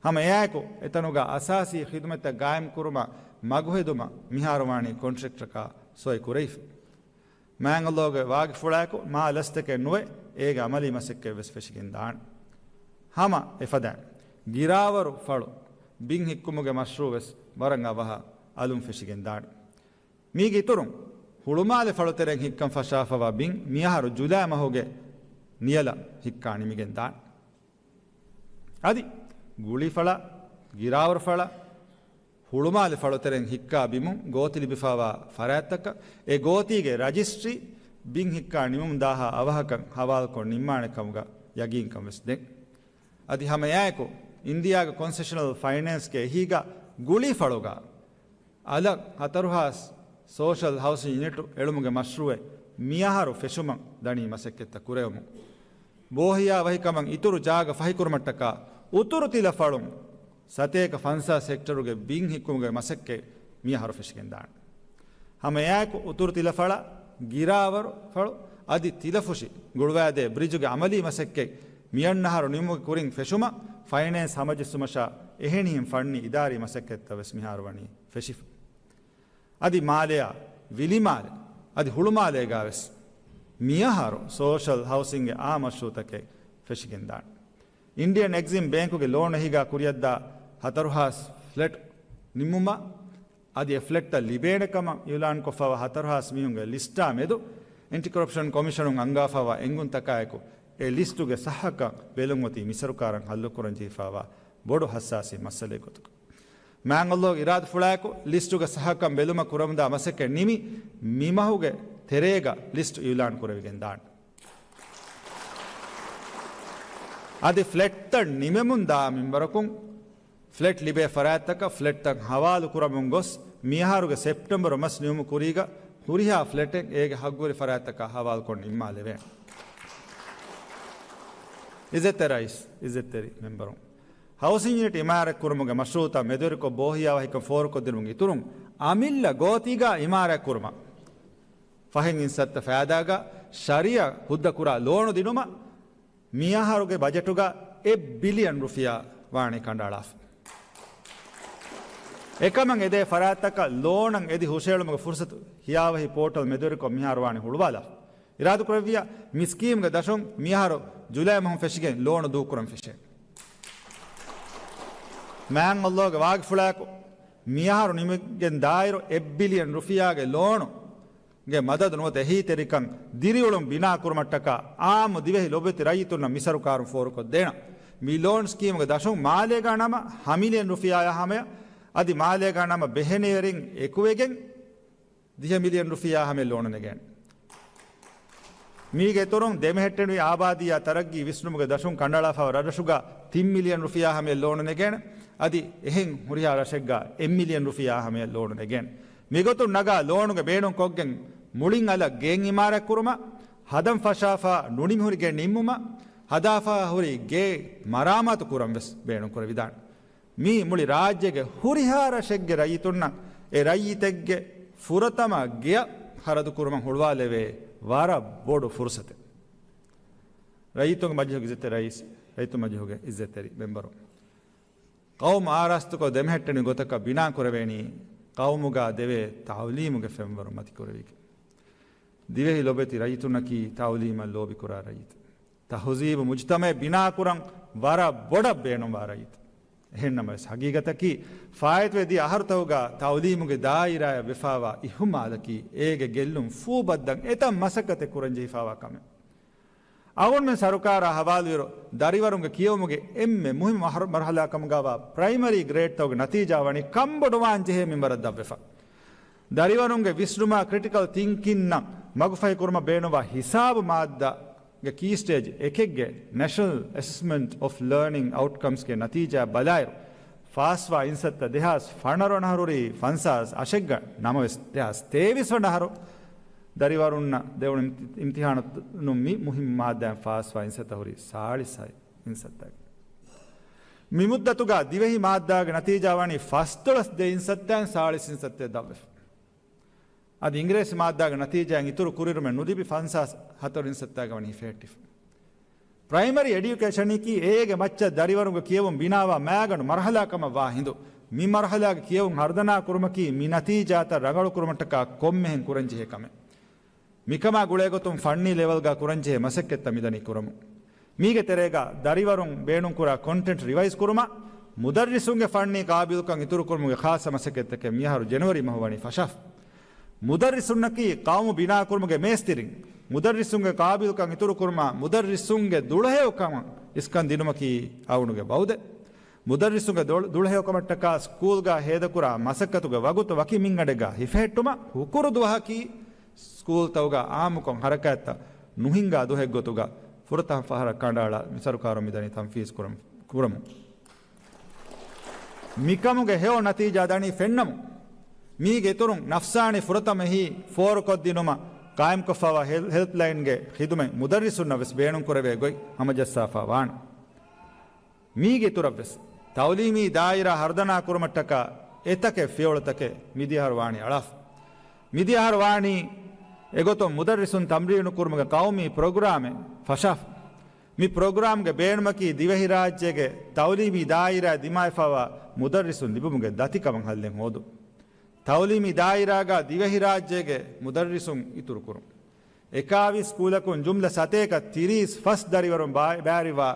ހަމަ އެއާއެކު، އެތަނުގަ އަސާސީ ޚިދުމަތްތައް ގާއިމްކުރުމަށް މަގުހެދުމަށް މިހާރު ވާނީ ކޮންޓްރެކްޓަރަކާ ސޮއި ކުރެވިފަ. މާތް ﷲގެ ވާގިފުޅާއެކު މާ ލަސްތަކެއް ނުވެ، އޭގެ އަމަލީ މަސައްކަތް ވެސް ފެށިގެން ދާނެ. ހަމަ އެފަދައިން، ގިރާވަރު ފަޅު ބިން ހިއްކުމުގެ މަޝްރޫޢު ވެސް ވަރަށް އަވަހަށް އަލުން ފެށިގެން ދާނެ. މީގެ އިތުރުން، ހުޅުމާލެ ފަޅުތެރެއިން ހިއްކަން ފަށާފަވާ ބިން މިއަހަރު ޖުލައި މަހުގެ ނިޔަލަށް ހިއްކާ ނިމިގެން ދާނެ. އަދި، ގުޅިފަޅަށް، ގިރާވަރު ފަޅަށް، ހުޅުމާލެ ފަޅުތެރެއިން ހިއްކާ ބިމުން ގޯތި ލިބިފަވާ ފަރާތްތަކަށް، އެ ގޯތީގެ ރަޖިސްޓްރީ ބިން ހިއްކާ ނިމުމުން ދާހާ އަވަހަކަށް ހަވާލުކޮށް ނިންމާނެ ކަމުގަ ޔަގީންކަން ވެސް ދޭން. އަދި ހަމަ އެއާއެކު، އިންޑިއާގެ ކޮންސެޝަނަލް ފައިނޭންސްގެ އެހީގަ ގުޅިފަޅުގަ އަލަށް ހަތަރުހާސް ސޯޝަލް ހައުސިން ޔުނިޓު އެޅުމުގެ މަޝްރޫޢެއް މިއަހަރު ފެށުމަށް ދަނީ މަސައްކަތްތައް ކުރެވެމުން. ބޯހިޔާ ވަހިކަމަށް އިތުރު ޖާގަ ފަހިކުރުމަށްޓަކާ އުތުރު ތިލަ ފަޅުން ސަތޭކަ ފަންސާސް ހެކްޓަރުގެ ބިން ހިއްކުމުގެ މަސައްކަތް މިއަހަރު ފެށިގެން ދާނެ. ހަމަ އެއާއެކު އުތުރު ތިލަ ފަޅަށް، ގިރާވަރު ފަޅު އަދި ތިލަފުށި ގުޅުވާދޭ ބްރިޖުގެ އަމަލީ މަސައްކަތް މިއަންނަ އަހަރު ނިމުމުގެ ކުރިން ފެށުމަށް ފައިނޭންސް ހަމަޖެއްސުމަށާ އެހެނިހެން ފަންނީ އިދާރީ މަސައްކަތްތައް ވެސް މިހާރު ވަނީ ފެށިފަ. އަދި މާލެއާ، ވިލިމާލެ އަދި ހުޅުމާލޭގާ ވެސް މިއަހަރު ސޯޝަލް ހައުސިންގެ އާ މަޝްރޫޢުތަކެއް ފެށިގެންދާނެ. އިންޑިއަން އެގްޒިމް ބޭންކުގެ ލޯން އެހީގާ ކުރިއަށްދާ ހަތަރުހާސް ފްލެޓް ނިމުމަށް އަދި އެ ފްލެޓްތައް ލިބޭނެ ކަމަށް އިއުލާންކޮށްފަވާ ހަތަރުހާސް މީހުންގެ ލިސްޓާ މެދު އެންޓި ކޮރަޕްޝަން ކޮމިޝަނުން އަންގާފަވާ އެންގުންތަކާއެކު، އެ ލިސްޓުގެ ސައްހަކަން ބެލުން އޮތީ މި ސަރުކާރަށް ހައްލުކުރަން ޖެހިފަވާ ބޮޑު ހައްސާސީ މައްސަލައެއް ގޮތުގަ. މާތް ﷲގެ އިރާދަފުޅާއެކު، ލިސްޓުގެ ސައްހަކަން ބެލުމަށް ކުރަމުންދާ މަސައްކަތް ނިމި، މި މަހުގެ ތެރޭގަ ލިސްޓު އިއުލާން ކުރެވިގެން ދާނެ. އަދި ފްލެޓްތައް ނިމެމުން ދާ މިންވަރަކުން، ފްލެޓް ލިބޭ ފަރާތްތަކަށް ފްލެޓްތައް ހަވާލު ކުރަމުން ގޮސް، މިއަހަރުގެ ސެޕްޓެމްބަރު މަސް ނިމުމުގެ ކުރީގަ ހުރިހާ ފްލެޓެއް އޭގެ ހައްގުވެރި ފަރާތްތަކަށް ހަވާލުކޮށް ނިންމާލެވޭނެ. އިއްޒަތްތެރި ރައީސް، އިއްޒަތްތެރި މެމްބަރުން، ހައުސިން ޔުނިޓް އިމާރާތް ކުރުމުގެ މަޝްރޫޢުތައް މެދުވެރިކޮށް، ބޯހިޔާވަހިކަން ފޯރުކޮށްދިނުމުގެ އިތުރުން، އަމިއްލަ ގޯތީގަ އިމާރާތް ކުރުމަށް ފަހެ އިންސައްތަ ފައިދާގަ ޝަރިއާ ހުއްދަ ކުރާ ލޯނު ދިނުމަށް މިއަހަރުގެ ބަޖެޓުގަ އެއް ބިލިއަން ރުފިޔާ ވާނީ ކަނޑައަޅާފަ. އެކަމަށް އެދޭ ފަރާތްތަކަށް ލޯނަށް އެދި ހުށައެޅުމުގެ ފުރުސަތު ހިޔާވަހި ޕޯޓަލް މެދުވެރިކޮށް މިހާރު ވާނީ ހުޅުވާލާފަ. އިރާދަކުރެއްވިއްޔާ، މި ސްކީމްގެ ދަށުން މިއަހަރު ޖުލައި މަހުން ފެށިގެން ލޯނު ދޫކުރަން ފެށޭ. މާތް ﷲގެ ވާގިފުޅާއެކު، މިއަހަރު ނިމިގެން ދާއިރު އެއް ބިލިއަން ރުފިޔާގެ ލޯނު ގެ މަދަދު ނުވަތަ އެހީތެރިކަން ދިރިއުޅުން ބިނާކުރުމަށްޓަކާ އާއްމު ދިވެހި ލޮބުވެތި ރައްޔިތުންނަށް މި ސަރުކާރުން ފޯރުކޮށްދޭނަން. މި ލޯން ސްކީމުގެ ދަށުން މާލޭގާ ނަމަ ހަ މިލިއަން ރުފިޔާއާ ހަމަޔަށް އަދި މާލޭގާ ނަމަ ބެހެނިވެރިން އެކުވެގެން ދިހަ މިލިއަން ރުފިޔާ ހަމަޔަށް ލޯނު ނެގޭނެ. މީގެ އިތުރުން ދެމެހެއްޓެނިވި އާބާދީއާ ތަރައްގީ ވިސްނުމުގެ ދަށުން ކަނޑައަޅާފަވާ ރަށްރަށުގަ ތިން މިލިއަން ރުފިޔާ ހަމަޔަށް ލޯނު ނެގޭނެ. އަދި އެހެން ހުރިހާ ރަށެއްގަ އެއް މިލިއަން ރުފިޔާ ހަމަޔަށް ލޯނު ނެގޭނެ. މިގޮތުން ނަގާ ލޯނުގެ ބޭނުން ކޮށްގެން މުޅިން އަލަށް ގެއެއް އިމާރާތް ކުރުމަށް، ހަދަން ފަށާފަ ނުނިމިހުރި ގެ ނިންމުމަށް، ހަދާފަ ހުރި ގޭ މަރާމާތު ކުރަން ވެސް ބޭނުން ކުރެވިދާނެ. މީ މުޅި ރާއްޖޭގެ ހުރިހާ ރަށެއްގެ ރައްޔިތުންނަށް އެ ރައްޔިތެއްގެ ފުރަތަމަ ގެއަށް ޚަރަދު ކުރުމަށް ހުޅުވާލެވޭ ވަރަށް ބޮޑު ފުރުސަތެއް. ރައްޔިތުންގެ މަޖިލީހުގެ އިއްޒަތްތެރި ރައީސް، ރައްޔިތުންގެ މަޖިލީހުގެ އިއްޒަތްތެރި މެމްބަރު، ޤައުމު އާރާސްތުކޮށް ދެމެހެއްޓެނި ގޮތަކަށް ބިނާކުރެވޭނީ ޤައުމުގަ ދެވޭ ތަޢުލީމުގެ ފެންވަރު މަތިކުރެވިގެން. ދިވެހި ލޮބެތި ރައްޔިތުންނަކީ ތަޢުލީމަށް ލޯބިކުރާ ރައްޔިތުން. ތަހުޒީބު މުޖްތަމަޢެއް ބިނާކުރަން ވަރަށް ބޮޑަށް ބޭނުންވާ ރައްޔިތުން. އެހެންނަމަވެސް، ހަގީގަތަކީ، ފާއިތުވެ ދިޔަ އަހަރުތަކުގަ ތަޢުލީމުގެ ދާއިރާއަށް ވެފާވާ އިހުމާލަކީ އޭގެ ގެއްލުން ފޫބައްދަން އެތައް މަސައްކަތެއް ކުރަންޖެހިފާވާ ކަމެއް. އަޅުގަނޑުމެން ސަރުކާރާ ހަވާލުވިއިރު، ދަރިވަރުންގެ ކިޔެވުމުގެ އެންމެ މުހިއްމު މަރު-، މަރުހަލާ ކަމުގަވާ ޕްރައިމަރީ ގްރޭޑްތަކުގެ ނަތީޖާ ވަނީ ކަންބޮޑުވާން ޖެހޭ މިންވަރަށް ދަށްވެފަ. ދަރިވަރުންގެ ވިސްނުމާ ކްރިޓިކަލް ތިންކިންއަށް މަގުފަހިކުރުމަށް ބޭނުންވާ ހިސާބު މާއްދާގެ ކީ ސްޓޭޖް އެކެއްގެ ނެޝަނަލް އެސެސްމަންޓް އޮފް ލާނިން އައުޓްކަމްސްގެ ނަތީޖާ ބަލާއިރު، ފާސްވާ އިންސައްތަ ދެހާސް ފަނަރަ ވަނަ އަހަރު ހުރީ ފަންސާސް އަށެއްގަ ނަމަވެސް، ދެހާސް ތޭވީސް ވަނަ އަހަރު ދަރިވަރުންނަށް ދެވުނު އިމްތި-، އިމްތިހާނުން މި މުހިއްމު މާއްދާއިން ފާސްވާ އިންސައްތަ ހުރީ ސާޅީސް އިންސައްތައިގެ. މި މުއްދަތުގަ ދިވެހި މާއްދާގެ ނަތީޖާ ވަނީ ފަސްދޮޅަސް ދެ އިންސައްތައިން ސާޅީސް އިންސައްތައެއް ދަށްވެފަ. އަދި އިނގިރޭސި މާއްދާގެ ނަތީޖާއިން އިތުރު ކުރިއެރުމެއް ނުލިބި ފަންސާސް ހަތަރު އިންސައްތައިގަ ވަނީ ހިފެހެއްޓިފަ. ޕްރައިމަރީ އެޑިއުކޭޝަނަކީ އޭގެ މައްޗަށް ދަރިވަރުންގެ ކިޔެވުން ބިނާވާ މައިގަނޑު މަރުހަލާ ކަމަށް ވާ ހިނދު، މި މަރުހަލާގެ ކިޔެވުން ހަރުދަނާ ކުރުމަކީ މި ނަތީޖާތައް ރަނގަޅު ކުރުމަށްޓަކާ ކޮންމެހެން ކުރަންޖެހޭ ކަމެއް. މިކަމާ ގުޅޭގޮތުން ފަންނީ ލެވެލްގަ ކުރަންޖެހޭ މަސައްކަތްތައް މިދަނީ ކުރަމުން. މީގެ ތެރޭގަ ދަރިވަރުން ބޭނުންކުރާ ކޮންޓެންޓް ރިވައިޒް ކުރުމަށް، މުދައްރިސުންގެ ފަންނީ ޤާބިލުކަން އިތުރުކުރުމުގެ ޚާއްޞަ މަސައްކަތްތަކެއް މިއަހަރު ޖެނުއަރީ މަހު ވަނީ ފަށާފަ. މުދައްރިސުންނަކީ ޤައުމު ބިނާކުރުމުގެ މޭސްތިރިން. މުދައްރިސުންގެ ޤާބިލުކަން އިތުރުކުރުމަށް މުދައްރިސުންގެ ދުޅަހެޔޮކަމަށް އިސްކަން ދިނުމަކީ އަޅުގަނޑުގެ ވައުދެއް. މުދައްރިސުންގެ ދުޅަ-، ދުޅަހެޔޮކަމަށްޓަކާ ސްކޫލްގަ ހޭދަކުރާ މަސައްކަތުގެ ވަގުތު ވަކި މިންގަނޑެއްގަ ހިފެހެއްޓުމަށް ހުކުރު ދުވަހަކީ ސްކޫލްތަކުގަ އާއްމުކޮށް ހަރަކާތްތައް ނުހިންގާ ދުވަހެއްގޮތުގަ ފުރަތަމަ ފަހަރަށް ކަނޑައަޅާ މި ސަރުކާރުން މިދަނީ ތަންފީޒު ކުރަމު-، ކުރަމުން. މިކަމުގެ ހެޔޮ ނަތީޖާ ދަނީ ފެންނަމުން. މީގެ އިތުރުން ނަފްސާނީ ފުރަތަމަ އެހީ ފޯރުކޮށްދިނުމަށް ޤާއިމްކޮށްފައިވާ ހެލް-، ހެލްޕްލައިންގެ ޚިދުމަތް މުދައްރިސުންނަށް ވެސް ބޭނުންކުރެވޭ ގޮތް ހަމަޖައްސާފަ ވާނެ. މީގެ އިތުރަށްވެސް ތައުލީމީ ދާއިރާ ހަރުދަނާ ކުރުމަށްޓަކާ އެތަކެއް ފިޔަވަޅުތަކެއް މިދިޔަހަރު ވާނީ އަޅާފަ. މިދިޔަހަރު ވާނީ އެގޮތުން މުދައްރިސުން ތަމްރީނު ކުރުމުގެ ޤައުމީ ޕްރޮގްރާމެއް ފަށާފަ. މި ޕްރޮގްރާމްގެ ބޭނުމަކީ ދިވެހިރާއްޖޭގެ ތައުލީމީ ދާއިރާ ދިމާވެފައިވާ މުދައްރިސުން ލިބުމުގެ ދަތިކަމަށް ހައްލެއް ހޯދުން. ތައުލީމީ ދާއިރާގަ ދިވެހިރާއްޖޭގެ މުދައްރިސުން އިތުރުކުރުން. އެކާވީސް ސްކޫލަކުން ޖުމްލަ ސަތޭކަ ތިރީސް ފަސް ދަރިވަރުން ބާ-، ބައިވެރިވާ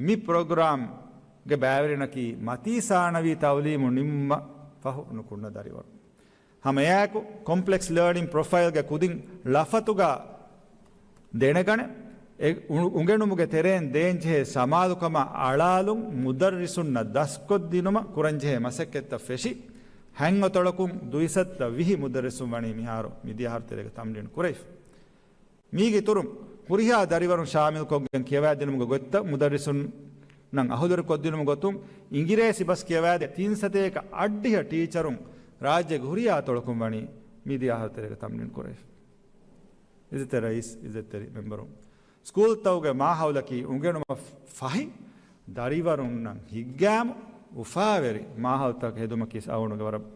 މި ޕްރޮގްރާމްގެ ބައިވެރިންނަކީ މަތީ ސާނަވީ ތައުލީމު ނިންމަ ފަހު ނުކުންނަ ދަރިވަރުން. ހަމައެއާއެކު، ކޮމްޕްލެކްސް ލާނިން ޕްރޮފައިލްގެ ކުދިން ޅަފަތުގަ ދެނެގަނެ، އެ އު-، އުނގެނުމުގެ ތެރެއިން ދޭންޖެހޭ ސަމާލުކަމާ އަޅާލުން މުދައްރިސުންނަށް ދަސްކޮށްދިނުމަށް ކުރަންޖެހޭ މަސައްކަތްތައް ފެށި، ހަތް އަތޮޅަކުން ދުއިސައްތަ ވިހި މުދައްރިސުން ވަނީ މިހާރު މިދިޔަހަރު ތެރޭގަ ތަމްރީނު ކުރެވިފަ. މީގެ އިތުރުން، ހުރިހާ ދަރިވަރުން ޝާމިލްކޮށްގެން ކިޔަވައިދިނުމުގެ ގޮތްތައް މުދައްރިސުންނަށް އަހުލުވެރިކޮށްދިނުމުގެ ގޮތުން، އިނގިރޭސި ބަސް ކިޔަވައިދޭ ތިން ސަތޭކަ އަށްޑިހަ ޓީޗަރުން ރާއްޖޭގެ ހުރިހާ އަތޮޅަކުން ވަނީ މިދިޔަ އަހަރު ތެރޭގަ ތަމްރީން ކުރެވިފަ. އިއްޒަތްތެރި ރައީސް، އިއްޒަތްތެރި މެމްބަރުން، ސްކޫލްތަކުގެ މާހައުލަކީ އުނގެނުމަށް ފަހި، ދަރިވަރުންނަށް ހިތްގައިމު، އުފާވެރި މާހައުލުތަކަށް ހެދުމަކީ އަޅުގަނޑުގެ ވަރަށް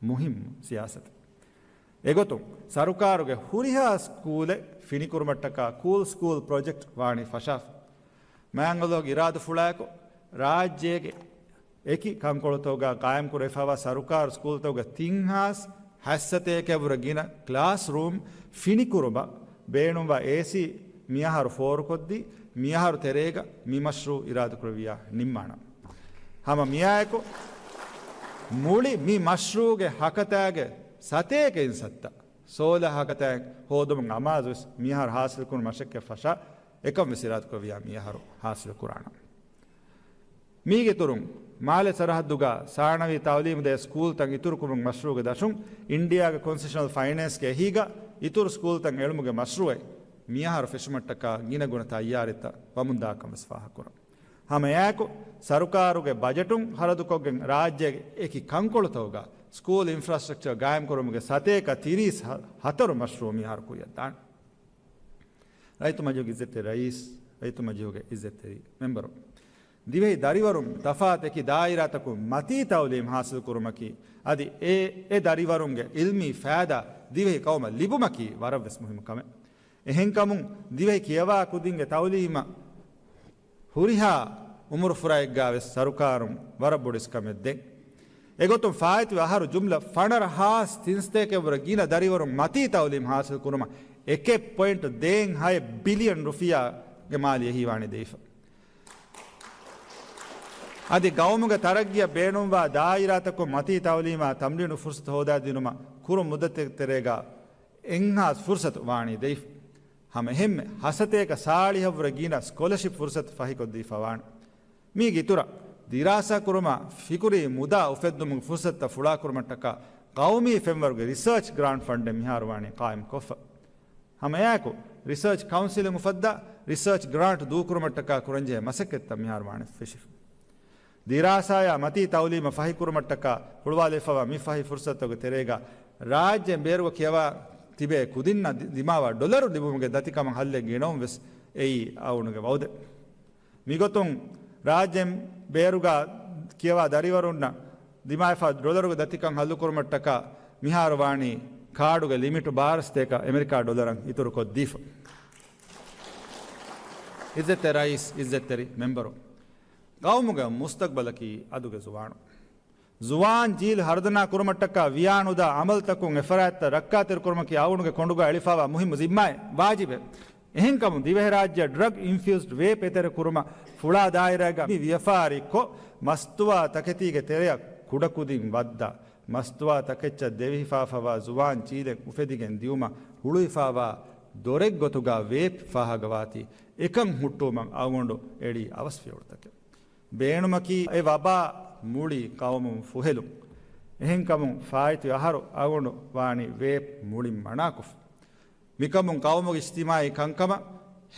މުހިއްމު ސިޔާސަތެއް. އެގޮތުން، ސަރުކާރުގެ ހުރިހާ ސްކޫލެއް ފިނިކުރުމަށްޓަކާ ކޫލް ސްކޫލް ޕްރޮޖެކްޓް ވާނީ ފަށާފަ. މާތް ﷲގެ އިރާދަފުޅާއެކު، ރާއްޖޭގެ އެކި ކަންކޮޅުތަކުގަ ޤާއިމްކުރެވިފައިވާ ސަރުކާރު ސްކޫލްތަކުގެ ތިން ހާސް ހަތްސަތޭކައަށްވުރެ ގިނަ ކްލާސްރޫމް ފިނިކުރުމަށް ބޭނުންވާ އޭސީ މިއަހަރު ފޯރުކޮށްދީ، މިއަހަރު ތެރޭގަ މި މަޝްރޫޢު އިރާދަކުރެއްވިޔާ ނިންމާނަން. ހަމަ މިއާއެކު މުޅި މި މަޝްރޫޢުގެ ހަކަތާގެ ސަތޭކަ އިންސައްތަ ސޯލަ ހަކަތާއެއް ހޯދުމުގެ އަމާޒުވެސް މިއަހަރު ހާސިލްކުރުނު މަށެއްގެ ފަށާ އެކަން ވެސް އިރާދަކުރެއްވިޔާ މިއަހަރު ހާސިލްކުރާނަން. މީގެ އިތުރުން، މާލެ ސަރަހައްދުގަ ސާނަވީ ތައުލީމު ދޭ ސްކޫލްތައް އިތުރުކުރުމުގެ މަޝްރޫޢުގެ ދަށުން އިންޑިއާގެ ކޮންސެޝަނަލް ފައިނޭންސްގެ އެހީގަ އިތުރު ސްކޫލްތައް އެޅުމުގެ މަޝްރޫޢެއް މިއަހަރު ފެށުމަށްޓަކާ ގިނަގުނަ ތައްޔާރީތައް ވަމުންދާކަން ވެސް ފާހަގަކުރަން. ހަމައެއާއެކު، ސަރުކާރުގެ ބަޖެޓުން ހަރަދުކޮށްގެން ރާއްޖޭގެ އެކި ކަންކޮޅުތަކުގަ ސްކޫލް އިންފްރާސްޓްރަކްޗަރ ގާއިމްކުރުމުގެ ސަތޭކަ ތިރީސް ހަ-، ހަތަރު މަޝްރޫޢު މިހާރު ކުރިއަށްދާނެ. ރައްޔިތު މަޖިލީހުގެ އިއްޒަތްތެރި ރައީސް، ރައްޔިތުމަޖިހުގެ އިއްޒަތްތެރި މެމްބަރު، ދިވެހި ދަރިވަރުން ތަފާތު އެކި ދާއިރާތަކުން މަތީ ތައުލީމް ހާސިލް ކުރުމަކީ، އަދި އެ، އެ ދަރިވަރުންގެ އިލްމީ ފައިދާ ދިވެހި ޤައުމަށް ލިބުމަކީ ވަރަށްވެސް މުހިއްމު ކަމެއް. އެހެންކަމުން، ދިވެހި ކިޔަވާ ކުދިންގެ ތައުލީމަށް ހުރިހާ އުމުރުފުރާއެއްގާވެސް ސަރުކާރުން ވަރަށް ބޮޑު އިސްކަމެއް ދޭން. އެގޮތުން، ފާއިތުވި އަހަރު ޖުމްލަ ފަނަރަ ހާސް ތިންސަތޭކައަށްވުރެ ގިނަ ދަރިވަރުން މަތީ ތައުލީމް ހާސިލް ކުރުމަށް އެކެއް ޕޮއިންޓު ދޭއް ހައެއް ބިލިއަން ރުފިޔާގެ މާލެ އެހީވާނީ ދެވިފަ. އަދި ގައުމުގެ ތަރައްގީއަށް ބޭނުންވާ ދާއިރާތަކުން މަތީ ތައުލީމާ ތަމްރީނު ފުރުސަތު ހޯދާދިނުމަށް ކުރު މުއްދަތެއް ތެރޭގަ އެއްހާސް ފުރުސަތު ވާނީ ދެވިފަ. ހަމަ އެހެންމެ ހަސަތޭކަ ސާޅީހަށްވުރެ ގިނަ ސްކޮލަޝިޕް ފުރުސަތު ފަހިކޮށްދީފަ ވާނެ. މީގެ އިތުރަށް، ދިރާސާ ކުރުމާ ފިކުރީ މުދާ އުފެއްދުމުގެ ފުރުސަތުތައް ފުޅާކުރުމަށްޓަކާ ޤައުމީ ފެންވަރުގެ ރިސާޗް ގްރާންޓް ފަންޑެއް މިހާރު ވާނީ ޤާއިމް ކޮށްފަ. ހަމަ އެއާއެކު، ރިސާޗް ކައުންސިލުން އުފައްދާ ރިސާޗް ގްރާންޓް ދޫކުރުމަށްޓަކާ ކުރަންޖެހޭ މަސައްކަތްތައް މިހާރު ވާނީ ފެށިފަ. ދިރާސާޔާ މަތީ ތައުލީމަށް ފަހިކުރުމަށްޓަކާ ހުޅުވާލެވިފަވާ މި ފަހި ފުރުސަތުގެ ތެރޭގަ، ރާއްޖޭން ބޭރުގަ ކިޔަވާ ތިބޭ ކުދިންނަށް ދި-، ދިމާވާ ޑޮލަރު ލިބުމުގެ ދަތިކަމަށް ހައްލެއް ގެނައުން ވެސް އެއީ އަޅުގަނޑުގެ ވައުދެއް. މިގޮތުން، ރާއްޖޭން ބޭރުގަ ކިޔަވާ ދަރިވަރުންނަށް ދިމާވެފަ ޑޮލަރުގެ ދަތިކަން ހައްލުކުރުމަށްޓަކާ މިހާރު ވާނީ ކާޑުގެ ލިމިޓު ބާރަ ސަތޭކަ އެމެރިކާ ޑޮލަރަށް އިތުރުކޮށްދީފަ. އިއްޒަތްތެރި ރައީސް، އިއްޒަތްތެރި މެމްބަރު، ގައުމުގެ މުސްތަގްބަލަކީ އަދުގެ ޒުވާނު. ޒުވާން ޖީލް ހަރުދަނާ ކުރުމަށްޓަކާ ވިޔާނުދާ އަމަލުތަކުން އެފަރާތްތައް ރައްކާތެރިކުރުމަކީ އަޅުގަނޑުގެ ކޮނޑުގަ އެޅިފަވާ މުހިއްމު ޒިންމާއެއް، ވާޖިބެއް. އެހެންކަމުން، ދިވެހިރާއްޖެއަށް ޑްރަގް އިންފިއުސްޑް ވޭޕް އެތެރެކުރުމަށް ފުޅާ ދާއިރާގަ މި ވިޔަފާރިކޮށް، މަސްތުވާ ތަކެތީގެ ތެރެއަށް ކުޑަކުދިން ވައްދާ، މަސްތުވާ ތަކެއްޗަށް ދެވިފާފަވާ ޒުވާން ޖީލެއް އުފެދިގެން ދިއުމަށް ހުޅުވިފާވާ ދޮރެއްގޮތުގަ ވޭޕް ފާހަގަވާތީ، އެކަން ހުއްޓުވުމަށް އަޅުގަނޑު އެޅީ އަވަސް ފިޔަވަޅުތަކެއް. ބޭނުމަކީ އެ ވަބާ މުޅި ޤައުމުން ފުހެލުން. އެހެންކަމުން، ފާއިތުވި އަހަރު އަޅުގަނޑު ވާނީ ވޭޕް މުޅިން މަނާކޮށްފަ. މިކަމުން ޤައުމުގެ އިޖްތިމާޢީ ކަންކަމަށް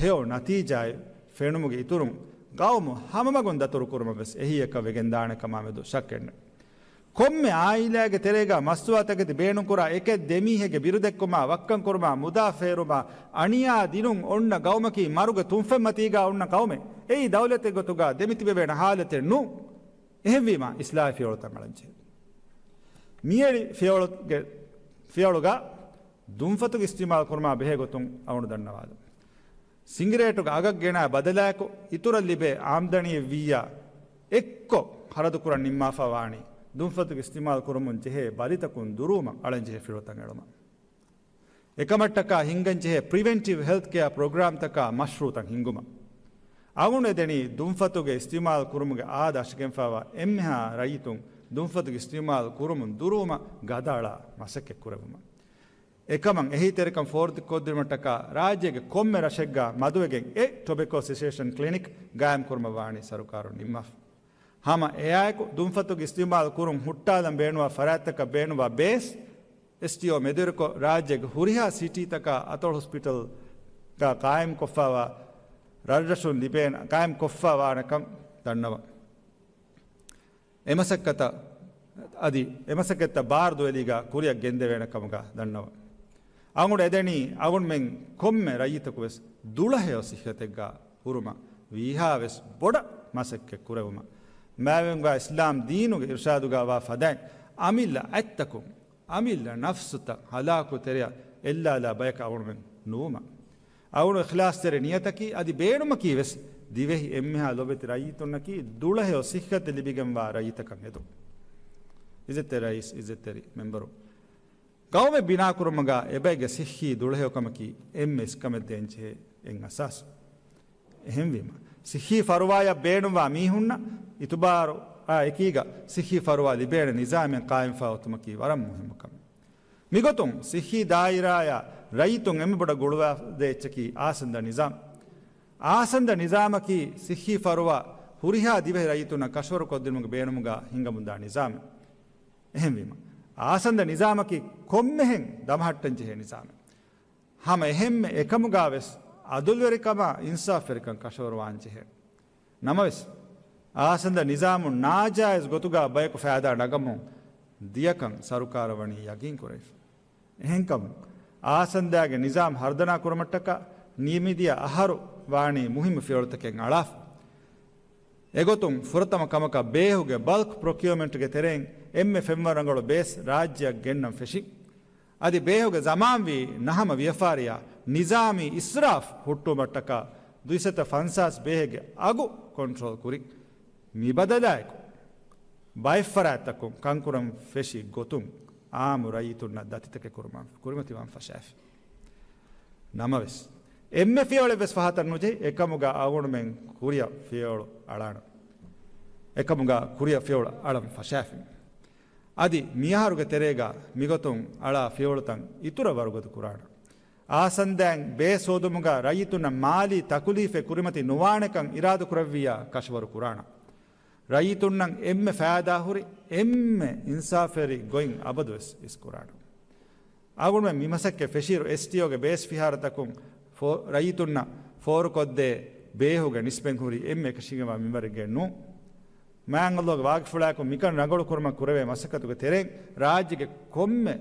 ހެޔޮ ނަތީޖާއެއް ފެނުމުގެ އިތުރުން، ޤައުމު ހަމަމަގުން ދަތުރުކުރުމަށް ވެސް އެހީއަކަށް ވެގެންދާނެ ކަމާ މެދު ޝައްކެއް ނެތް. ކޮންމެ އާއިލާގެ ތެރޭގަ މަސްތުވާ ތަކެތި ބޭނުންކުރާ އެކެއް ދެމީހެއްގެ ބިރުދެއްކުމާ، ވައްކަންކުރުމާ، މުދާ ފޭރުމާ، އަނިޔާ ދިނުން އޮންނަ ގައުމަކީ މަރުގެ ތުންފަތް މަތީގަ އޮންނަ ގައުމެއް. އެއީ ދައުލަތެއް ގޮތުގަ ދެމިތިބެވޭނެ ހާލަތެއް ނޫން. އެހެންވީމާ، އިސްލާހީ ފިޔަވަޅުތައް އަޅަންޖެހޭ. މިއެޅި ފިޔަވަޅުގެ، ފިޔަވަޅުގަ ދުންފަތުގެ އިސްތިޢުމާލު ކުރުމާ ބެހޭ ގޮތުން އަޅުގަނޑު ދަންނަވާލަން. ސިނގިރޭޓުގެ އަގަށް ގެނާ ބަދަލާއެކު، އިތުރަށް ލިބޭ އާމްދަނީއެއް ވިއްޔާ އެއްކޮށް ޚަރަދުކުރަން ނިންމާފަ ވާނީ، ދުންފަތުގެ އިސްތިޢުމާލު ކުރަމުން ޖެހޭ ބަލިތަކުން ދުރުވުމަށް އަޅަންޖެހޭ ފިޔަވަޅުތައް އެޅުމަށް. އެކަމަށްޓަކާ ހިންގަންޖެހޭ ޕްރިވެންޓިވް ހެލްތް ކެއާ ޕްރޮގްރާމްތަކާ މަޝްރޫޢުތައް ހިންގުމަށް. އަޅުގަނޑު އެދެނީ ދުންފަތުގެ އިސްތިޢުމާލު ކުރުމުގެ އާދަ އަށިގެންފާވާ އެންމެހާ ރައްޔިތުން ދުންފަތުގެ އިސްތިޢުމާލު ކުރުމުން ދުރުވުމަށް ގަދައަޅާ މަސައްކަތް ކުރެއްވުމަށް. އެކަމަށް އެހީތެރިކަން ފޯރުކޮށްދިނުމަށްޓަކާ ރާއްޖޭގެ ކޮންމެ ރަށެއްގަ މަދުވެގެން އެ ޓޮބެކޯ ސެސޭޝަން ކްލިނިކް ގާއިމްކުރުމަށް ވާނީ ސަރުކާރުން ނިންމާފަ. ހަމަ އެއާއެކު ދުންފަތުގެ އިސްތިޢުމާލު ކުރުން ހުއްޓާލަން ބޭނުންވާ ފަރާތްތަކަށް ބޭނުންވާ ބޭސް، އެސްޓީއޯ މެދުވެރިކޮށް، ރާއްޖޭގެ ހުރިހާ ސިޓީތަކާ އަތޮޅު ހޮސްޕިޓަލްގަ ގާއިމްކޮށްފައިވާ ރަށްރަށުން ލިބޭނެ، ގާއިމްކޮށްފަ ވާނެކަން ދަންނަވަން. އެމަސައްކަތަށް އަދި އެމަސައްކަތަށް ބާރު ދުވެލީގަ ކުރިއަށް ގެންދެވޭނެ ކަމުގަ ދަންނަވަން. އަޅުގަނޑު އެދެނީ އަޅުގަނޑުމެން ކޮންމެ ރައްޔިތަކު ވެސް ދުޅަހެޔޮ ސިއްހަތެއްގަ ހުރުމަށް ވީހާވެސް ބޮޑަށް މަސައްކަތް ކުރެވުމަށް. މާތްވެގެންވާ އިސްލާމް ދީނުގެ އިރުޝާދުގަ ވާ ފަދައިން، އަމިއްލަ އަތްތަކުން، އަމިއްލަ ނަފްސުތައް ހަލާކު ތެރެއަށް އެއްލާލާ ބަޔަކަށް އަޅުގަނޑުމެން ނުވުމަށް. އަޅުގަނޑު އިޚްލާޞްތެރި ނިޔަތަކީ އަދި ބޭނުމަކީ ވެސް ދިވެހި އެންމެހާ ލޮބެތި ރައްޔިތުންނަކީ ދުޅަހެޔޮ ސިއްހަތެއް ލިބިގެންވާ ރައްޔިތަކަށް އެދުން. އިއްޒަތްތެރި ރައީސް، އިއްޒަތްތެރި މެމްބަރު، ގައުމެއް ބިނާކުރުމުގަ އެބައިގެ ސިއްހީ ދުޅަހެޔޮކަމަކީ އެންމެ އިސްކަމެއް ދޭންޖެހޭ އެއް އަސާސް. އެހެންވީމަ، ސިއްހީ ފަރުވާޔަށް ބޭނުންވާ މީހުންނަށް އިތުބާރު އާ އެކީގަ ސިއްހީ ފަރުވާ ލިބޭނެ ނިޒާމެއް ޤާއިމްފާ އޮތުމަކީ ވަރަށް މުހިއްމު ކަމެއް. މިގޮތުން ސިއްހީ ދާއިރާޔާ ރައްޔިތުން އެންމެ ބޮޑަށް ގުޅުވާދޭ އެއްޗަކީ އާސަންދަ ނިޒާމް. އާސަންދަ ނިޒާމަކީ ސިއްހީ ފަރުވާ ހުރިހާ ދިވެހި ރައްޔިތުންނަށް ކަށަވަރު ކޮށްދިނުމުގެ ބޭނުމުގަ ހިންގަމުންދާ ނިޒާމެއް. އެހެންވީމަ، އާސަންދަ ނިޒާމަކީ ކޮންމެހެން ދަމަހައްޓަން ޖެހޭ ނިޒާމެއް. ހަމަ އެހެންމެ އެކަމުގަ ވެސް އަދުލުވެރިކަމާ އިންސާފުވެރިކަން ކަށަވަރުވާން ޖެހޭ. ނަމަވެސް، އާސަންދަ ނިޒާމުން ނާޖާއިޒް ގޮތުގަ ބަޔަކު ފައިދާ ނަގަމުން ދިޔަކަން ސަރުކާރަށް ވަނީ ޔަގީން ކުރެވިފަ. އެހެންކަމުން، އާސަންދާގެ ނިޒާމް ހަރުދަނާ ކުރުމަށްޓަކާ މިދިޔަ އަހަރު ވާނީ މުހިއްމު ފިޔަވަޅުތަކެއް އަޅާފަ. އެގޮތުން ފުރަތަމަ ކަމަކަށް ބޭހުގެ ބަލްކް ޕްރޮކިއުމަންޓްގެ ތެރެއިން އެންމެ ފެންވަރު ރަނގަޅު ބޭސް ރާއްޖެއަށް ގެންނަން ފެށި. އަދި ބޭހުގެ ޒަމާންވީ ނަހަމަ ވިޔަފާރިއާ ނިޒާމީ އިސްރާފް ހުއްޓުވުމަށްޓަކާ ދުއިސައްތަ ފަންސާސް ބޭހެއްގެ އަގު ކޮންޓްރޯލް ކުރި. މި ބަދަލާއެކު، ބައެއްފަރާތްތަކުން ކަންކުރަން ފެށި ގޮތުން އާއްމު ރައްޔިތުންނަށް ދަތިތަކެއް ކުރުމަށް ކުރިމަތިވާން ފަށާފި. ނަމަވެސް، އެންމެ ފިޔަވަޅެއްވެސް ފަހަތަށް ނުޖެހި، އެކަމުގަ އަޅުގަނޑުމެން ކުރިއަށް ފިޔަވަޅު އަޅާނަ. އެކަމުގަ ކުރިއަށް ފިޔަވަޅު އަޅަން ފަށާފި. އަދި މިއަހަރުގެ ތެރޭގަ މިގޮތުން އަޅާ ފިޔަވަޅުތައް އިތުރަށް ވަރުގަދަ ކުރާނަ. އާސަންދައިން ބޭސް ހޯދުމުގަ ރައްޔިތުންނަށް މާލީ ތަކުލީފެއް ކުރިމަތި ނުވާނެކަން އިރާދަކުރެއްވިއްޔާ ކަށަވަރު ކުރާނަ. ރައްޔިތުންނަށް އެންމެ ފައިދާހުރި، އެންމެ އިންސާފުވެރި ގޮތް އަބަދުވެސް އިސްކުރާނަ. އަޅުގަނޑުމެން މިމަސައްކަތް ފެށިއިރު އެސްޓީއޯގެ ބޭސް ފިހާރަތަކުން ފޯ-، ރައްޔިތުންނަށް ފޯރުކޮށްދޭ ބޭހުގެ ނިސްބަތް ހުރީ އެންމެ އެކަށީގެންވާ މިންވަރެއްގައެއް ނޫން. މާތް ﷲގެ ވާގިފުޅާއެކު މިކަން ރަނގަޅުކުރުމަށް ކުރެވޭ މަސައްކަތުގެ ތެރެއިން ރާއްޖޭގެ ކޮންމެ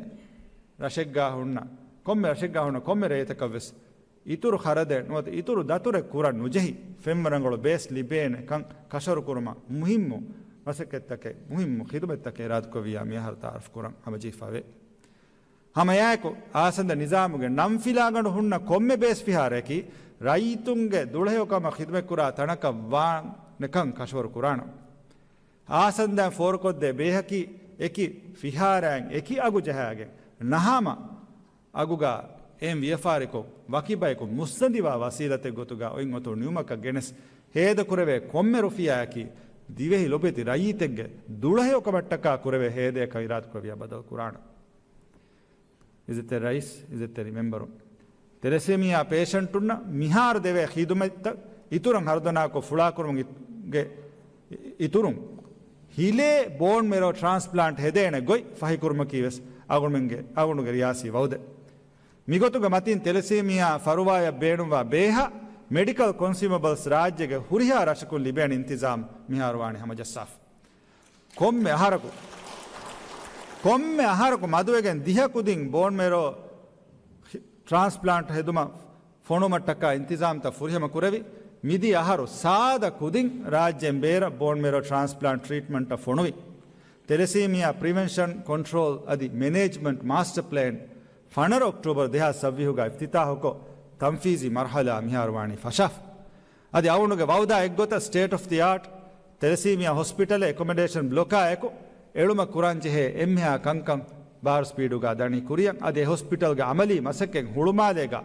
ރަށެއްގާ ހުންނަ، ކޮންމެ ރަށެއްގާ ހުންނަ ކޮންމެ ރައްޔިތަކަށްވެސް އިތުރު ޚަރަދެއް ނުވަތަ އިތުރު ދަތުރެއް ކުރަން ނުޖެހި، ފެންވަރު ރަނގަޅު ބޭސް ލިބޭނެ ކަން ކަށަވަރުކުރުމަށް މުހިއްމު މަސައްކަތްތަކެއް، މުހިއްމު ޚިދުމަތްތަކެއް އިރާދަކުރެއްވިއްޔާ މިއަހަރު ތައާރަފް ކުރަން ހަމަޖެހިފައެވެ. ހަމައެއާއެކު، އާސަންދަ ނިޒާމުގެ ނަން ފިލާގަނޑު ހުންނަ ކޮންމެ ބޭސް ފިހާރައަކީ، ރައްޔިތުންގެ ދުޅަހެޔޮކަމަށް ޚިދުމަތްކުރާ ތަނަކަށް ވާނެކަން ކަށަވަރު ކުރާނަ. އާސަންދައިން ފޯރުކޮށްދޭ ބޭހަކީ، އެކި ފިހާރައިން އެކި އަގު ޖަހާގެން، ނަހަމަ އަގުގަ އެން ވިޔަފާރިކޮށް، ވަކި ބަޔަކު މުއްސަނދިވާ ވަސީލަތެއް ގޮތުގަ އޮތް އޮތޯ ނިމުމަކަށް ގެނެސް، ހޭދަކުރެވޭ ކޮންމެ ރުފިޔާއަކީ، ދިވެހި ލޮބުވެތި ރައްޔިތެއްގެ ދުޅަހެޔޮކަމަށްޓަކާ ކުރެވޭ ހޭދަޔަކަށް އިރާދަކުރެއްވިއްޔާ ބަދަލު ކުރާނަ. އިއްޒަތްތެރި ރައީސް، އިއްޒަތްތެރި މެމްބަރުން. ތެލެސީމިއާ ޕޭޝަންޓުންނަށް މިހާރު ދެވޭ ޚިދުމަތްތައް އިތުރަށް ހަރުދަނާކޮށް ފުޅާކުރުމުގެ އިތުރުން، ހިލޭ ބޯން މެރޯ ޓްރާންސްޕްލާންޓް ހެދޭނެ ގޮތް ފަހިކުރުމަކީ ވެސް އަޅުގަނޑުމެންގެ، އަޅުގަނޑުގެ ރިޔާސީ ވައުދެއް. މިގޮތުގެ މަތިން ތެލެސީމިއާ ފަރުވާޔަށް ބޭނުންވާ ބޭހަށް މެޑިކަލް ކޮންސިއުމަބަލްސް ރާއްޖޭގެ ހުރިހާ ރަށަކުން ލިބޭނެ އިންތިޒާމް މިހާރު ވާނީ ހަމަޖައްސާފަ. ކޮންމެ އަހަރަކު، ކޮންމެ އަހަރަކު މަދުވެގެން ދިހަ ކުދިން ބޯން މެރޯ ޓްރާންސްޕްލާންޓް ހެދުމަށް ފޮނުވުމަށްޓަކާ އިންތިޒާމްތައް ފުރިހަމަ ކުރެވި، މިދިޔަ އަހަރު ސާދަ ކުދިން ރާއްޖޭން ބޭރަށް ބޯން މެރޯ ޓްރާންސްޕްލާންޓް ޓްރީޓްމަންޓަށް ފޮނުވި. ތެލެސީމިއާ ޕްރިވެންޝަން، ކޮންޓްރޯލް އަދި މެނޭޖްމަންޓް މާސްޓަ ޕްލޭން ފަނަރަ އޮކްޓޫބަރު ދެހާސް ސައްވީހުގަ އިފްތިތާހުކޮށް، ތަންފީޒީ މަރްހަލާ މިހާރު ވާނީ ފަށާފަ. އަދި އަޅުގަނޑުގެ ވައުދާ އެއްގޮތަށް ސްޓޭޓް އޮފް ދި އާޓް ތެލެސީމިއާ ހޮސްޕިޓަލެއް އެކޮމޮޑޭޝަން ބްލޮކާއެކު އެޅުމަށް ކުރަންޖެހޭ އެންމެހާ ކަންކަން ބާރު ސްޕީޑުގަ ދަނީ ކުރިއަށް. އަދި އެ ހޮސްޕިޓަލްގެ އަމަލީ މަސައްކަތް ހުޅުމާލޭގަ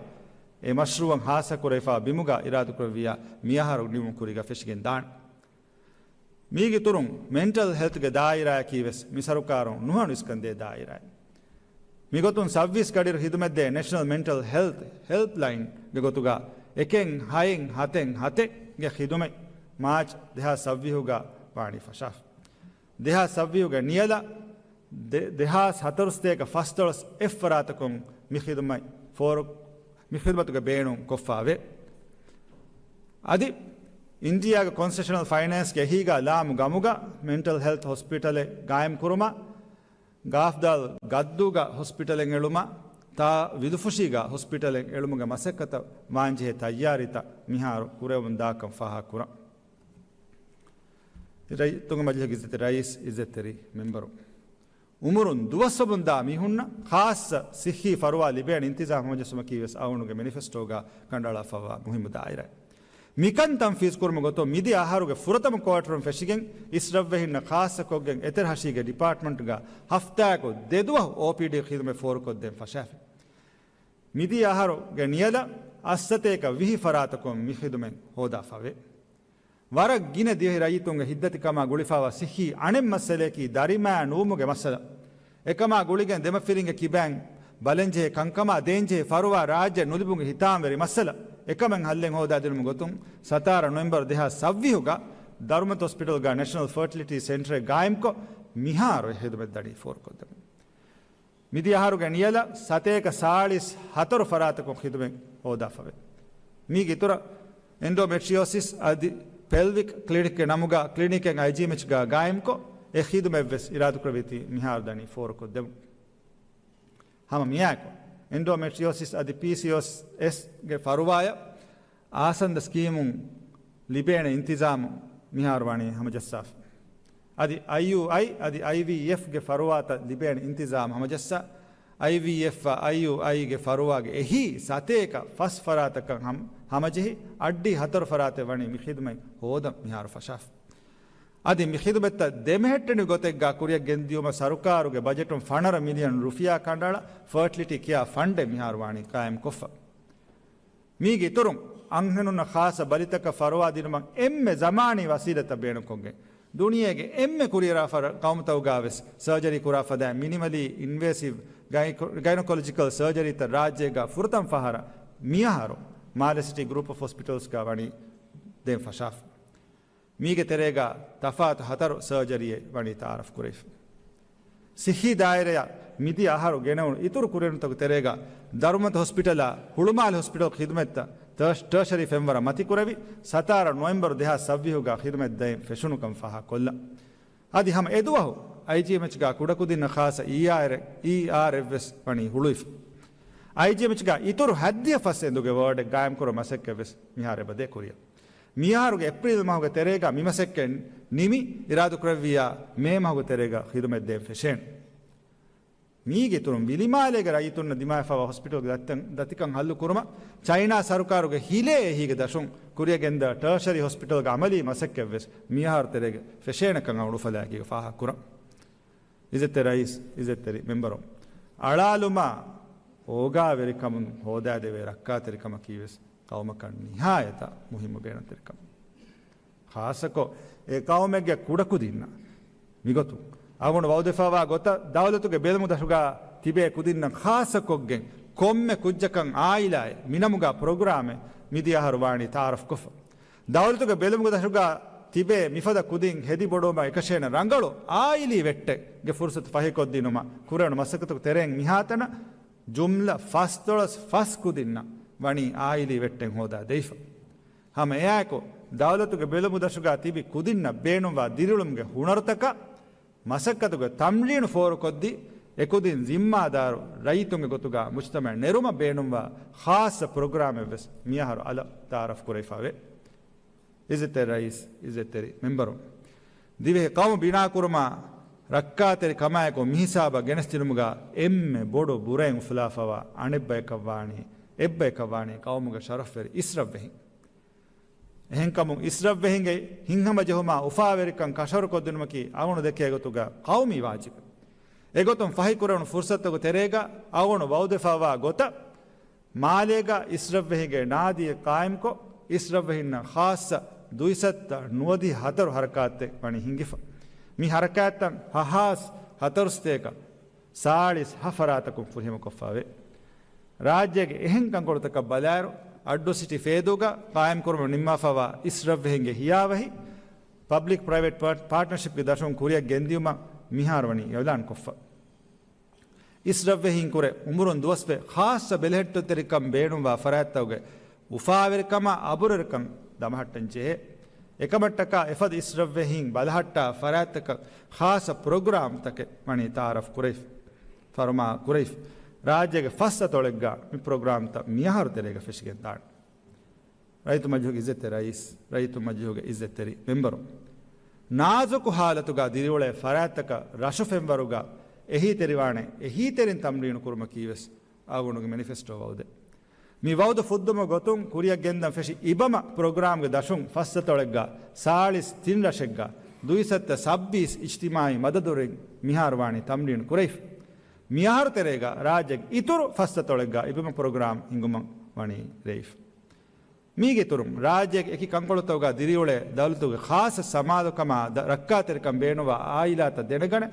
އެ މަޝްރޫއަށް ހާއްސަކުރެވިފާ ބިމުގަ އިރާދަކުރެއްވިއްޔާ މިއަހަރު ނިމުމުގެ ކުރީގަ ފެށިގެން ދާނެ. މީގެ އިތުރުން މެންޓަލް ހެލްތުގެ ދާއިރާއަކީ ވެސް މި ސަރުކާރުން ނުހަނު އިސްކަންދޭ ދާއިރާއެއް. މިގޮތުން ސައްވީސް ގަޑިއިރު ހިދުމަތްދޭ ނެޝަނަލް މެންޓަލް ހެލްތު ހެލްޕްލައިންގެ ގޮތުގަ އެކެއް ހައެއް ހަތެއް ހަތެއްގެ ހިދުމަތް މާޗް ދެހާސް ސައްވީހުގަ ވާނީ ފަށާފަ. ދެހާސް ސައްވީހުގެ ނިޔަލަށް ދެ-، ދެހާސް ހަތަރުސަތޭކަ ފަސްދޮޅަސް އެއް ފަރާތަކުން މި ޚިދުމަތް ފޯރު-، މި ޚިދުމަތުގެ ބޭނުން ކޮށްފައެވެ. އަދި އިންޑިއާގެ ކޮންސެޝަނަލް ފައިނޭންސްގެ އެހީގަ ލާމު ގަމުގަ މެންޓަލް ހެލްތު ހޮސްޕިޓަލެއް ގާއިމް ކުރުމަށް، ގާފްދާލް ގައްދޫގަ ހޮސްޕިޓަލެއް އެޅުމަށް، ތާ ވިލުފުށީގަ ހޮސްޕިޓަލެއް އެޅުމުގެ މަސައްކަތަށް ވާންޖެހޭ ތައްޔާރީތައް މިހާރު ކުރެވެމުންދާކަން ފާހަގަކުރަން. ރައްޔިތުންގެ މަޖިލީހުގެ އިއްޒަތްތެރި ރައީސް، އިއްޒަތްތެރި މެމްބަރު. އުމުރުން ދުވަސްވަމުންދާ މީހުންނަށް ޚާއްޞަ ސިއްހީ ފަރުވާ ލިބޭނެ އިންތިޒާމް ހަމަޖެއްސުމަކީ ވެސް އަޅުގަނޑުގެ މެނިފެސްޓޯގަ ކަނޑައަޅާފައިވާ މުހިއްމު ދާއިރާއެއް. މިކަން ތަންފީޒު ކުރުމުގެ ގޮތުން މިދިޔަ އަހަރުގެ ފުރަތަމަ ކުއާޓަރުން ފެށިގެން އިސްރަށްވެހިންނަށް ޚާއްޞަކޮށްގެން އެތެރެ ހަށީގެ ޑިޕާޓްމަންޓްގަ ހަފްތާއަކު ދެދުވަހު އޯޕީޑީ ޚިދުމަތް ފޯރުކޮށްދޭން ފަށާފި. މިދިޔަ އަހަރުގެ ނިޔަލަށް އަށްސަތޭކަ ވިހި ފަރާތަކުން މި ޚިދުމަތް ހޯދާފަވޭ. ވަރަށް ގިނަ ދިވެހި ރައްޔިތުންގެ ހިތްދަތިކަމާ ގުޅިފަވާ ސިއްހީ އަނެއް މައްސަލަޔަކީ ދަރިމައި ނުވުމުގެ މައްސަލަ. އެކަމާ ގުޅިގެން ދެމަފިރިންގެ ކިބައިން ބަލަންޖެހޭ ކަންކަމާ ދޭންޖެހޭ ފަރުވާ ރާއްޖެ ނުލިބުމުގެ ހިތާމަވެރި މައްސަލަ. އެކަމެއް ހައްލެއް ހޯދާދިނުމުގެ ގޮތުން ސަތާރަ ނޮވެމްބަރު ދެހާސް ސައްވީހުގަ ދަރުމަތު ހޮސްޕިޓަލްގަ ނެޝަނަލް ފަރޓިލިޓީ ސެންޓަރެއް ގާއިމްކޮށް މިހާރު އެ ހިދުމަތް ދަނީ ފޯރުކޮށްދެމުން. މިދިޔަ އަހަރުގެ ނިޔަލަށް ސަތޭކަ ސާޅީސް ހަތަރު ފަރާތަކުން ޚިދުމަތް ހޯދާފަވޭ. މީގެ އިތުރަށް އެންޑޯމެޓްރިއޯސިސް އަދި ޕެލްވިކް ކްލިނިކްގެ ނަމުގަ ކްލިނިކެއް އައިޖީއެމްއެޗްގަ ގާއިމްކޮށް، އެ ޚިދުމަތްވެސް އިރާދަކުރެއްވީތީ މިހާރު ދަނީ ފޯރުކޮށްދެމުން. ހަމަ މިއާއެކު، އެންޑޯމެޓްރިއޯސިސް އަދި ޕީސީއޯއެސްގެ ފަރުވާޔަށް އާސަންދަ ސްކީމުން ލިބޭނެ އިންތިޒާމު މިހާރު ވަނީ ހަމަޖައްސާފަ. އަދި އައިޔޫއައި އަދި އައިވީއެފްގެ ފަރުވާތައް ލިބޭނެ އިންތިޒާމު ހަމަޖައްސާ، އައިވީއެފްއާ އައިޔޫއައިގެ ފަރުވާގެ އެހީ ސަތޭކަ ފަސް ފަރާތަކަށް ހަމަ-، ހަމަޖެހި، އައްޑި ހަތަރު ފަރާތެއް ވަނީ މި ޚިދުމަތް ހޯދަން މިހާރު ފަށާފަ. އަދި މި ޚިދުމަތްތައް ދެމެހެއްޓެނި ގޮތެއްގާ ކުރިއަށް ގެންދިޔުމަށް ސަރުކާރުގެ ބަޖެޓުން ފަނަރަ މިލިއަން ރުފިޔާ ކަނޑައަޅާ ފަރޓިލިޓީ ކެއާ ފަންޑެއް މިހާރު ވާނީ ޤާއިމްކޮށްފަ. މީގެ އިތުރުން، އަންހެނުންނަށް ޚާއްޞަ ބަލިތަކަށް ފަރުވާ ދިނުމަށް އެންމެ ޒަމާނީ ވަސީލަތްތައް ބޭނުންކޮށްގެން، ދުނިޔޭގެ އެންމެ ކުރިއަރާފަ ޤައުމުތަކުގާވެސް ސަރޖަރީ ކުރާ ފަދައިން މިނިމަލީ އިންވޭސިވް ގައި-، ގައިނޮކޮލޮޖިކަލް ސަރޖަރީތައް ރާއްޖޭގާ ފުރަތަމަ ފަހަރަށް މިއަހަރު މާލެ ސިޓީ ގްރޫޕް އޮފް ހޮސްޕިޓަލްސްގާ ވަނީ ދޭން ފަށާފަ. މީގެ ތެރޭގާ ތަފާތު ހަތަރު ސަރޖަރީއެއް ވަނީ ތައާރަފް ކުރެވިފަ. ސިއްހީ ދާއިރާއަށް މިދިޔަ އަހަރު ގެނެވުނު އިތުރު ކުރިއެރުންތަކުގެ ތެރޭގާ ދަރުމަތި ހޮސްޕިޓަލާ ހުޅުމާލެ ހޮސްޕިޓަލް ޚިދުމަތްތައް ޓަރ-، ޓަރޝަރީ ފެންވަރަށް މަތިކުރެވި، ސަތާރަ ނޮވެމްބަރު ދެހާސް ސައްވީހުގާ ޚިދުމަތް ދޭން ފެށުނުކަން ފާހަގަކޮށްލަން. އަދި ހަމަ އެދުވަހު އައިޖީއެމްއެޗްގާ ކުޑަކުދިންނަށް ޚާއްޞަ އީއާރް، އީއާރްއެފްވެސް ވަނީ ހުޅުވިފަ. އައިޖީއެމްއެޗްގާ އިތުރު ހައްދިހަ ފަސް އެނދުގެ ވާޑެއް ގާއިމްކުރުމަށް މަސައްކަތްވެސް މިހާރު އެބަދޭ ކުރިއަށް. މިއަހަރުގެ އޭޕްރީލް މަހުގެ ތެރޭގަ މި މަސައްކަތް ނިމި، އިރާދަކުރެއްވިއްޔާ މޭ މަހުގެ ތެރޭގަ ޚިދުމަތް ދޭން ފެށޭނެ. މީގެ އިތުރުން ވިލިމާލޭގެ ރައްޔިތުންނަށް ދިމާވެފައިވާ ހޮސްޕިޓަލްގެ ދަތިތަން، ދަތިކަން ހައްލު ކުރުމަށް ޗައިނާ ސަރުކާރުގެ ހިލޭ އެހީގެ ދަށުން ކުރިއަށް ގެންދާ ޓާޝަރީ ހޮސްޕިޓަލްގެ އަމަލީ މަސައްކަތްވެސް މިއަހަރު ތެރޭގަ ފެށޭނެކަން އަޅުފަލާގެ ފާހަގަކުރަން. އިއްޒަތްތެރި ރައީސް، އިއްޒަތްތެރި މެމްބަރުން، އަޅާލުމާ އޯގާވެރިކަމުން ހޯދާދެވޭ ރައްކާތެރިކަމަކީވެސް ޤައުމަކަށް ނިހާޔަތަށް މުހިއްމު ބޭނުންތެރިކަމެއް. ޚާއްޞަކޮށް އެ ޤައުމެއްގެ ކުޑަކުދިންނަށް މިގޮތުން އަޅުގަނޑު ވައުދެފައިވާ ގޮތަށް ދައުލަތުގެ ބެލުމުދަށުގާ ތިބޭ ކުދިންނަށް ޚާއްޞަކޮށްގެން ކޮންމެ ކުއްޖަކަށް އާއިލާއެއް މިނަމުގާ ޕްރޮގްރާމެއް މިދިޔަ އަހަރު ވާނީ ތައާރަފްކޮށްފަ. ދައުލަތުގެ ބެލުމުގެ ދަށުގާ ތިބޭ މިފަދަ ކުދިން ހެދި ބޮޑުވުމަށް އެކަށޭނެ ރަނގަޅު އާއިލީ ވެއްޓެއްގެ ފުރުސަތު ފަހިކޮށްދިނުމަށް ކުރެވުނު މަސައްކަތުގެ ތެރެއިން މިހާތަނަށް ޖުމްލަ ފަސްދޮޅަސް ފަސް ކުދިންނަށް ވަނީ އާއިލީ ވެއްޓެއް ހޯދާ ދެވިފަ. ހަމަ އެއާއެކު، ދައުލަތުގެ ބެލުމުދަށުގާ ތިބި ކުދިންނަށް ބޭނުންވާ ދިރިއުޅުމުގެ ހުނަރުތަކަށް މަސައްކަތުގެ ތަމްރީނު ފޯރުކޮށްދީ، އެކުދިން ޒިންމާދާރު ރައްޔިތުންގެ ގޮތުގާ މުޖްތަމަޢަށް ނެރުމަށް ބޭނުންވާ ޚާއްޞަ ޕްރޮގްރާމެއްވެސް މިއަހަރު އަލަށް ތައާރަފް ކުރެވިފައެވެ. އިއްޒަތްތެރި ރައީސް، އިއްޒަތްތެރި މެމްބަރުން، ދިވެހި ޤައުމު ބިނާކުރުމާ، ރައްކާތެރި ކަމާއެކު މިހިސާބަށް ގެނެސްދިނުމުގާ އެންމެ ބޮޑު ބުރައިން އުފުލާފައިވާ އަނެއްބަޔަކަށްވާނީ، އެއްބަޔަކަށްވާނީ ޤައުމުގެ ޝަރަފްވެރި އިސްރަށްވެހިން. އެހެންކަމުން އިސްރަށްވެހިންގެ ހިތްހަމަޖެހުމާ އުފާވެރިކަން ކަށަވަރުކޮށްދިނުމަކީ އަޅުގަނޑު ދެކޭ ގޮތުގަ ޤައުމީ ވާޖިބެއް. އެގޮތުން ފަހިކުރެވުނު ފުރުސަތުގެ ތެރޭގަ އަޅުގަނޑު ވައުދެފައިވާ ގޮތަށް، މާލޭގަ އިސްރަށްވެހިންގެ ނާދީއެއް ޤާއިމްކޮށް، އިސްރަށްވެހިންނަށް ޚާއްޞަ ދުއިސައްތަ ނުވަދިހަ ހަތަރު ހަރަކާތްތައް ވަނީ ހިންގިފަ. މި ހަރަކާތްތައް ހަހާސް ހަތަރުސަތޭކަ ސާޅީސް ހަ ފަރާތަކުން ފުރިހަމަކޮށްފައެވެ. ރާއްޖޭގެ އެހެން ކަންކޮޅުތަކަށް ބަލާއިރު، އައްޑޫ ސިޓީ ފޭދޫގަ ޤާއިމްކުރުމަށް ނިންމާފައިވާ އިސްރަށްވެހިންގެ ހިޔާވަހި، ޕަބްލިކް ޕްރައިވެޓް ޕާޓް-، ޕާޓްނަރޝިޕްގެ ދަށުން ކުރިއަށް ގެންދިޔުމަށް މިހާރު ވަނީ އިޢުލާންކޮށްފަ. އިސްރަށްވެހިންކުރެ އުމުރުން ދުވަސްވެ ޚާއްޞަ ބެލެހެއްޓުންތެރިކަން ބޭނުންވާ ފަރާތްތަކުގެ އުފާވެރިކަމާ އަބުރުވެރިކަން ދަމަހައްޓަން ޖެހޭ. އެކަމަށްޓަކާ އެފަދަ އިސްރަށްވެހިން ބަލަހައްޓާ ފަރާތްތަކަށް ޚާއްޞަ ޕްރޮގްރާމްތަކެއް ވަނީ ތައާރަފް ކުރެވިފަ، ފަރުމާ ކުރެވިފަ. ރާއްޖޭގެ ފަސް އަތޮޅެއްގަ މި ޕްރޮގްރާމްތައް މިއަހަރު ތެރޭގަ ފެށިގެންދާނެ. ރައްޔިތު މަޖިލީހުގެ އިއްޒަތްތެރި ރައީސް، ރައްޔިތު މަޖިލީހުގެ އިއްޒަތްތެރި މެމްބަރު، ނާޒުކު ހާލަތުގަ ދިރިއުޅޭ ފަރާތްތަކަށް ރަށު ފެންވަރުގަ އެހީތެރިވާނެ އެހީތެރިން ތަމްރީނު ކުރުމަކީވެސް އަޅުގަނޑުގެ މެނިފެސްޓޯ ވައުދެއް. މި ވައުދު ފުއްދުމުގެ ގޮތުން ކުރިއަށް ގެންދަން ފެށި އިބަމަ ޕްރޮގްރާމްގެ ދަށުން ފަސް އަތޮޅެއްގަ ސާޅީސް ތިން ރަށެއްގަ ދުއިސައްތަ ސައްބީސް އިޖްތިމާޢީ މަދަދުވެރިން މިހާރު ވާނީ ތަމްރީނު ކުރެވިފަ. މިއަހަރު ތެރޭގަ ރާއްޖޭގެ އިތުރު ފަސް އަތޮޅެއްގަ އިބަމަ ޕްރޮގްރާމް ހިންގުމަށް ވަނީ ރޭވިފަ. މީގެ އިތުރުން، ރާއްޖޭގެ އެކި ކަންކޮޅުތަކުގަ ދިރިއުޅޭ ދައުލަތުގެ ޚާއްޞަ ސަމާލުކަމާ ދަ-، ރައްކާތެރިކަން ބޭނުންވާ އާއިލާތައް ދެނެގަނެ،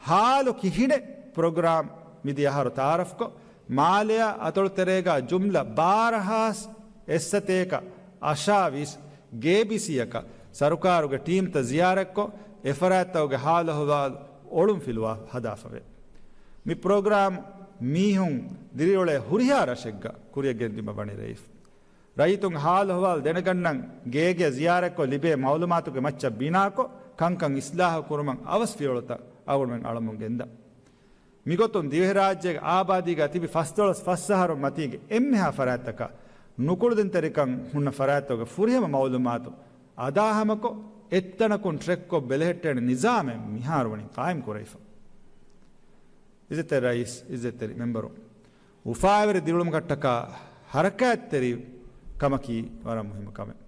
ހާލު ކިހިނެއް ޕްރޮގްރާމް މިދިޔަ އަހަރު ތައާރަފްކޮށް، މާލެއާ އަތޮޅުތެރޭގަ ޖުމްލަ ބާރަ ހާސް އެއްސަތޭކަ އަށާވީސް ގޭބިސީއަކަށް ސަރުކާރުގެ ޓީމްތައް ޒިޔާރަތްކޮށް، އެފަރާތްތަކުގެ ހާލުއަހުވާލު އޮޅުންފިލުވާ ހަދާފަވޭ. މި ޕްރޮގްރާމް މީހުން ދިރިއުޅޭ ހުރިހާ ރަށެއްގަ ކުރިއަށް ގެންދިއުމަށް ވަނީ ރޭވިފަ. ރައްޔިތުން ހާލު އަހުވާލު ދެނެގަންނަން ގޭގެ ޒިޔާރަތްކޮށް ލިބޭ މައުލޫމާތުގެ މައްޗަށް ބިނާކޮށް، ކަންކަން އިސްލާހު ކުރުމަށް އަވަސް ފިޔަވަޅުތައް އަޅުގަނޑުމެން އަޅަމުން ގެންދަން. މިގޮތުން ދިވެހިރާއްޖޭގެ އާބާދީގަ ތިބި ފަސްދޮޅަސް ފަސް އަހަރު މަތީގެ އެންމެހާ ފަރާތްތަކަށް ނުކުޅެދުންތެރިކަން ހުންނަ ފަރާތްތަކުގެ ފުރިހަމަ މައުލޫމާތު އަދާހަމަކޮށް، އެއްތަނަކުން ޓްރެކްކޮށް ބެލެހެއްޓޭނެ ނިޒާމެއް މިހާރު ވަނީ ޤާއިމް ކުރެވިފަ. އިއްޒަތްތެރި ރައީސް، އިއްޒަތްތެރި މެމްބަރު، އުފާވެރި ދިރިއުޅުމަކަށްޓަކާ ހަރަކާތްތެރި ކަމަކީ ވަރަށް މުހިއްމު ކަމެއް.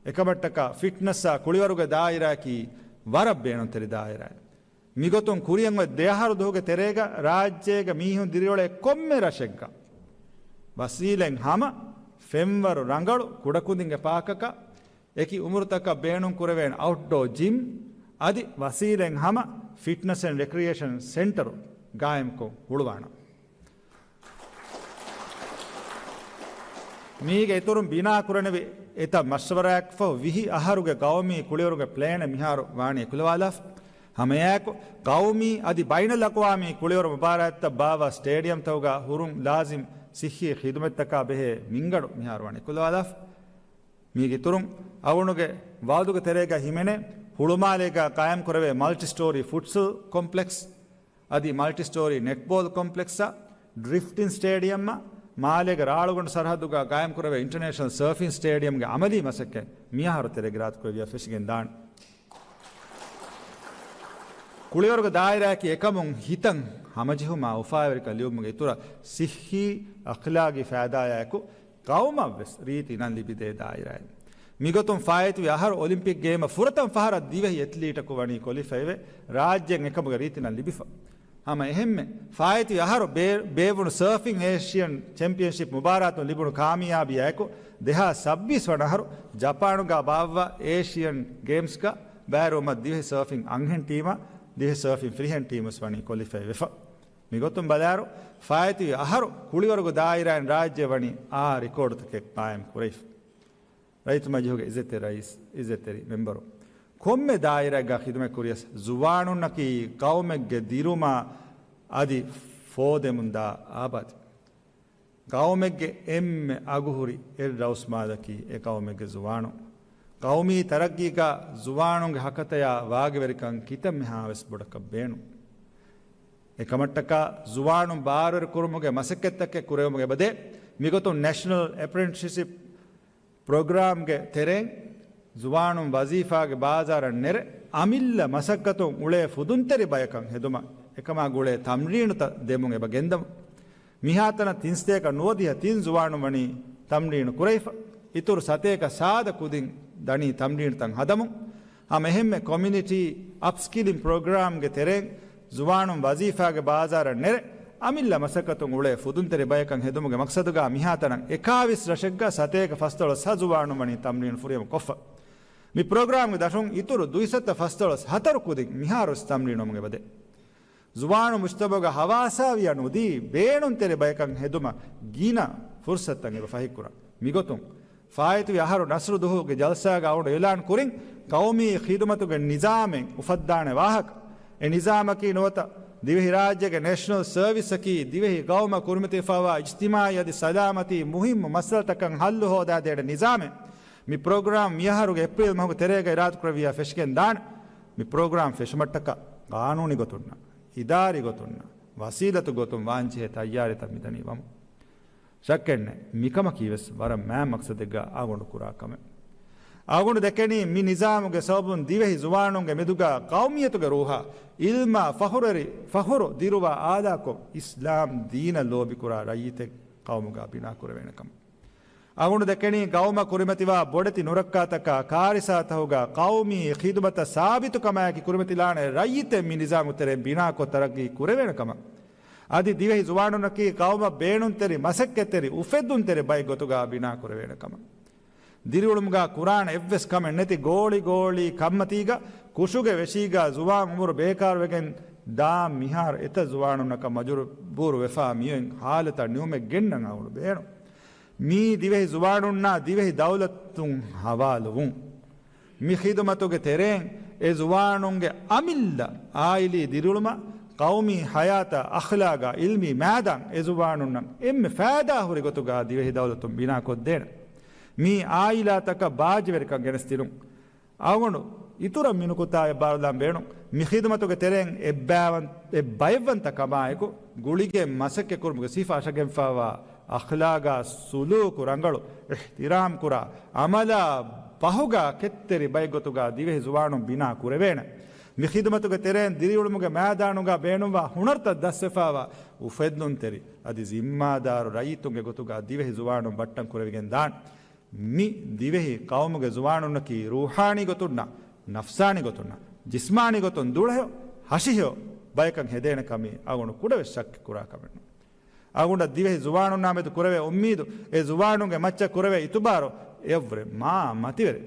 އެކަމަށްޓަކާ ފިޓްނަސްއާ ކުޅިވަރުގެ ދާއިރާއަކީ ވަރަށް ބޭނުންތެރި ދާއިރާއެއް. މިގޮތުން ކުރިއަށް އޮތް ދެއަހަރު ދުވަހުގެ ތެރޭގަ ރާއްޖޭގެ މީހުން ދިރިއުޅޭ ކޮންމެ ރަށެއްގަ ވަސީލަތް ހަމަ ފެންވަރު ރަނގަޅު ކުޑަކުދިންގެ ޕާކަކަށް އެކި އުމުރުތަކަށް ބޭނުން ކުރެވޭނެ އައުޓްޑޯ ޖިމް އަދި ވަސީލަތް ހަމަ ފިޓްނަސް އެންޑް ރެކްރިއޭޝަން ސެންޓަރު ގާއިމްކޮށް ހުޅުވާނަން. މީގެ އިތުރުން ބިނާ ކުރަނިވި އެތައް މަޝްވަރާއެއްފަހު ވިހި އަހަރުގެ ގައުމީ ކުޅިވަރުގެ ޕްލޭނެއް މިހާރު ވާނީ އެކުލަވާލާފަ. ހަމައެއާއެކު، ގައުމީ އަދި ބައިނަލްއަޤްވާމީ ކުޅިވަރު މުބާރާތްތައް ބާއްވާ ސްޓޭޑިއަމްތަކުގަ ހުރުން ލާޒިމް ސިއްހީ ޚިދުމަތްތަކާ ބެހޭ މިންގަނޑު މިހާރު ވާނީ އެކުލަވާލާފަ. މީގެ އިތުރުން، އަޅުގަނޑުގެ ވައުދުގެ ތެރޭގަ ހިމެނޭ ހުޅުމާލޭގަ ޤާއިމްކުރެވޭ މަލްޓި ސްޓޯރީ ފުޓްސަލް ކޮމްޕްލެކްސް އަދި މަލްޓި ސްޓޯރީ ނެޓްބޯލް ކޮމްޕްލެކްސްއާ، ޑްރިފްޓިން ސްޓޭޑިއަމްއާ، މާލޭގެ ރާޅުގަނޑު ސަރަހައްދުގަ ޤާއިމްކުރެވޭ އިންޓަރނޭޝަނަލް ސަރފިން ސްޓޭޑިއަމްގެ އަމަލީ މަސައްކަތް މިއަހަރު ތެރޭގަ އިރާދަކުރެއްވިޔާ ފެށިގެން ދާނެ. ކުޅިވަރުގެ ދާއިރާއަކީ އެކަމުން ހިތަށް ހަމަޖެހުމާ އުފާވެރިކަން ލިޔުމުގެ އިތުރަށް ސިއްހީ އަޚްލާގީ ފައިދާއާއެކު ޤައުމަށްވެސް ރީތި އިން ލިބިދޭ ދާއިރާއެއް. މިގޮތުން ފާއިތުވި އަހަރު އޮލިމްޕިކް ގޭމަށް ފުރަތަމަ ފަހަރަށް ދިވެހި އެތްލީޓަކު ވަނީ ކޮލިފައިވެ، ރާއްޖޭން އެކަމުގެ ރީތި އިން ލިބިފަ. ހަމަ އެހެންމެ، ފާއިތުވި އަހަރު ބޭ-، ބޭއްވުނު ސަރފިން އޭޝިއަން ޗެމްޕިއަންޝިޕް މުބާރާތުން ލިބުނު ކާމިޔާބީއާއެކު، ދެހާސް ސައްބީސް ވަނަ އަހަރު ޖަޕާނުގަ ބާއްވާ އޭޝިއަން ގޭމްސްގަ ބައިވެރިވުމަށް ދިވެހި ސަރފިން އަންހެން ޓީމާ، ދިވެހި ސަރފިން ފިރިހެން ޓީމުސް ވަނީ ކޮލިފައިވެފަ. މިގޮތުން ބަލާއިރު، ފާއިތުވި އަހަރު ކުޅިވަރުގެ ދާއިރާއިން ރާއްޖެ ވަނީ އާ ރިކޯޑުތަކެއް ޤާއިމް ކުރެވިފަ. ރައްޔިތު މަޖިލީހުގެ އިއްޒަތްތެރި ރައީސް، އިއްޒަތްތެރި މެމްބަރު، ކޮންމެ ދާއިރާއެއްގަ ޚިދުމަތް ކުރިޔަސް، ޒުވާނުންނަކީ ޤައުމެއްގެ ދިރުމާ އަދި ފޯދެމުންދާ އާބާދެއް. ޤައުމެއްގެ އެންމެ އަގުހުރި އެއް ރައުސްމާލަކީ އެ ޤައުމެއްގެ ޒުވާނުން. ޤައުމީ ތަރައްގީގަ ޒުވާނުންގެ ހަކަތަޔާ ވާގިވެރިކަން ކިތައްމެހާވެސް ބޮޑަކަށް ބޭނުން. އެކަމަށްޓަކާ ޒުވާނުން ބާރުވެރިކުރުމުގެ މަސައްކަތްތަކެއް ކުރެވުމުގެ އެބަދޭ. މިގޮތުން ނޭޝަނަލް އެޕްރެންޓިސިޕް ޕްރޮގްރާމްގެ ތެރެއިން ޒުވާނުން ވަޒީފާގެ ބާޒާރަށް ނެރެ، އަމިއްލަ މަސައްކަތުން އުޅޭ ފުދުންތެރި ބަޔަކަށް ހެދުމަށް އެކަމާ ގުޅޭ ތަމްރީނުތައް ދެމުން އެބަ ގެންދަމުން. މިހާތަނަށް ތިން ސަތޭކަ ނުވަދިހަ ތިން ޒުވާނުން ވަނީ ތަމްރީނު ކުރެވިފަ. އިތުރު ސަތޭކަ ސާދަ ކުދިން ދަނީ ތަމްރީނުތައް ހަދަމުން. ހަމަ އެހެންމެ ކޮމިއުނިޓީ އަޕްސްކިލިން ޕްރޮގްރާމްގެ ތެރެއިން ޒުވާނުން ވަޒީފާގެ ބާޒާރަށް ނެރެ، އަމިއްލަ މަސައްކަތުން އުޅޭ ފުދުންތެރި ބަޔަކަށް ހެދުމުގެ މަޤްޞަދުގަ މިހާތަނަށް އެކާވީސް ރަށެއްގަ ސަތޭކަ ފަސްދޮޅަސް ހަ ޒުވާނުން ވަނީ ތަމްރީނު ފުރިހަމަ ކޮށްފަ. މި ޕްރޮގްރާމްގެ ދަށުން އިތުރު ދުއިސައްތަ ފަސްދޮޅަސް ހަތަރު ކުދިން މިހާރުވެސް ތަމްރީނު ވަމުން އެބަދޭ. ޒުވާނު މުޖްތަމަޢުގަ ހަވާސާވިޔާ ނުދީ، ބޭނުންތެރި ބަޔަކަށް ހެދުމަށް ގިނަ ފުރުޞަތުތައް އެބަ ފަހިކުރަން. މިގޮތުން، ފާއިތުވި އަހަރު ނަސްރު ދުހުގެ ޖަލްސާގަ އަޅުގަނޑު އިޢުލާން ކުރިން، ޤައުމީ ޚިދުމަތުގެ ނިޒާމެއް އުފައްދާނެ ވާހަކަ. އެ ނިޒާމަކީ ނުވަތަ ދިވެހިރާއްޖޭގެ ނޭޝަނަލް ސަރވިސްއަކީ ދިވެހި ޤައުމަށް ކުރިމަތިވެފައިވާ އިޖްތިމާޢީ އަދި ސަލާމަތީ މުހިއްމު މައްސަލަތަކަށް ޙައްލު ހޯދާދޭނެ ނިޒާމެއް. މި ޕްރޮގްރާމް މިއަހަރުގެ އޭޕްރީލް މަހުގެ ތެރޭގަ އިރާދަކުރެއްވިޔާ ފެށިގެން ދާނެ. މި ޕްރޮގްރާމް ފެށުމަށްޓަކާ ޤާނޫނީ ގޮތުންނާ، އިދާރީ ގޮތުންނާ، ވަސީލަތު ގޮތުން ވާންޖެހޭ ތައްޔާރީތައް މިދަނީ ވަމުން. ޝައްކެއްނެތް، މިކަމަކީވެސް ވަރަށް މާތް މަޤްޞަދެއްގަ އަޅުގަނޑު ކުރާ ކަމެއް. އަޅުގަނޑު ދެކެނީ މި ނިޒާމުގެ ސަބަބުން ދިވެހި ޒުވާނުންގެ މެދުގަ ޤައުމިއްޔަތުގެ ރޫޙާ، ޢިލްމާ ފަޚުރުވެރި، ފަޚުރު ދިރުވާ އާލާކޮށް، އިސްލާމް ދީނަށް ލޯބިކުރާ ރައްޔިތެއް ޤައުމުގަ ބިނާކުރެވޭނެ ކަމަށް. އަޅުގަނޑު ދެކެނީ ޤައުމަށް ކުރިމަތިވާ ބޮޑެތި ނުރައްކާތަކާ، ކާރިސާތަކުގަ ޤައުމީ ޚިދުމަތަށް ސާބިތުކަމާއެކީ ކުރިމަތިލާނެ ރައްޔިތެއް މި ނިޒާމުގެ ތެރެއިން ބިނާކޮށް ތަރައްޤީ ކުރެވޭނެ ކަމަށް. އަދި ދިވެހި ޒުވާނުންނަކީ ޤައުމަށް ބޭނުންތެރި، މަސައްކަތްތެރި، އުފެއްދުންތެރި ބައެއް ގޮތުގަ ބިނާކުރެވޭނެ ކަމަށް. ދިރިއުޅުމުގަ ކުރާނެ އެއްވެސް ކަމެއް ނެތި ގޯޅި ގޯޅީ ކަންމަތީގަ، ކުށުގެ ވެށީގަ ޒުވާން އުމުރު ބޭކާރުވެގެން ދާން މިހާރު އެތައް ޒުވާނުންނަކަށް މަޖުބޫރު ވެފަ މިއޮތް ޙާލަތަށް ނިމުމެއް ގެންނަން އަޅުގަނޑު ބޭނުން. މީ ދިވެހި ޒުވާނުންނާ ދިވެހި ދައުލަތުން ހަވާލުވުން. މި ޚިދުމަތުގެ ތެރެއިން އެ ޒުވާނުންގެ އަމިއްލަ އާއިލީ ދިރިއުޅުމަށް، ޤައުމީ ޙަޔާތަށް، އަޚްލާގަށް، ޢިލްމީ މައިދާން އެ ޒުވާނުންނަށް އެންމެ ފައިދާހުރި ގޮތުގަ ދިވެހި ދައުލަތުން ބިނާކޮށްދޭނެ. މީ އާއިލާތަކަށް ބާއްޖަވެރިކަން ގެނެސްދިނުން. އަޅުގަނޑު އިތުރަށް މި ނުކުތާ އެއްބާރުލާން ބޭނުން. މި ޚިދުމަތުގެ ތެރެއިން އެއްބައިވަން-، އެއްބައިވަންތަ ކަމާއެކު، ގުޅިގެން މަސައްކަތް ކުރުމުގެ ސިފަ އަށަގެންފާވާ އަޚްލާގާ ސުލޫކު ރަނގަޅު، އިޙްތިރާމް ކުރާ، އަމަލާ ބަހުގާ ކެތްތެރި ބައެއްގޮތުގާ ދިވެހި ޒުވާނުން ބިނާ ކުރެވޭނެ. މި ޚިދުމަތުގެ ތެރެއިން ދިރިއުޅުމުގެ މައިދާނުގާ ބޭނުންވާ ހުނަރުތައް ދަސްވެފާވާ އުފެއްދުންތެރި އަދި ޒިންމާދާރު ރައްޔިތުންގެ ގޮތުގާ ދިވެހި ޒުވާނުން ބައްޓަން ކުރެވިގެން ދާނެ. މި ދިވެހި ޤައުމުގެ ޒުވާނުންނަކީ ރޫޙާނީ ގޮތުންނާ، ނަފްސާނީ ގޮތުންނާ، ޖިސްމާނީ ގޮތުން ދުޅަހެޔޮ، ހަށިހެޔޮ ބަޔަކަށް ހެދޭނެ ކަމީ އަޅުގަނޑު ކުޑަވެސް ޝައްކެއް ކުރާ ކަމެއް ނޫން. އަޅުގަނޑަށް ދިވެހި ޒުވާނުންނާ މެދު ކުރެވޭ އުއްމީދު، އެ ޒުވާނުންގެ މައްޗަށް ކުރެވޭ އިތުބާރު އެއަށްވުރެ މާ މަތިވެރި.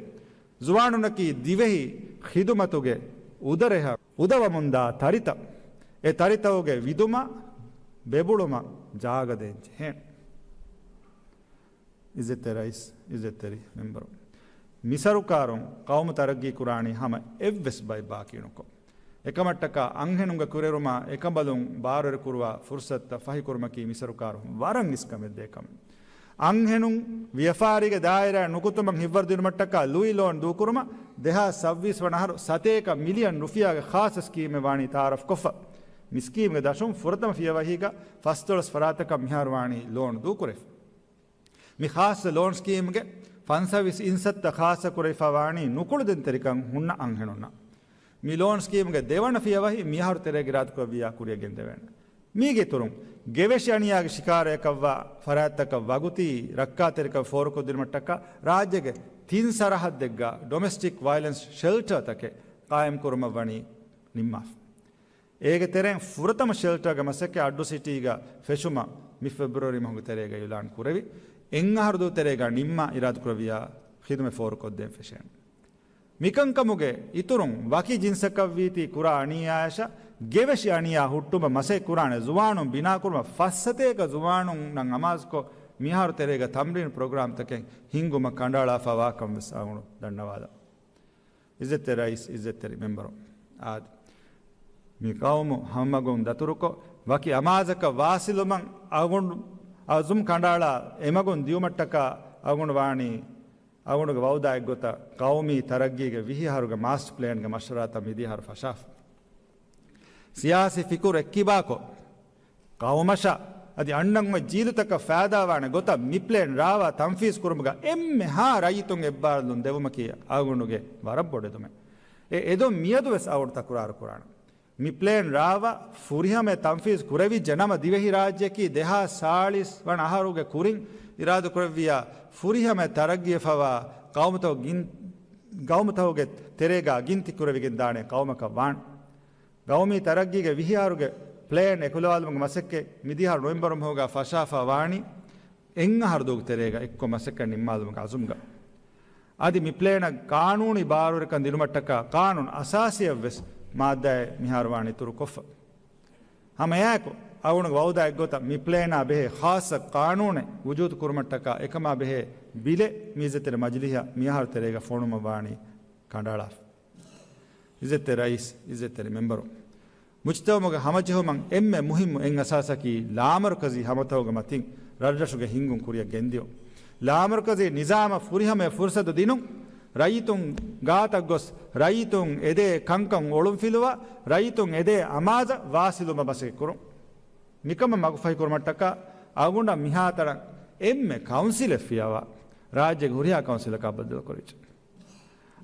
ޒުވާނުންނަކީ ދިވެހި ޚިދުމަތުގެ އުދަރެހަށް އުދަވަމުންދާ ތަރިތައް. އެ ތަރިތައުގެ ވިދުމަށް، ބެބުޅުމަށް ޖާގަ ދޭން ޖެހޭނެ. އިއްޒަތްތެރި ރައީސް، އިއްޒަތްތެރި މެމްބަރު، މި ސަރުކާރުން ޤައުމު ތަރައްގީ ކުރާނީ ހަމަ އެއްވެސް ބައެއް ބާކީ ނުކޮށް. އެކަމަށްޓަކާ އަންހެނުންގެ ކުރިއެރުމާ އެކަނބަލުން ބާރުވެރި ކުރުވާ ފުރުސަތުތައް ފަހިކުރުމަކީ މި ސަރުކާރުން ވަރަށް އިސްކަމެއް ދޭ ކަމެއް. އަންހެނުން ވިޔަފާރީގެ ދާއިރާއަށް ނުކުތުމަށް ހިތްވަރު ދިނުމަށްޓަކާ ލުއި ލޯން ދޫކުރުމަށް ދެހާސް ސައްވީސް ވަނަ އަހަރު ސަތޭކަ މިލިއަން ރުފިޔާގެ ޚާއްސަ ސްކީމެއް ވާނީ ތައާރަފްކޮށްފަ. މި ސްކީމްގެ ދަށުން ފުރަތަމަ ފިޔަވަހީގަ ފަސްދޮޅަސް ފަރާތަކަށް މިހާރު ވާނީ ލޯން ދޫކުރެވިފަ. މި ޚާއްސަ ލޯން ސްކީމްގެ ފަންސަވީސް އިންސައްތަ ޚާއްސަ ކުރެވިފަ ވާނީ ނުކުޅެދުންތެރިކަން ހުންނަ އަންހެނުންނަށް. މި ލޯން ސްކީމްގެ ދެވަނަ ފިޔަވަހި މިއަހަރު ތެރޭގަ އިރާދަކުރެއްވިއްޔާ ކުރިއަށް ގެންދެވޭނެ. މީގެ އިތުރުން، ގެވެށި އަނިޔާގެ ޝިކާރައަކަށްވާ ފަރާތްތަކަށް ވަގުތީ ރައްކާތެރިކަން ފޯރުކޮށްދިނުމަށްޓަކާ ރާއްޖޭގެ ތިން ސަރަހައްދެއްގަ ޑޮމެސްޓިކް ވަޔަލެންސް ޝެލްޓަރތަކެއް ޤާއިމްކުރުމަށް ވަނީ ނިންމާފަ. އޭގެ ތެރެއިން ފުރަތަމަ ޝެލްޓަރގެ މަސައްކަތް އައްޑޫ ސިޓީގަ ފެށުމަށް މި ފެބްރުއަރީ މަހުގެ ތެރޭގަ އިޢުލާން ކުރެވި، އެއް އަހަރު ދުވަހު ތެރޭގަ ނިންމާ އިރާދަކުރެއްވިއްޔާ ޚިދުމަތް ފޯރުކޮށްދޭން ފެށޭނެ. މިކަންކަމުގެ އިތުރުން ވަކި ޖިންސަކަށްވީތީ ކުރާ އަނިޔާއަށް ގެވެށި އަނިޔާ ހުއްޓުމަށް މަސައްކަތް ކުރާނެ ޒުވާނުން ބިނާކުރުމަށް ފަސް ސަތޭކަ ޒުވާނުންނަށް އަމާޒުކޮށް، މިއަހަރު ތެރޭގަ ތަމްރީން ޕްރޮގްރާމްތަކެއް ހިންގުމަށް ކަނޑައަޅާފަ ވާކަން ވެސް އަޅުގަނޑު ދަންނަވާލަން. އިއްޒަތްތެރި ރައީސް، އިއްޒަތްތެރި މެމްބަރު، އާދެ، މި ޤައުމު ހަމަގުން ދަތުރުކޮށް، ވަކި އަމާޒަކަށް ވާސިލުމަށް އަޅުގަނޑު އަޒުމް ކަނޑައަޅާ އެމަގުން ދިޔުމަށްޓަކާ އަޅުގަނޑު ވާނީ، އަޅުގަނޑުގެ ވައުދާ އެއްގޮތަށް ޤައުމީ ތަރައްގީގެ ވިހި އަހަރުގެ މާސްޓަ ޕްލޭންގެ މަޝްވަރާތައް މިދިޔަ އަހަރު ފަށާފަ. ސިޔާސީ ފިކުރު އެއްކިބާކޮށް، ޤައުމަށާ އަދި އަންނަން އޮތް ޖީލުތަކަށް ފައިދާވާނެ ގޮތަށް މި ޕްލޭން ރާވާ ތަންފީޒު ކުރުމުގަ އެންމެހާ ރައްޔިތުން އެއްބާރުލުން ދެވުމަކީ އަޅުގަނޑުގެ ވަރަށް ބޮޑެތި އެދުމެއް. އެ އެދުން މިއަދު ވެސް އަޅުގަނޑު ތަކުރާރު ކުރާނަން. މި ޕްލޭން ރާވާ ފުރިހަމައަށް ތަންފީޒު ކުރެވިއްޖެ ނަމަ، ދިވެހިރާއްޖެއަކީ ދެހާސް ސާޅީސް ވަނަ އަހަރުގެ ކުރިން އިރާދަކުރެއްވިއްޔާ ފުރިހަމައަށް ތަރައްގީވެފަވާ ޤައުމުތަކު ގިން-، ޤައުމުތަކުގެ ތެރޭގަ ގިންތި ކުރެވިގެން ދާނެ ޤައުމަކަށް ވާން. ޤައުމީ ތަރައްގީގެ ވިހި އަހަރުގެ ޕްލޭން އެކުލަވާލުމުގެ މަސައްކަތް މިދިހަ ނޮވެމްބަރު މަހުގަ ފަށާފަ ވާނީ އެއް އަހަރު ދުވަހުގެ ތެރޭގަ އެއްކޮށް މަސައްކަތް ނިންމާލުމުގެ އަޒުމްގަ. އަދި މި ޕްލޭނަށް ޤާނޫނީ ބާރުވެރިކަން ދިނުމަށްޓަކާ ޤާނޫނު އަސާސީއަށްވެސް މާއްދާއެއް މިހާރު ވާނީ އިތުރުކޮށްފަ. ހަމައެއާއެކު، އަޅުގަނޑުގެ ވައުދާ އެއްގޮތަށް މި ޕްލޭނާ ބެހޭ ޚާއްޞަ ޤާނޫނެއް ވުޖޫދު ކުރުމަށްޓަކާ އެކަމާ ބެހޭ ބިލެއް މި އިއްޒަތްތެރި މަޖިލީހަށް މިއަހަރު ތެރޭގަ ފޮނުވުމަށް ވާނީ ކަނޑައަޅާފަ. އިއްޒަތްތެރި ރައީސް، އިއްޒަތްތެރި މެމްބަރު، މުޖްތަމަޢުގެ ހަމަޖެހުމަށް އެންމެ މުހިއްމު އެއް އަސާސަކީ ލާމަރުކަޒީ ހަމަތަކުގެ މަތިން ރަށްރަށުގެ ހިންގުން ކުރިއަށް ގެންދިޔުން. ލާމަރުކަޒީ ނިޒާމަށް ފުރިހަމަޔަށް ފުރުސަތު ދިނުން، ރައްޔިތުން ގާތަށް ގޮސް، ރައްޔިތުން އެދޭ ކަންކަން އޮޅުންފިލުވާ، ރައްޔިތުން އެދޭ އަމާޒަށް ވާސިލުވުމަށް މަސައްކަތް ކުރުން. މިކަމަށް މަގުފަހިކުރުމަށްޓަކާ އަޅުގަނޑަށް މިހާތަނަށް އެންމެ ކައުންސިލެއް ފިޔަވާ، ރާއްޖޭގެ ހުރިހާ ކައުންސިލަކާ ބައްދަލުކުރެވިއްޖެ.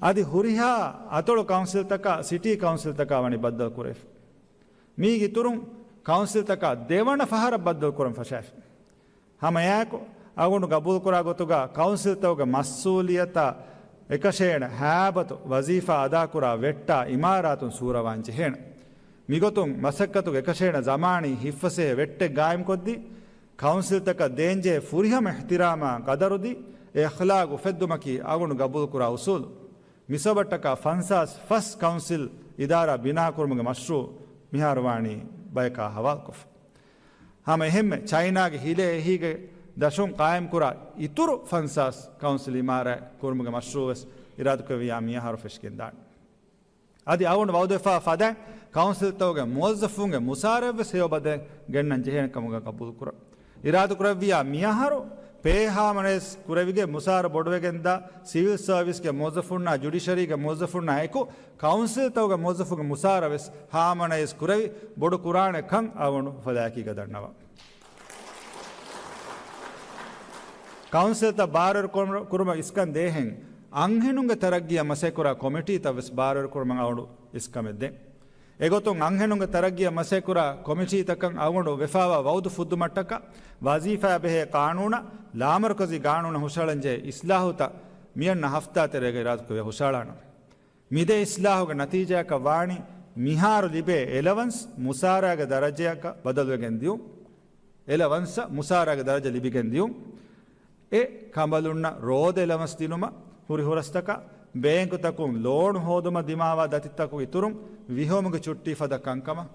އަދި ހުރިހާ އަތޮޅު ކައުންސިލްތަކާ، ސިޓީ ކައުންސިލްތަކާ ވަނީ ބައްދަލު ކުރެވިފަ. މީގެ އިތުރުން ކައުންސިލްތަކާ ދެވަނަ ފަހަރަށް ބައްދަލު ކުރަން ފަށާފި. ހަމައެއާއެކު، އަޅުގަނޑު ގަބޫލުކުރާ ގޮތުގަ ކައުންސިލްތަކުގެ މަސްއޫލިއްޔަތާ އެކަށޭނެ ހައިބަތު ވަޒީފާ އަދާކުރާ ވެއްޓާ އިމާރާތުން ސޫރަވާން ޖެހޭނެ. މިގޮތުން މަސައްކަތުގެ އެކަށޭނެ ޒަމާނީ ހިއްފަސޭހަ ވެއްޓެއް ގާއިމްކޮށްދީ، ކައުންސިލްތަކަށް ދޭންޖެހޭ ފުރިހަމަ އިޙްތިރާމާ ޤަދަރުދީ، އެ އަޚްލާޤު އުފެއްދުމަކީ އަޅުގަނޑު ގަބޫލުކުރާ އުސޫލު. މިސަބަބަށްޓަކާ ފަންސާސް ފަސް ކައުންސިލް އިދާރާ ބިނާކުރުމުގެ މަޝްރޫޢު މިހާރު ވާނީ ބަޔަކާ ހަވާލުކޮށްފަ. ހަމަ އެހެންމެ ޗައިނާގެ ހިލޭ އެހީގެ ދަށުން ޤާއިމްކުރާ އިތުރު ފަންސާސް ކައުންސިލް އިމާރާތް ކުރުމުގެ މަޝްރޫޢު ވެސް އިރާދަކުރެއްވިއްޔާ މިއަހަރު ފެށިގެންދާނެ. އަދި އަޅުގަނޑު ވައުދުވެފާ ފަދައިން ކައުންސިލްތަކުގެ މުވައްޒަފުންގެ މުސާރައެއްވެސް ހެޔޮބަދަލެއް ގެންނަން ޖެހޭނެ ކަމުގަ ގަބޫލުކުރަން. އިރާދަކުރެއްވިއްޔާ މިއަހަރު ޕޭ ހާމަނައިޒް ކުރެވިގެން މުސާރަ ބޮޑުވެގެންދާ ސިވިލް ސާވިސްގެ މުވައްޒަފުންނާ ޖުޑިޝަރީގެ މުވައްޒަފުންނާ އެކު ކައުންސިލްތަކުގެ މުވައްޒަފުންގެ މުސާރަ ވެސް ހާމަނައިޒް ކުރެވި ބޮޑު ކުރާނެ ކަން އަޅުގަނޑު އުފަލާއެކީގަ ދަންނަވަން. ކައުންސިލްތައް ބާރުވެރި ކުރުމަށް އިސްކަން ދޭހެން އަންހެނުންގެ ތަރައްގީއަށް މަސައްކަތްކުރާ ކޮމިޓީތައް ވެސް ބާރުވެރި ކުރުމަށް އަޅުގަނޑު އިސްކަމެއް ދޭން. އެގޮތުން އަންހެނުންގެ ތަރައްގީއަށް މަސައްކަތްކުރާ ކޮމިޓީތަކަށް އަޅުގަނޑު ވެފާވާ ވައުދު ފުއްދުމަށްޓަކާ ވަޒީފާއާ ބެހޭ ޤާނޫނަށް، ލާމަރުކަޒީ ޤާނޫނަށް ހުށަހަޅަންޖެހޭ އިސްލާހުތައް މިއަންނަ ހަފްތާ ތެރޭގަ އިރާދަކުރެވި ހުށަހަޅާނަން. މިދެ އިސްލާހުގެ ނަތީޖާއަކަށް ވާނީ މިހާރު ލިބޭ އެލަވަންސް މުސާރާގެ ދަރަޖައަކަށް ބަދަލުވެގެން ދިޔުން. އެލަވަންސަށް މުސާރާގެ ދަރަޖަ ލިބިގެން ދިޔުން. އެ ކަނބަލުންނަށް ރޯދަ އެލަވަންސް ދިނުމަށް ހުރި ހުރަސްތަކަށް ބޭންކުތަކުން ލޯނު ހޯދުމަށް ދިމާވާ ދަތިތަކުގެ އިތުރުން ވިހޯމުގެ ޗުއްޓީ ފަދަ ކަންކަމަށް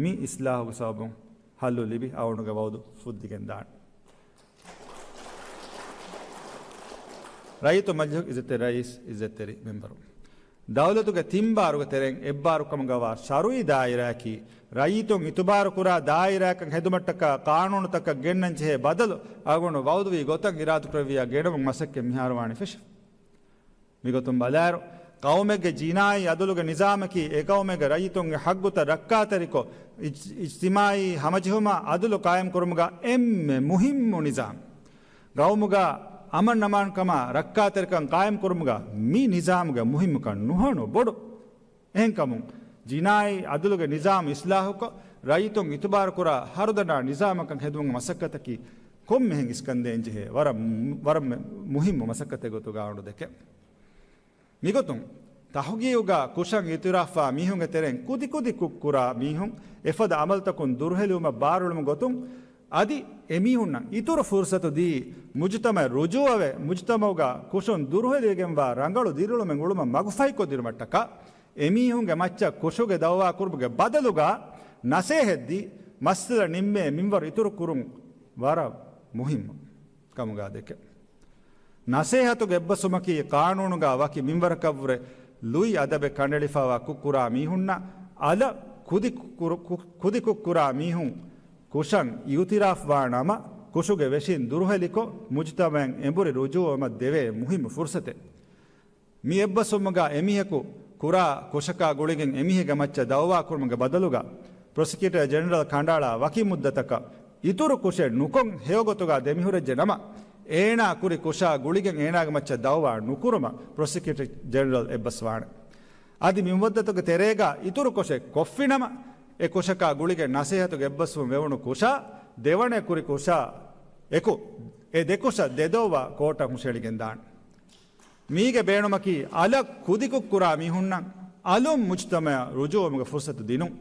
މި އިސްލާހުގެ ސަބަބުން ހައްލު ލިބި އަޅުގަނޑުގެ ވައުދު ފުއްދިގެން ދާނެ. ރައްޔިތު މަޖިލިހުގެ އިއްޒަތްތެރި ރައީސް، އިއްޒަތްތެރި މެމްބަރު، ދައުލަތުގެ ތިން ބާރުގެ ތެރެއިން އެއްބާރު ކަމުގަވާ ޝަރުއީ ދާއިރާއަކީ، ރައްޔިތުން އިތުބާރުކުރާ ދާއިރާއަކަށް ހެދުމަށްޓަކާ ޤާނޫނުތަކަށް ގެންނަންޖެހޭ ބަދަލު އަޅުގަނޑު ވައުދުވީ ގޮތަށް އިރާދަކުރެއްވިއްޔާ ގެނައުމަށް މަސައްކަތް މިހާރު ވާނީ ފެށިފަ. މިގޮތުން ބަލާއިރު، ޤައުމެއްގެ ޖިނާއީ އަދުލުގެ ނިޒާމަކީ އެ ޤައުމެއްގެ ރައްޔިތުންގެ ޙައްޤުތައް ރައްކާތެރިކޮށް، އިޖް-، އިޖްތިމާޢީ ހަމަޖެހުމާ އަދުލު ޤާއިމްކުރުމުގަ އެންމެ މުހިއްމު ނިޒާމް. ޤައުމުގަ އަމަން އަމާންކަމާ ރައްކާތެރިކަން ޤާއިމްކުރުމުގަ މި ނިޒާމުގެ މުހިއްމުކަން ނުހަނު ބޮޑު. އެހެންކަމުން، ޖިނާއީ އަދުލުގެ ނިޒާމު އިސްލާހުކޮށް، ރައްޔިތުން އިތުބާރުކުރާ ހަރުދަނާ ނިޒާމަކަށް ހެދުމުގެ މަސައްކަތަކީ ކޮންމެހެން އިސްކަންދޭންޖެހޭ ވަރަށް، ވަރަށް މު-، މުހިއްމު މަސައްކަތެއް ގޮތުގަ އަޅުގަނޑު ދެކެން. މިގޮތުން، ތަހުގީގުގަ ކުށަށް އިއުތިރާފްވާ މީހުންގެ ތެރެއިން ކުދިކުދި ކުށްކުރާ މީހުން އެފަދަ އަމަލުތަކުން ދުރުހެލިވުމަށް ބާރުއެޅުމުގެ ގޮތުން، އަދި އެމީހުންނަށް އިތުރު ފުރުސަތު ދީ، މުޖުތަމަޢަށް ރުޖޫޢަވެ، މުޖުތަމަޢުގަ ކުށުން ދުރުހެލިވެގެންވާ ރަނގަޅު ދިރިއުޅުމެއް އުޅުމަށް މަގުފަހިކޮށްދިނުމަށްޓަކާ، އެމީހުންގެ މައްޗަށް ކުށުގެ ދައުވާ ކުރުމުގެ ބަދަލުގަ ނަސޭހަތްދީ، މައްސަލަ ނިންމޭ މިންވަރު އިތުރު ކުރުން ވަރަށް މުހިއްމު ކަމުގަ ދެކެން. ނަސޭހަތުގެ އެއްބަސްވުމަކީ ޤާނޫނުގަ ވަކި މިންވަރަކަށްވުރެ ލުއި އަދަބެއް ކަނޑައެޅިފައިވާ ކުށްކުރާ މީހުންނަށް އަލަށް ކުދި ކު-، ކުރު-، ކު-، ކުދި ކުށްކުރާ މީހުން ކުށަށް އިއުތިރާފްވާ ނަމަ، ކުށުގެ ވެށިން ދުރުހެލިކޮށް، މުޖުތަމަޢަށް އެނބުރި ރުޖޫޢަވުމަށް ދެވޭ މުހިއްމު ފުރުސަތެއް. މި އެއްބަސްވުމުގަ އެމީހަކު ކުރާ ކުށަކާ ގުޅިގެން އެމީހެއްގެ މައްޗަށް ދައުވާ ކުރުމުގެ ބަދަލުގަ، ޕްރޮސިކިއުޓަރ ޖެނެރަލް ކަނޑައަޅާ ވަކި މުއްދަތަކަށް އިތުރު ކުށެއް ނުކޮށް ހެޔޮގޮތުގަ ދެމިހުރެއްޖެ ނަމަ، އޭނާ ކުރި ކުށާ ގުޅިގެން އޭނާގެ މައްޗަށް ދައުވާ ނުކުރުމަށް ޕްރޮސިކިއުޓަރ ޖެނެރަލް އެއްބަސްވާނެ. އަދި މި މުއްދަތުގެ ތެރޭގަ އިތުރު ކުށެއް ކޮށްފިނަމަ، އެ ކުށަކާ ގުޅިގެން ނަސޭހަތުގެ އެއްބަސްވުން ވެވުނު ކުށާ ދެވަނަ ކުރި ކުށާ އެކު، އެ ދެ ކުށަށް ދެ ދައުވާ ކޯޓަށް ހުށަހެޅިގެން ދާނެ. މީގެ ބޭނުމަކީ އަލަށް ކުދިކުށް ކުރާ މީހުންނަށް އަލުން މުޖުތަމަޢަށް ރުޖޫޢަވުމުގެ ފުރުސަތު ދިނުން.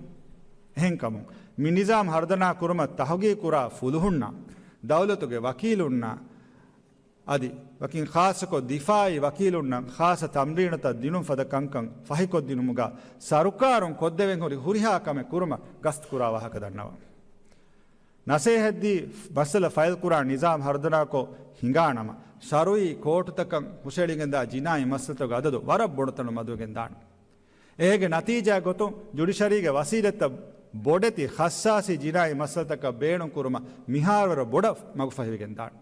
އެހެންކަމުން، މި ނިޒާމް ހަރުދަނާ ކުރުމަށް ތަހުގީގު ކުރާ ފުލުހުންނަށް، ދައުލަތުގެ ވަކީލުންނަށް، އަދި ވަކިން ޚާއްޞަކޮށް ދިފާޢީ ވަކީލުންނަށް ޚާއްޞަ ތަމްރީނުތައް ދިނުން ފަދަ ކަންކަން ފަހިކޮށްދިނުމުގަ ސަރުކާރުން ކޮށްދެވެން ހުރި ހުރިހާ ކަމެއް ކުރުމަށް ގަސްތުކުރާ ވާހަކަ ދަންނަވަން. ނަސޭހަތްދީ، މައްސަލަ ފައިލްކުރާ ނިޒާމް ހަރުދަނާކޮށް ހިނގާނަމަ، ޝަރުއީ ކޯޓުތަކަށް ހުށަހެޅިގެންދާ ޖިނާއީ މައްސަލަތަކުގެ އަދަދު ވަރަށް ބޮޑުތަނުން މަދުވެގެން ދާނެ. އޭގެ ނަތީޖާ ގޮތުން ޖުޑިޝަރީގެ ވަސީލަތްތައް ބޮޑެތި ޚައްސާސީ ޖިނާއީ މައްސަލަތަކަށް ބޭނުން ކުރުމަށް މިހާރުވަރަށް ބޮޑަށް މަގުފަހިވެގެން ދާނެ.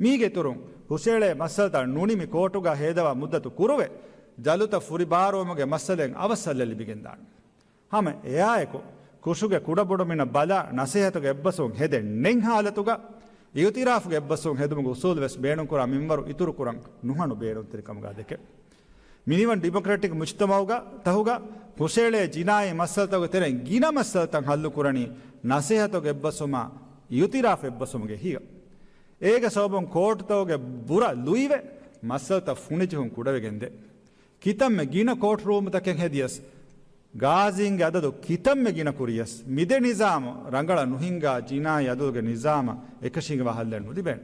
މީގެ އިތުރުން، ހުށައެޅޭ މައްސަލަތައް ނުނިމި ކޯޓުގަ ހޭދަވާ މުއްދަތު ކުރުވެ، ޖަލުތައް ފުރިބާރުވުމުގެ މައްސަލައިން އަވަސް އަލަށް ލިބިގެންދާނެ. ހަމަ އެއާއެކު، ކުށުގެ ކުޑަބޮޑުމިނަށް ބަލާ، ނަސޭހަތުގެ އެއްބަސްވުން ހެދެން ނެތް ހާލަތުގަ، އިއުތިރާފުގެ އެއްބަސްވުން ހެދުމުގެ އުސޫލު ވެސް ބޭނުންކުރާ މިންވަރު އިތުރުކުރަން ނުހަނު ބޭނުންތެރިކަމުގަ ދެކެ. މިނިވަން ޑިމޮކްރެޓިކް މުޖްތަމަޢުގަ، ތަހުގަ، ހުށައެޅޭ ޖިނާއީ މައްސަލަތަކުގެ ތެރެއިން ގިނަ މައްސަލަތައް ހައްލުކުރަނީ ނަސޭހަތުގެ އެއްބަސްވުމާ، އިއުތިރާފު އެއްބަސްވުމުގެ އެހީގަ. އޭގެ ސަބަބުން ކޯޓުތަކުގެ ބުރަ ލުއިވެ، މައްސަލަތައް ފުނިޖެހުން ކުޑަވެގެންދޭ. ކިތަންމެ ގިނަ ކޯޓް ރޫމުތަކެއް ހެދިޔަސް، ގާޒީންގެ އަދަދު ކިތަންމެ ގިނަ ކުރިޔަސް، މިދެ ނިޒާމު ރަނގަޅަށް ނުހިންގާ ޖިނާއީ އަދުލުގެ ނިޒާމަށް އެކަށީގެންވާ ހައްލެއް ނުލިބޭނެ.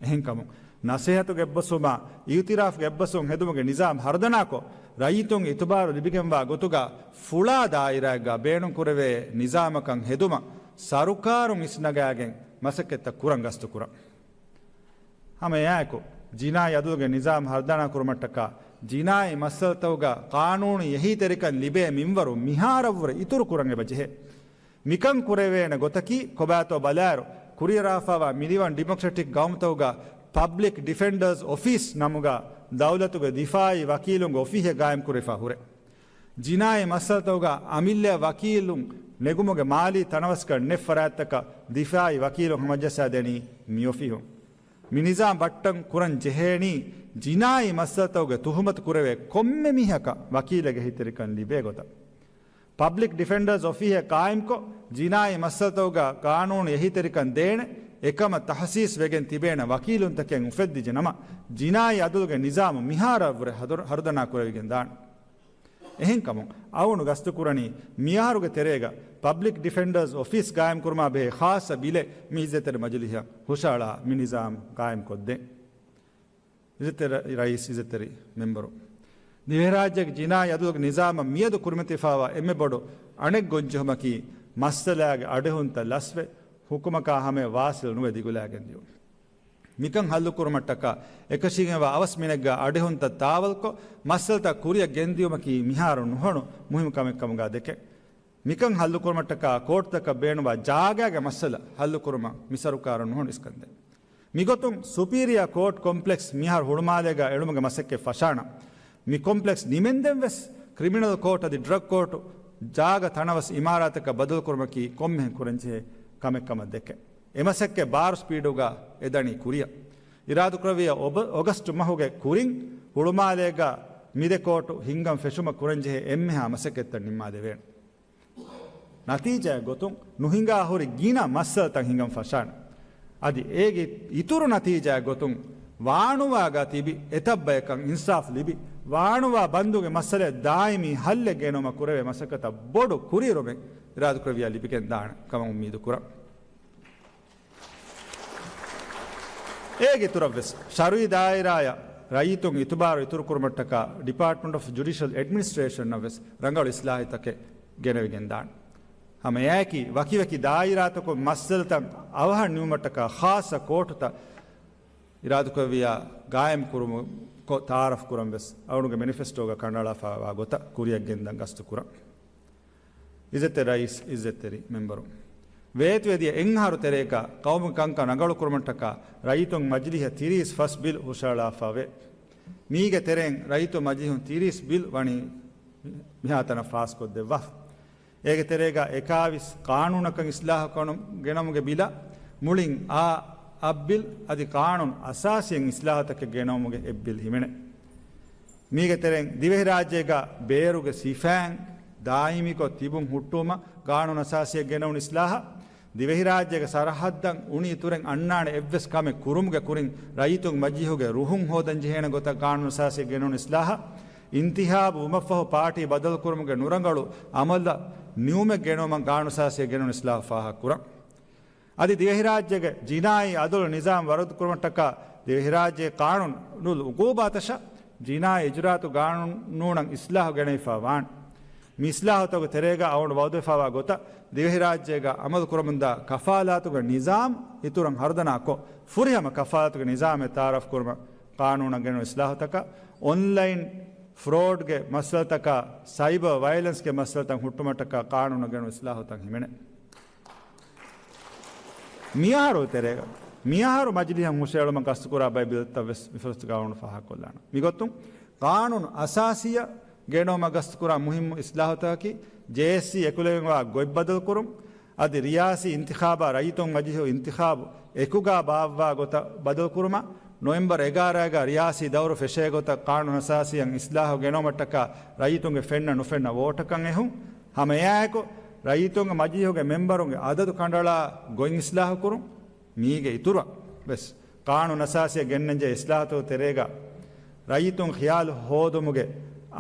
އެހެންކަމުން، ނަސޭހަތުގެ އެއްބަސްވުމާ، އިއުތިރާފުގެ އެއްބަސްވުން ހެދުމުގެ ނިޒާމް ހަރުދަނާކޮށް، ރައްޔިތުން އިތުބާރު ލިބިގެންވާ ގޮތުގަ ފުޅާ ދާއިރާއެއްގަ ބޭނުން ކުރެވޭ ނިޒާމަކަށް ހެދުމަށް ސަރުކާރުން އިސްނަގާގެން މަސައްކަތްތައް ކުރަން ގަސްތުކުރަން. ހަމަ އެއާއެކު، ޖިނާއީ އަދުލުގެ ނިޒާމް ހަރުދަނާ ކުރުމަށްޓަކާ، ޖިނާއީ މައްސަލަތަކުގަ ޤާނޫނީ އެހީތެރިކަން ލިބޭ މިންވަރު މިހާރަށްވުރެ އިތުރު ކުރަން އެބަ ޖެހޭ. މިކަން ކުރެވޭނެ ގޮތަކީ، ކޮބާތޯ ބަލާއިރު، ކުރިއަރާފައިވާ މިނިވަން ޑިމޮކްރެޓިކް ގައުމުތަކުގަ ޕަބްލިކް ޑިފެންޑަރސް އޮފީސް ނަމުގަ ދައުލަތުގެ ދިފާއީ ވަކީލުންގެ އޮފީހެއް ގާއިމްކުރެވިފަ ހުރޭ. ޖިނާއީ މައްސަލަތަކުގަ އަމިއްލައަށް ވަކީލުން ނެގުމުގެ މާލީ ތަނަވަސްކަން ނެތް ފަރާތްތަކަށް ދިފާއީ ވަކީލުން ހަމަޖައްސާދޭނީ މި އޮފީހުން. މި ނިޒާމް ބައްޓަން ކުރަން ޖެހޭނީ ޖިނާއީ މައްސަލަތަކުގެ ތުހުމަތު ކުރެވޭ ކޮންމެ މީހަކަށް ވަކީލެއްގެ އެހީތެރިކަން ލިބޭ ގޮތަށް. ޕަބްލިކް ޑިފެންޑަރސް އޮފީހެއް ގާއިމްކޮށް، ޖިނާއީ މައްސަލަތަކުގަ ގާނޫނީ އެހީތެރިކަން ދޭނެ، އެކަމަށް ތަހުސީސް ވެގެން ތިބޭނެ ވަކީލުންތަކެއް އުފެއްދިއްޖެ ނަމަ، ޖިނާއީ އަދުލުގެ ނިޒާމު މިހާރަށްވުރެ ހަރު-، ހަރުދަނާ ކުރެވިގެން ދާނެ. އެހެންކަމުން، އަޅުގަނޑު ގަސްތު ކުރަނީ، މިއަހަރުގެ ތެރޭގަ ޕަބްލިކް ޑިފެންޑަރސް އޮފީސް ގާއިމް ކުރުމާ ބެހޭ ޚާއްޞަ ބިލެއް މި އިއްޒަތްތެރި މަޖިލީހަށް ހުށައަޅާ މި ނިޒާމް ގާއިމް ކޮށްދޭން. އިއްޒަތްތެރި ރައީސް، އިއްޒަތްތެރި މެމްބަރު. ދިވެހިރާއްޖޭގެ ޖިނާއީ އަދުލުގެ ނިޒާމަށް މިއަދު ކުރިމަތިވެފައިވާ އެންމެ ބޮޑު އަނެއް ގޮންޖެހުމަކީ، މައްސަލާގެ އަޑުއެހުންތައް ލަސްވެ، ހުކުމަކާ ހަމަޔަށް ވާސިލު ނުވެ ދިގުލާގެން ދިޔުން. މިކަން ހައްލުކުރުމަށްޓަކާ، އެކަށީގެންވާ އަވަސް މިނެއްގަ އަޑުއެހުންތައް ތާވަލްކޮށް، މައްސަލަތައް ކުރިއަށް ގެންދިޔުމަކީ މިހާރު ނުހަނު މުހިއްމު ކަމެއްކަމުގަ ދެކެން. މިކަން ހައްލުކުރުމަށްޓަކާ ކޯޓްތަކަށް ބޭނުންވާ ޖާގާގެ މައްސަލަ ހައްލުކުރުމަށް މި ސަރުކާރަށް ނުހަނު އިސްކަންދޭން. މިގޮތުން ސުޕީރިއާ ކޯޓް ކޮމްޕްލެކްސް މިހާރު ހުޅުމާލޭގަ އެޅުމުގެ މަސައްކަތް ފަށާނަން. މި ކޮމްޕްލެކްސް ނިމެންދެން ވެސް ކްރިމިނަލް ކޯޓް އަދި ޑްރަގް ކޯޓު ޖާގަ ތަނަވަސް އިމާރާތަކަށް ބަދަލުކުރުމަކީ ކޮންމެހެން ކުރަންޖެހޭ ކަމެއް ކަމަށް ދެކެން. އެ މަސައްކަތް ބާރު ސްޕީޑުގަ އެ ދަނީ ކުރިއަށް. އިރާދަކުރެއްވިއްޔާ އޮބ-، އޮގަސްޓް މަހުގެ ކުރިން ހުޅުމާލޭގަ މި ދެ ކޯޓު ހިންގަން ފެށުމަށް ކުރަންޖެހޭ އެންމެހާ މަސައްކަތްތައް ނިންމާލެވޭނެ. ނަތީޖާއެއް ގޮތުން ނުހިނގާ ހުރި ގިނަ މައްސަލަތައް ހިނގަން ފަށާނެ. އަދި އޭގެ އިތުރު ނަތީޖާއެއް ގޮތުން ވާނުވާގަ ތިބި އެތައް ބަޔަކަށް އިންސާފް ލިބި، ވާނުވާ ބަންދުގެ މައްސަލައަށް ދާއިމީ ހައްލެއް ގެނައުމަށް ކުރެވޭ މަސައްކަތަށް ބޮޑު ކުރިއެރުމެއް އިރާދަކުރެއްވިޔާ ލިބިގެން ދާނެ ކަމަށް އުއްމީދު ކުރަން. އޭގެ އިތުރަށްވެސް، ޝަރުއީ ދާއިރާއަށް ރައްޔިތުން އިތުބާރު އިތުރުކުރުމަށްޓަކާ، ޑިޕާޓްމަންޓް އޮފް ޖުޑިޝަލް އެޑްމިނިސްޓްރޭޝަނަށްވެސް ރަނގަޅު އިސްލާހުތަކެއް ގެނެވިގެންދާނެ. ހަމައެއާއެކީ، ވަކިވަކި ދާއިރާތަކުން މައްސަލަތައް އަވަހަށް ނިމުމަށްޓަކާ ޚާއްޞަ ކޯޓުތައް އިރާދަކުރެއްވިޔާ ގާއިމް ކުރުމުގެ ތައާރަފް ކުރަން ވެސް އަޅުގަނޑުގެ މެނިފެސްޓޯގަ ކަނޑައަޅާފައިވާ ގޮތަށް ކުރިއަށް ގެންދަން ގަސްތު ކުރަން. އިއްޒަތްތެރި ރައީސް، އިއްޒަތްތެރި މެމްބަރު. ވޭތުވެދިޔަ އެއްއަހަރު ތެރޭގަ ޤައުމުގެ ކަންކަން ރަނގަޅުކުރުމަށްޓަކާ ރައްޔިތުން މަޖިލީހަށް ތިރީސް ފަސް ބިލް ހުށަހަޅާފަވޭ. މީގެ ތެރެއިން ރައްޔިތުން މަޖިލީހުން ތިރީސް ބިލް ވަނީ މިހާތަނަށް ފާސްކޮށްދެއްވާފަ. އޭގެ ތެރޭގަ އެކާވީސް ޤާނޫނަކަށް އިސްލާހު ކަނު-، ގެނައުމުގެ ބިލަށް މުޅިން އާ އަށް ބިލް އަދި ޤާނޫނު އަސާސީއަށް އިސްލާހުތަކެއް ގެނައުމުގެ އެއް ބިލް ހިމެނޭ. މީގެ ތެރެއިން ދިވެހިރާއްޖޭގަ ބޭރުގެ ސިފައިން ދާއިމީކޮށް ތިބުން ހުއްޓުވުމަށް ޤާނޫނު އަސާސީއަށް ގެނައުނު އިސްލާހަށް، ދިވެހިރާއްޖޭގެ ސަރަހައްދަށް އުނި އިތުރެއް އަންނާނެ އެއްވެސް ކަމެއް ކުރުމުގެ ކުރިން ރައްޔިތުން މަޖިލީހުގެ ރުހުން ހޯދަން ޖެހޭނެ ގޮތަށް ޤާނޫނު އަސާސީއަށް ގެނައުނު އިސްލާހަށް، އިންތިޚާބު ވުމަށްފަހު ޕާޓީ ބަދަލުކުރުމުގެ ނުރަނގަޅު އަމަލަށް ނިއުމެއް ގެނައުމަށް ޤާނޫނު އަސާސީއަށް ގެނައުނު އިސްލާހު ފާހަގަކުރަން. އަދި ދިވެހިރާއްޖޭގެ ޖިނާއީ އަދުލު ނިޒާމް ވަރަދުކުރުމަށްޓަކާ ދިވެހިރާއްޖޭގެ ޤާނޫނުލް ޢުޤޫބާތަށަށް ޖިނާއީ އިޖުރާއަތު ޤާނޫނަށް އިސްލާހު ގެނެވިފައި ވާނެ. މި އިސްލާހުތަކުގެ ތެރޭގަ އަޅުގަނޑު ވައުދުވެފައިވާ ގޮތަށް ދިވެހިރާއްޖޭގަ އަމަލު ކުރަމުންދާ ކަފާލާތުގެ ނިޒާމް އިތުރަށް ހަރުދަނާކޮށް، ފުރިހަމަ ކަފާލާތުގެ ނިޒާމެއް ތައާރަފް ކުރުމަށް ޤާނޫނަށް ގެނައުނު އިސްލާހުތަކަށް، އޮންލައިން ފްރޯޑްގެ މައްސަލަތަކާ، ސައިބަރ ވަޔަލެންސްގެ މައްސަލަތައް ހުއްޓުމަށްޓަކާ ޤާނޫނަށް ގެނައުނު އިސްލާހުތައް ހިމެނޭ. މިއަހަރު ތެރޭގަ، މިއަހަރު މަޖިލީހަށް ހުށައެޅުމަށް ގަސްތުކުރާ ބައެއް ބިލްތައް ވެސް މި ފުރުސަތުގަ އަޅުގަނޑު ފާހަގަކޮށްލާނަން. މިގޮތުން، ޤާނޫނު އަސާސީއަށް ގެނައުމަށް ގަސްތުކުރާ މުހިއްމު އިސްލާހުތަކަކީ، ޖޭއެސްސީ އެކުލެވިފައިވާ ގޮތް ބަދަލުކުރުން، އަދި ރިޔާސީ އިންތިޚާބާ ރައްޔިތުން މަޖިލީހު އިންތިޚާބު އެކުގާ ބާއްވާ ގޮތަށް ބަދަލުކުރުމަށް، ނޮވެމްބަރު އެގާރައިގަ ރިޔާސީ ދައުރު ފެށޭ ގޮތަށް ޤާނޫނު އަސާސީއަށް އިސްލާހު ގެނައުމަށްޓަކާ ރައްޔިތުންގެ ފެންނަ ނުފެންނަ ވޯޓަކަށް އެހުން. ހަމައެއާއެކު، ރައްޔިތުންގެ މަޖިލީހުގެ މެމްބަރުންގެ އަދަދު ކަނޑައަޅާ ގޮތް އިސްލާހު ކުރުން. މީގެ އިތުރަށް ވެސް، ޤާނޫނު އަސާސީއަށް ގެންނަންޖެހޭ އިސްލާހުތަކުގެ ތެރޭގަ، ރައްޔިތުން ޚިޔާލު ހޯދުމުގެ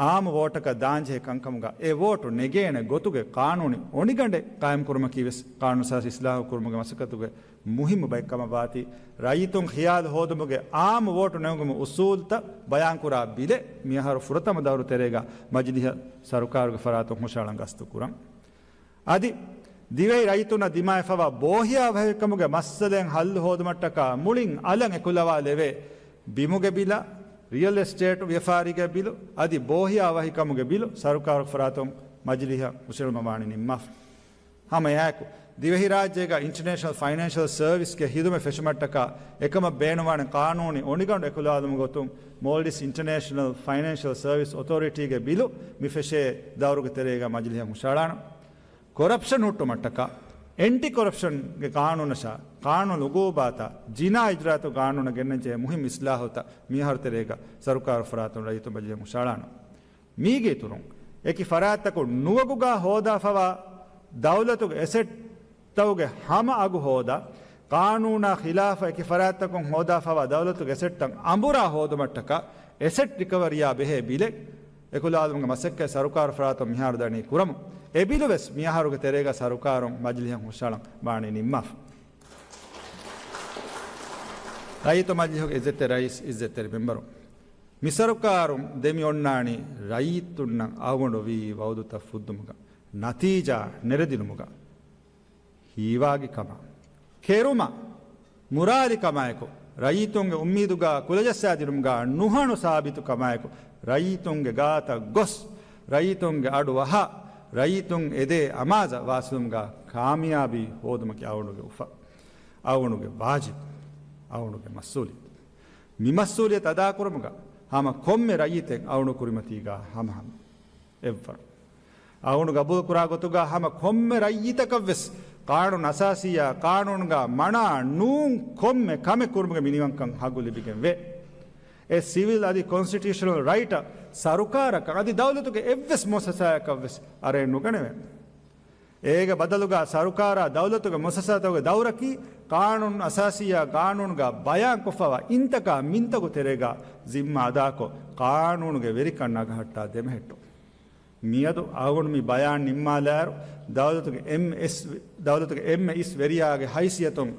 އާއްމު ވޯޓަކަށް ދާންޖެހޭ ކަންކަމުގަ، އެ ވޯޓު ނެގޭނެ ގޮތުގެ ޤާނޫނީ އޮނިގަނޑެއް ޤާއިމްކުރުމަކީ ވެސް، ޤާނޫނު އަސާސީ އިސްލާހު ކުރުމުގެ މަސައްކަތުގެ މުހިއްމު ބައެއް ކަމަށް ވާތީ، ރައްޔިތުން ޚިޔާލު ހޯދުމުގެ އާއްމު ވޯޓު ނެގުމުގެ އުސޫލުތައް ބަޔާންކުރާ ބިލެއް މިއަހަރު ފުރަތަމަ ދައުރު ތެރޭގަ މަޖިލީހަށް ސަރުކާރުގެ ފަރާތުން ހުށައަޅަން ގަސްތު ކުރަން. އަދި، ދިވެހި ރައްޔިތުންނަށް ދިމާވެފައިވާ ބޯހިޔާވަހިކަމުގެ މައްސަލައިން ހައްލު ހޯދުމަށްޓަކާ މުޅިން އަލަށް އެކުލަވާލެވޭ، ބިމުގެ ބިލަށް، ރިއަލް އެސްޓޭޓް ވިޔަފާރީގެ ބިލު، އަދި ބޯހިޔާވަހިކަމުގެ ބިލު ސަރުކާރުގެ ފަރާތުން މަޖިލީހަށް ހުށައެޅުމަށް ވާނީ ނިންމާފަ. ހަމައެއާއެކު، ދިވެހިރާއްޖޭގަ އިންޓަރނޭޝަނަލް ފައިނޭންޝަލް ސަރވިސްގެ ހިދުމަތް ފެށުމަށްޓަކާ އެކަމަށް ބޭނުންވާނެ ޤާނޫނީ އޮނިގަނޑު އެކުލަވާލުމުގެ ގޮތުން މޯލްޑިވްސް އިންޓަރނޭޝަނަލް ފައިނޭންޝަލް ސަރވިސް އޮތޯރިޓީގެ ބިލު މި ފެށޭ ދައުރުގެ ތެރޭގަ މަޖިލިހަށް ހުށައަޅާނަން. ކޮރަޕްޝަން ހުއްޓުމަށްޓަކާ އެންޓި ކޮރަޕްޝަންގެ ޤާނޫނަށާ ޤާނޫނު އުގޫބާތާ ޖިނާ އިޖްރާތު ޤާނޫނަށް ގެންނަންޖެހޭ މުހިންމު އިސްލާހުތައް މިހާރު ތެރޭގަ ސަރުކާރު ފަރާތުން ރައްޔިތު މަޖިލިހަށް ހުށައަޅާނަން. މީގެ އިތުރުން، އެކި ފަރާތްތަކުން ނުވަގުގާ ހޯދާފަވާ ދައުލަތުގެ އެސެޓްތަކުގެ ހަމަ އަގު ހޯދާ، ޤާނޫނާ ޚިލާފަށް އެކި ފަރާތްތަކުން ހޯދާފަވާ ދައުލަތުގެ އެސެޓްތައް އަނބުރާ ހޯދުމަށްޓަކާ އެސެޓް ރިކަވަރީއާ ބެހޭ ބިލެއް އެކުލާލުމުގެ މަސައްކަތް ސަރުކާރު ފަރާތުން މިހާރު ދަނީ ކުރަމުން. އެ ބިލު ވެސް މިއަހަރުގެ ތެރޭގަ ސަރުކާރުން މަޖިލިހަށް ހުށައަޅަން ވާނީ ނިންމާފަ. ރައްޔިތު މަޖިލިހުގެ އިއްޒަތްތެރި ރައީސް، އިއްޒަތްތެރި މެމްބަރު، މި ސަރުކާރުން ދެމި އޮންނާނީ ރައްޔިތުންނަށް އަޅުގަނޑު ވީ ވައުދުތައް ފުއްދުމުގަ، ނަތީޖާ ނެރެދިނުމުގަ، ހީވާގި ކަމަށް، ކެރުމަށް، މުރާލި ކަމާއެކު، ރައްޔިތުންގެ އުއްމީދުގަ ކުލަޖައްސާދިނުމުގަ ނުހަނު ސާބިތު ކަމާއެކު، ރައްޔިތުންގެ ގާތަށް ގޮސް، ރައްޔިތުންގެ އަޑު ވަހާ، ރައްޔިތުން އެދޭ އަމާޒަށް ވާސިލުމުގަ ކާމިޔާބީ ހޯދުމަކީ އަޅުގަނޑުގެ އުފަ، އަޅުގަނޑުގެ ވާޖިބު، އަޅުގަނޑުގެ މަސްއޫލިއްޔަތު. މި މަސްއޫލިއްޔަތު އަދާކުރުމުގަ ހަމަ ކޮންމެ ރައްޔިތެއް އަޅުގަނޑު ކުރިމަތީގަ ހަމަހަމަ އެއްވަރު. އަޅުގަނޑު ގަބޫލުކުރާ ގޮތުގަ ހަމަ ކޮންމެ ރައްޔިތަކަށްވެސް ޤާނޫނު އަސާސީއާ ޤާނޫނުގަ މަނާ ނޫން ކޮންމެ ކަމެއް ކުރުމުގެ މިނިވަންކަން ހައްގު ލިބިގެން ވޭ. އެ ސިވިލް އަދި ކޮންސްޓިޓިއުޝަނަލް ރައިޓަށް ސަރުކާރަކަށް އަދި ދައުލަތުގެ އެއްވެސް މުއައްސަސާއަކަށްވެސް އަރައެއް ނުގަނެވޭ. އޭގެ ބަދަލުގަ ސަރުކާރާ ދައުލަތުގެ މުއައްސަސާތަކުގެ ދައުރަކީ ޤާނޫނު އަސާސީއާ ޤާނޫނުގަ ބަޔާންކޮށްފަވާ އިންތަކާ މިންތަކުގެ ތެރޭގަ ޒިންމާ އަދާކޮށް، ޤާނޫނުގެ ވެރިކަން ނަގަހައްޓާ ދެމެހެއްޓުން. މިއަދު އަޅުގަނޑު މި ބަޔާން ނިންމާލާއިރު، ދައުލަތުގެ އެމްއެސް، ދައުލަތުގެ އެމްއެސް ވެރިޔާގެ ހައިސިއްޔަތުން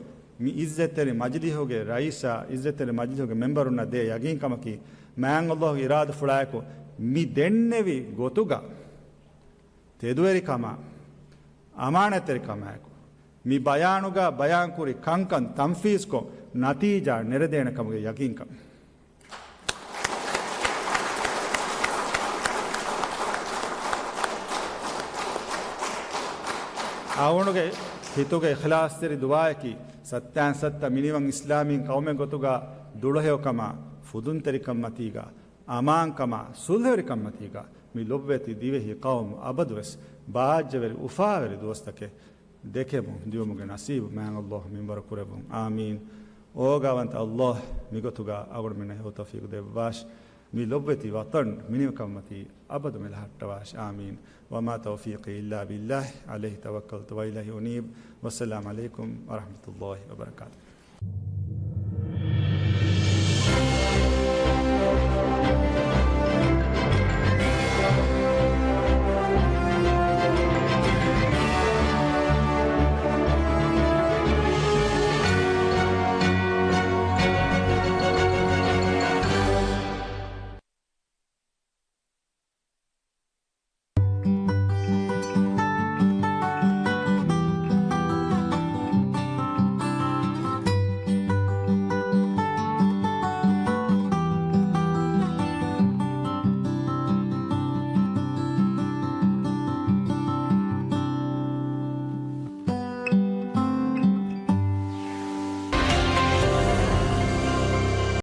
މި އިއްޒަތްތެރި މަޖިލިހުގެ ރައީސާ، އިއްޒަތްތެރި މަޖިލިހުގެ މެމްބަރުންނަށް ދޭ ޔަގީންކަމަކީ، މާތް ﷲ ގެ އިރާދަފުޅާއެކު މި ދެންނެވި ގޮތުގަ ތެދުވެރިކަމާ، އަމާނަތްތެރިކަމާއެކު، މި ބަޔާނުގަ ބަޔާންކުރި ކަންކަން ތަންފީޒްކޮށް، ނަތީޖާ ނެރެދޭނެ ކަމުގެ ޔަގީންކަން. އަޅުގަނޑުގެ ހިތުގެ އިޚްލާޞްތެރި ދުޢާއަކީ، ސައްތާން ސައްތަ މިނިވަން އިސްލާމީ ޤައުމެއް ގޮތުގަ ދުޅަހެޔޮކަމާ، ފުދުންތެރިކަންމަތީގަ، އަމާންކަމާ، ސުލްހަވެރިކަންމަތީގަ، މި ލޮބުވެތި ދިވެހި ޤައުމު އަބަދުވެސް ބާއްޖަވެރި އުފާވެރި ދުވަސްތަކެއް ދެކެމުން ދިޔުމުގެ ނަސީބު މާތް ﷲ މިންވަރު ކުރެއްވުން. އާމީން. އޯގާވަންތަ ﷲ މިގޮތުގަ އަޅުގަނޑުމެންނަށް ހެޔޮ ތައުފީޤު ދެއްވާށި. މި ލޮބުވެތި ވަޠަން މިނިވަންކަންމަތީ އަބަދުމެ ލަހައްޓަވާށި. އާމީން. وما توفيقي إلا بالله عليه توكلت وإليه أنيب. والسلام عليكم ورحمة الله وبركاته.